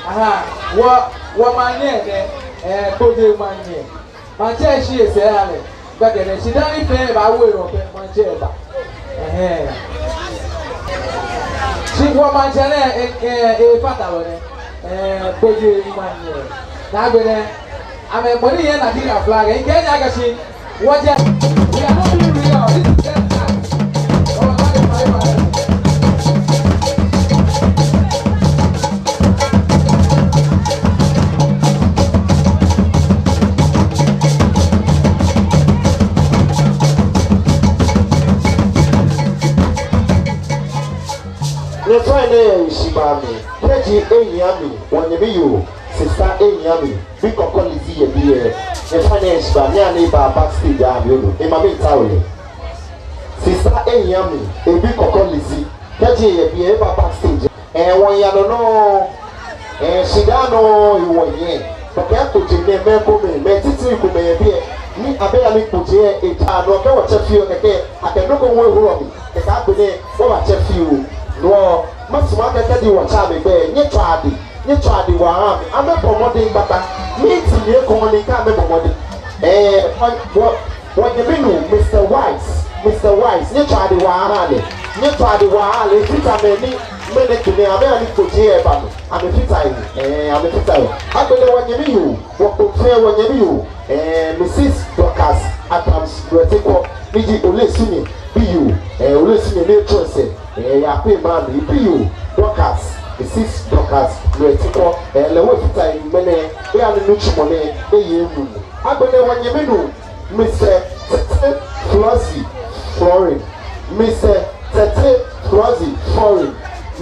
Aha, wɔ, wɔ maŋnyɛ nɛ, eh, kɔje maŋnyɛ. Maŋtsɛ shi esɛɛ ale. Gbɛkɛ nɛ, shi dani fɛɛ baawo enɔ fɛɛ, maŋtsɛ ba. Ɛhɛɛ. Shi wɔ maŋtsɛ nɛ, e, e, efata wɔ nɛ. Ɛɛ, kɔje maŋnyɛ. Naagbee nɛ, amɛ mɔ ni yɛ Nigeria flag, ekɛɛ nyɛ akɛ shi, wɔjɛ, we are not being real, this is just act. Our life, my life. Nyɛfainɛ yɛ heshibaa mli, kɛji ehia mi, wɔnyɛmi yoo, sista ehia mi, bi Kɔkɔ Lizzy yɛ biɛ. Nyɛfainɛ yɛ heshibaa mli, ani eba backstage aha mi olu, ema mi ta ole. Sista ehia mi, ebi Kɔkɔ Lizzy, kɛji eyɛ biɛ, eba backstage. Ɛɛ, wɔya nɔ nɔŋŋ, ɛɛ, shidaa nɔŋŋ, ewɔ yɛ. Bɔ kɛ kɔje nɛɛ, mɛi komɛi, mɛi titri komɛi yɛ biɛ, ni abɛ ya ni kɔje yɛ, eta nɔ kɛ wɔtsɛ fioo kɛkɛ, akɛ nɔ ko ŋwɛ hurɔ mi, kɛkɛ agbɛnɛ, wɔbatsɛ fioo, nɔ, ma Wɔtsɛ amɛ gbɛi, nyɛtswaa dɛŋ, nyɛtswaa dɛŋ wɔha amɛ. Amɛbɔ mɔdɛŋ kpakpa. Miiti mi ekoŋŋ ni akɛ amɛbɔ mɔdɛŋ. Ɛɛ, wɔ, wɔ, wɔnyɛmi nuu, Mister Wise, Mister Wise, nyɛtswaa dɛŋ wɔha lɛ. Nyɛtswaa dɛŋ wɔha lɛ, efata mɛi ni, mɛi ni kɛ nɛɛ, amɛha ni kpoji eba nɔ. Amɛfata he, ɛɛ, amɛfata he. Agbɛnɛ wɔnyɛmi yoo, wɔkpɔŋ fɛɛ wɔnyɛmi yoo, ɛɛ, Missus Dorcas Adams Lɔɛtekwɔ, ni ji Olesu nyɛ biyoo, ɛɛ, Olesu nyɛ ni etsɔ esɛɛ, ɛɛ, yɛ Akwemamɛi biyoo, Dorcas, Missus Dorcas Lɔɛtekwɔ, ɛɛ, lɛ hu efata he ŋmɛnɛ, eha ni nitsumɔ nɛɛ eye emuu. Agbɛnɛ wɔnyɛmi nuu, Mister Tete Flossie Florin, Mister Tete Flossie Florin,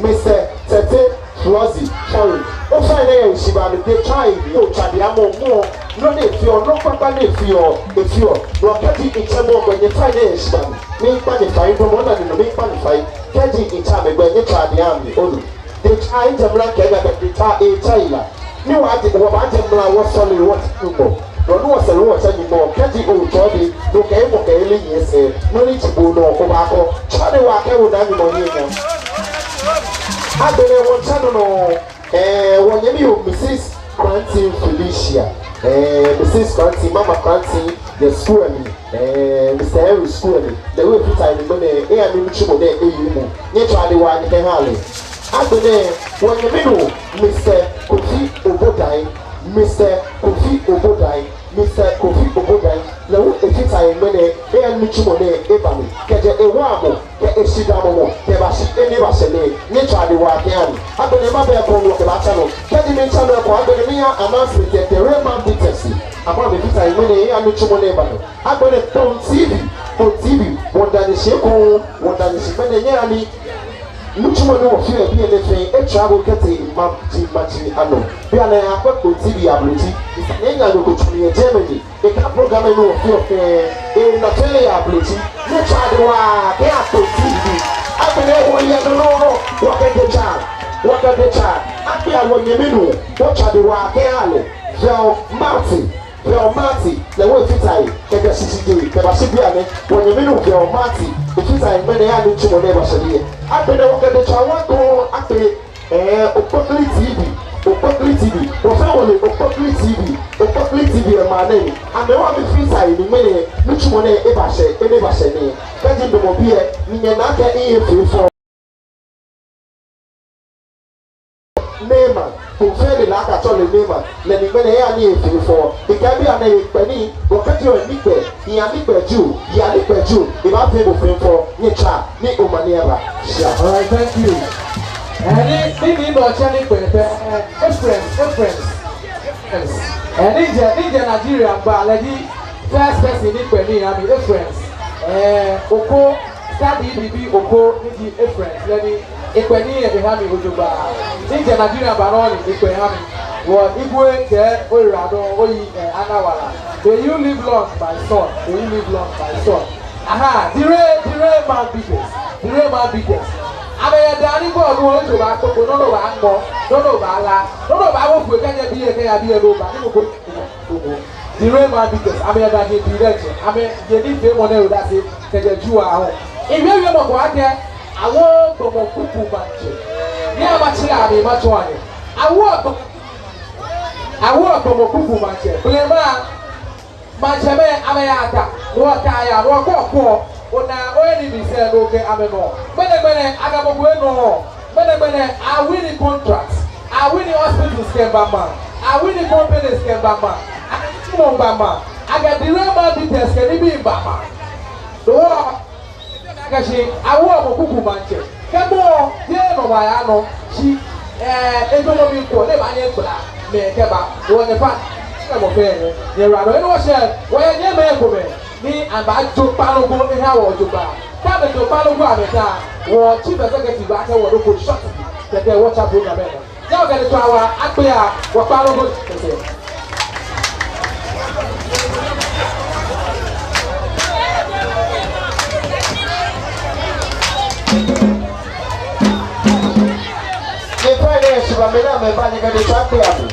Mister Tete Flossie Florin. Ofainɛ yɛ heshibaa mli, detswaa eyi, otswa dɛŋ amɔ mɔ, nɔ ni efeɔ, nɔ kpakpa ni efeɔ, efeɔ. Nɔ kɛji mitsɛ mɔ gbɛ, nyɛfainɛ yɛ heshibaa mli. Miikpa nyɛ fai, ŋdamɔ nɔ ni nɔ miikpa nyɛ fai. Kɛji mitsɛ amɛ gbɛ, nyɛtswaa dɛŋ amɛ, onu. Detswaa, ejɛ mra kɛ ega kɛ detswaa, etsɛ eyi la. Ni wɔje, wɔbaje mra wɔsɔle wɔtsɛ Nyɔŋmɔ. Nɔ ni wɔsɔle wɔtsɛ Nyɔŋmɔ, kɛji otsɔ dɛŋ, no kɛ emɔ kɛ ele nyɛ sɛɛ, nɔ ni ji bo nɔ, obaakɔ. Tsɔɔ dɛŋ waa kɛ ona Nyɔŋmɔ hiɛ nyam. Agbɛnɛ wɔtsɛ nɔ nɔ, ɛɛ, wɔnyɛmi yoo Missus Kranti Felicia, ɛɛ, Missus Kranti, Mama Kranti, yɛ skul lɛ mli, ɛɛ, Mister Henry skul lɛ mli, lɛ hu efata he ŋmɛnɛ, eha ni nitsumɔ nɛɛ eye emuu. Nyɛtswaa dɛŋ waa nyɛkɛha lɛ. Agbɛnɛ, wɔnyɛmi nuu, Mister Kofi Obodai, Mister Kofi Obodai, Mister Kofi Obodai, lɛ hu efata he ŋmɛnɛ, eha ni nitsumɔ nɛɛ eba mli. Kɛjɛ ewaamɔ, kɛ eshidaamɔ mɔ, kɛbashi he ni ebashɛ nɛɛ, nyɛtswaa dɛŋ waa kɛha mi. Agbɛnɛ mabɛ ekoŋŋ ni wɔkɛbaatsa nɔ. Kɛji mitsɛ nɔ ekoŋŋ, agbɛnɛ miiya announcement yɛ The Real Man Beaters. Amɛ hu amɛfata he ŋmɛnɛ, eha ni nitsumɔ nɛɛ eba nɔ. Agbɛnɛ Kpone T V, Kpone T V, wɔmiida nyɛ shi ekoŋŋ, wɔmiida nyɛ shi ŋmɛnɛ, nyɛha ni nitsumɔ ni wɔfeɔ yɛ biɛ nɛɛ fɛɛ, etravel kɛtee maji maji anɔ. Bianɛ akpɛ Kpone T V yɛ Ablotsiri, esa ni enyɛ nɔ ko tsɔne yɛ Germany. Ekɛ program ni wɔfeɔ fɛɛ, ena fɛɛ yɛ Ablotsiri. Nyɛtswaa dɛŋ waa kɛha Kpone T V. Agbɛnɛ wɔyɛ nɔ nɔ nɔ, wɔkɛ detswaa, wɔkɛ detswaa, akpɛ wɔnyɛmi nuu, wɔtswaa dɛŋ waa kɛha lɛ, Vel Martin. Vel Martin, lɛ hu efata he, kɛjɛ shishijee kɛbashi bianɛ, wɔnyɛmi nuu Vel Martin, efata he ŋmɛnɛ, eha ni nitsumɔ nɛɛ ebashɛ biɛ. Agbɛnɛ wɔkɛ detswaa wa ko akpɛ, ɛɛ, Okpokli T V, Okpokli T V, wɔfɛɛ wɔle Okpokli T V, Okpokli T V yɛ maŋ nɛɛ mli, amɛ hu amɛfata he ni ŋmɛnɛ, nitsumɔ nɛɛ ebashɛ, he ni ebashɛ nɛɛ. Kɛji ŋdamɔ biɛ, ni nyɛna akɛ miye fɛfɛo. Neema, Kpone fɛɛ le lɛ akɛ atsɛɔ lɛ Neema, lɛ ni ŋmɛnɛ eha ni eye fɛfɛo. Ekɛɛ bianɛ ekpɛ nii, wɔkɛɛ ji oye nikpɛ, eya nikpɛ jio, eya nikpɛ jio, ebaafee bo fɛfɛo, nyɛtswaa ni omanye aba. Shia. All right, thank you. Ɛɛ, ni, ni, ni, nɔ tsɛ nikpɛ pɛ, ɛɛ, Ephraim, Ephraim, Ephraim. Ɛɛ, ni jɛ, ni jɛ Nigeria gba lɛ ji first person ni kpɛ nii eha mi, Ephraim. Ɛɛ, Oko, Study Bibi Oko, ni ji Ephraim, lɛ ni ekpɛ nii eha mi jogbaŋŋ. Ni jɛ Nigeria ba nɔ ni ekpɛ eha mi. Wɔ Igwe kɛ oyiwala oyi, ɛɛ, ana wala. May you live long, my son. May you live long, my son. Aha, the real, the real man beaters. The real man beaters. Amɛyɛ daa ni bɔ nu ojo ba kpokpo, nɔ nɔ ba ŋmɔ, nɔ nɔ ba la, nɔ nɔ ba wo fue kɛjɛ biɛ kɛya biɛ nɔ ba ni mɔ ko. The real man beaters, amɛyɛ daa ni bi lɛ jɛ, amɛyɛ nifeemɔ nɛɛ odase kɛjɛ Ju ahu. Ewie wiemɔ ko akɛ, awo gbɔmɔ kuku maŋtsɛ. Ni amatsi la amɛ matsɔ anyɛ. Awo gbɔ-, awo gbɔmɔ kuku maŋtsɛ. Blema, maŋtsɛmɛi amɛya ta, ni wɔta ya, ni wɔkɔ kɔ. Ona, oye ni mi sɛɛ nɔ kɛ amɛnɔ. Gbɛnɛgbɛnɛ, agamɔ ko enɔ. Gbɛnɛgbɛnɛ, awini contracts, awini hospitals kɛba maŋ, awini companies kɛba maŋ, akɛ nitsumɔ ba maŋ, akɛ the real man beaters kɛ nibii ba maŋ. Do wɔ, akɛ shi, awo mɔ kuku maŋtsɛ. Kɛ mɔ, yɛ nɔ wa ya nɔ, shi, ɛɛ, ejɔɔmɔ mli ko, ni baanyɛ agbala, mɛi kɛba, wɔ nyɛ fa, kɛ mɔ fɛɛ, nyɛ ra nɔ, enɔ shɛ, wɔyɛ nyɛmɛi komɛi. Ni amɛbaajo kpalɔ ko eha wɔ jogbaŋŋ. Kɛ amɛjo kpalɔ ko amɛta, wɔ chief executive baakɛ wɔ nɔ ko short. Kɛkɛ wɔtsa program lɛ nɔ. Nyɛhaa wɔkɛ detswaa wa akpee wɔ kpalɔ ko. Nyɛfɛɛ nyɛshiba, mɛi ni amɛba, nyɛkɛ detswaa akpee amɛ.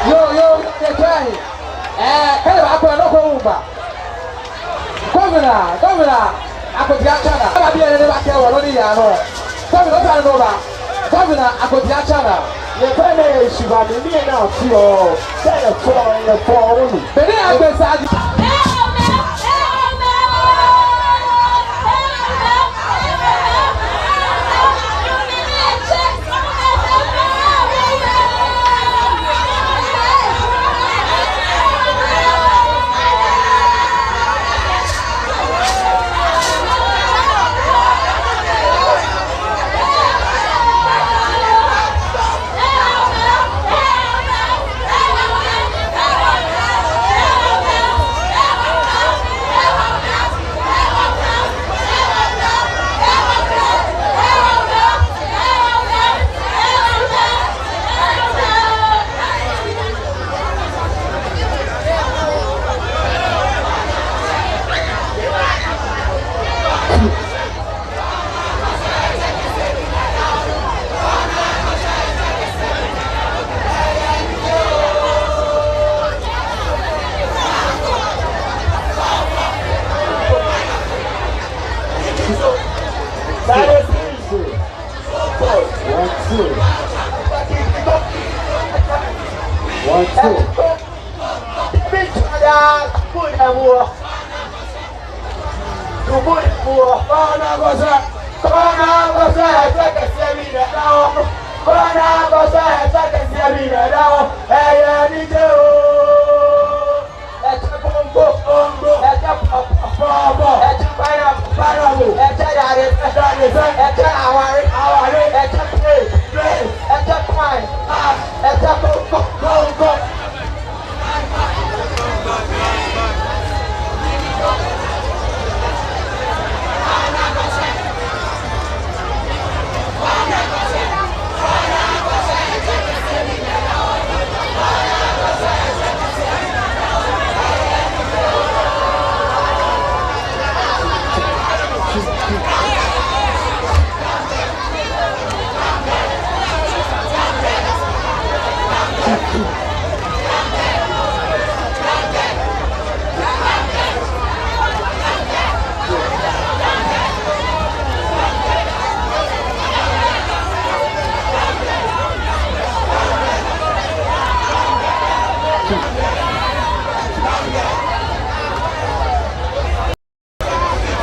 Yoo, yoo, yoo, yoo, ee, kɛji abakwɛ nɔ ko hu ba. Gɔvana, Gɔvana Akotia Chana. Aba biɛ nɛɛ ni ebakɛɛ wɔ nɔ ni yaa nɔ. Gɔvana, ofainɛ oba. Gɔvana Akotia Chana. Yɛ fɛɛ nɛɛ shi ba mi ni ena fioo. Sɛ yɛ fɔ, yɛ fɔ wulu. Beni agbe saa ji. One, two. Etsɛ bongo, bongo. Etsɛ pɔpɔ, pɔpɔ. Etsɛ pineapple, pineapple. Etsɛ dadesɛn, dadesɛn. Etsɛ aware, aware. Etsɛ play, play. Etsɛ kwan, kwan. Etsɛ konko, konko.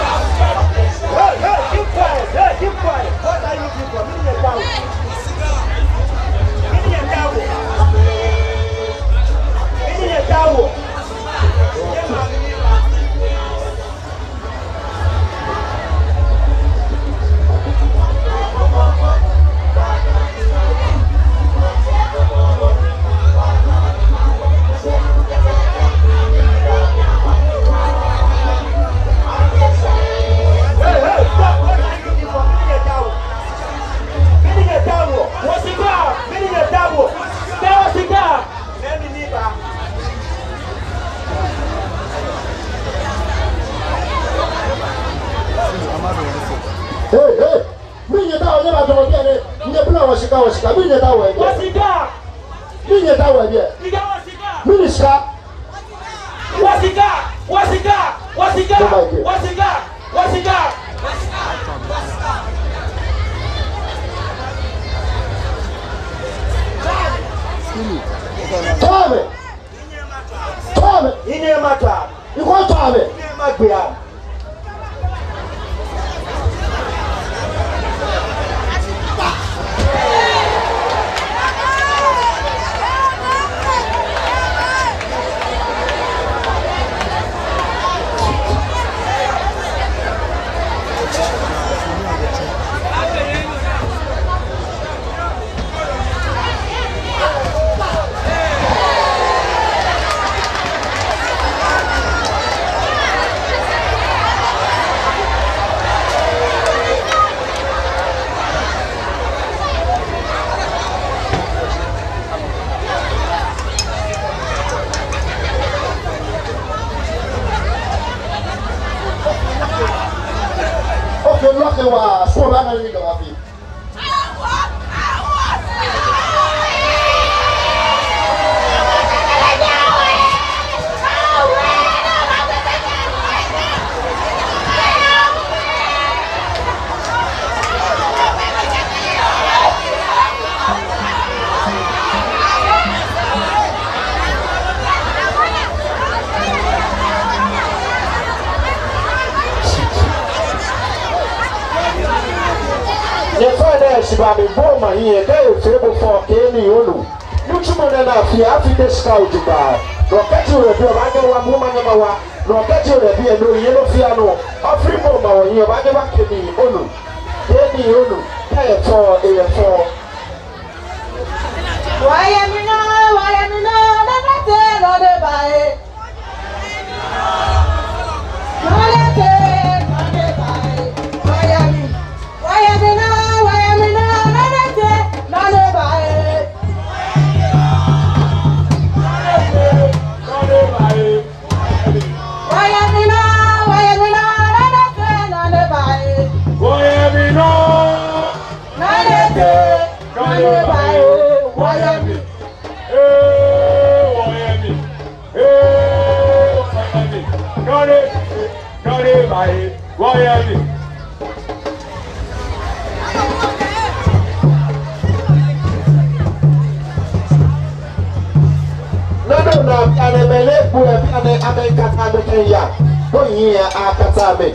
Hey, hey, keep quiet. Hey, keep quiet. What are you people? Mɛni nyɛtaoɔ? Mɛni nyɛtaoɔ? Mɛni nyɛtaoɔ? Hey, hey. Mɛni nyɛtaoɔ, nyɛbajɔɔ biɛ nɛɛ. Nyɛbla wɔ shika, wɔ shika. Mɛni nyɛtaoɔ yɛ biɛ? Wɔ shika. Mɛni nyɛtaoɔ yɛ biɛ? Shika, wɔ shika. Mɛni shika? Wɔ shika, wɔ shika, wɔ shika, wɔ shika, wɔ shika. Tome. Tome. Ine mata. Ikɔ tome. Ine magbe ya. Okay, look at what. So that I need to have it. Nyɛfɛɛ nyɛshiba, mibo maŋ hiɛ, kɛ efee bo fɛo kɛ nii, onu. Nitsumɔ nɛɛ ni afee, afee tɛ shika ojogbaŋŋ. Nɔ kɛji ole biɛ, obaanyɛ owa, bo manyɛ mawa. Nɔ kɛji ole biɛ, no yɛ nɔ fɛɛ nɔ. Afee bo mawa hiɛ, obaanyɛ owa kɛ nii, onu. Kɛ nii, onu. Kɛ efee, efee. Wɔyɛ mli nɔ, wɔyɛ mli nɔ, nɔ ni tee, nɔ ni ba ee. Nɔ ni tee, nɔ ni ba ee. Wɔyɛ mli, wɔyɛ mli nɔ, wɔyɛ mli nɔ, nɔ ni tee, nɔ ni ba ee. Nɔ ni tee, nɔ ni ba ee. Wɔyɛ mli nɔ, wɔyɛ mli nɔ, nɔ ni tee, nɔ ni ba ee. Wɔyɛ mli nɔ. Nɔ ni tee, nɔ ni ba ee, wɔyɛ mli. Ee, wɔyɛ mli. Ee, wɔyɛ mli. Nɔ ni tee, nɔ ni ba ee, wɔyɛ mli. Bianɛ mɛi lɛ kpo yɛ bianɛ, amɛkata amɛkɛya. Koni akata amɛ.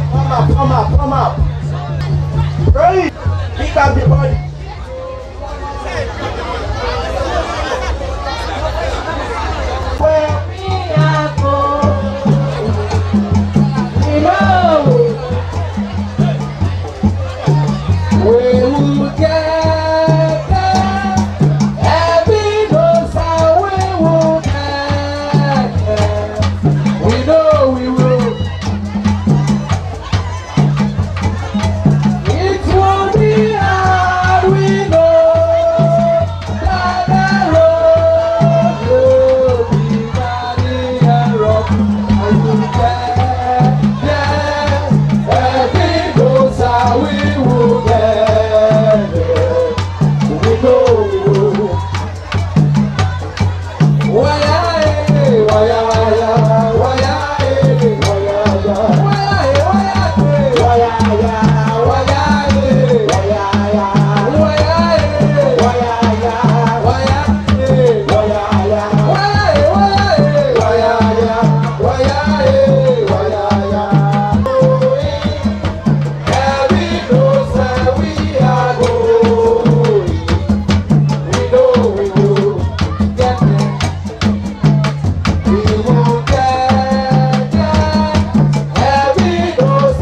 Come up, come up, come up. Hey, pick up the body. Well, we are going. We know. We will get there. Heaven knows how we will get there. We know we will. It will be hard, we know, but the road will be very rough. And we get there. Heaven knows how we will get there. We know we will.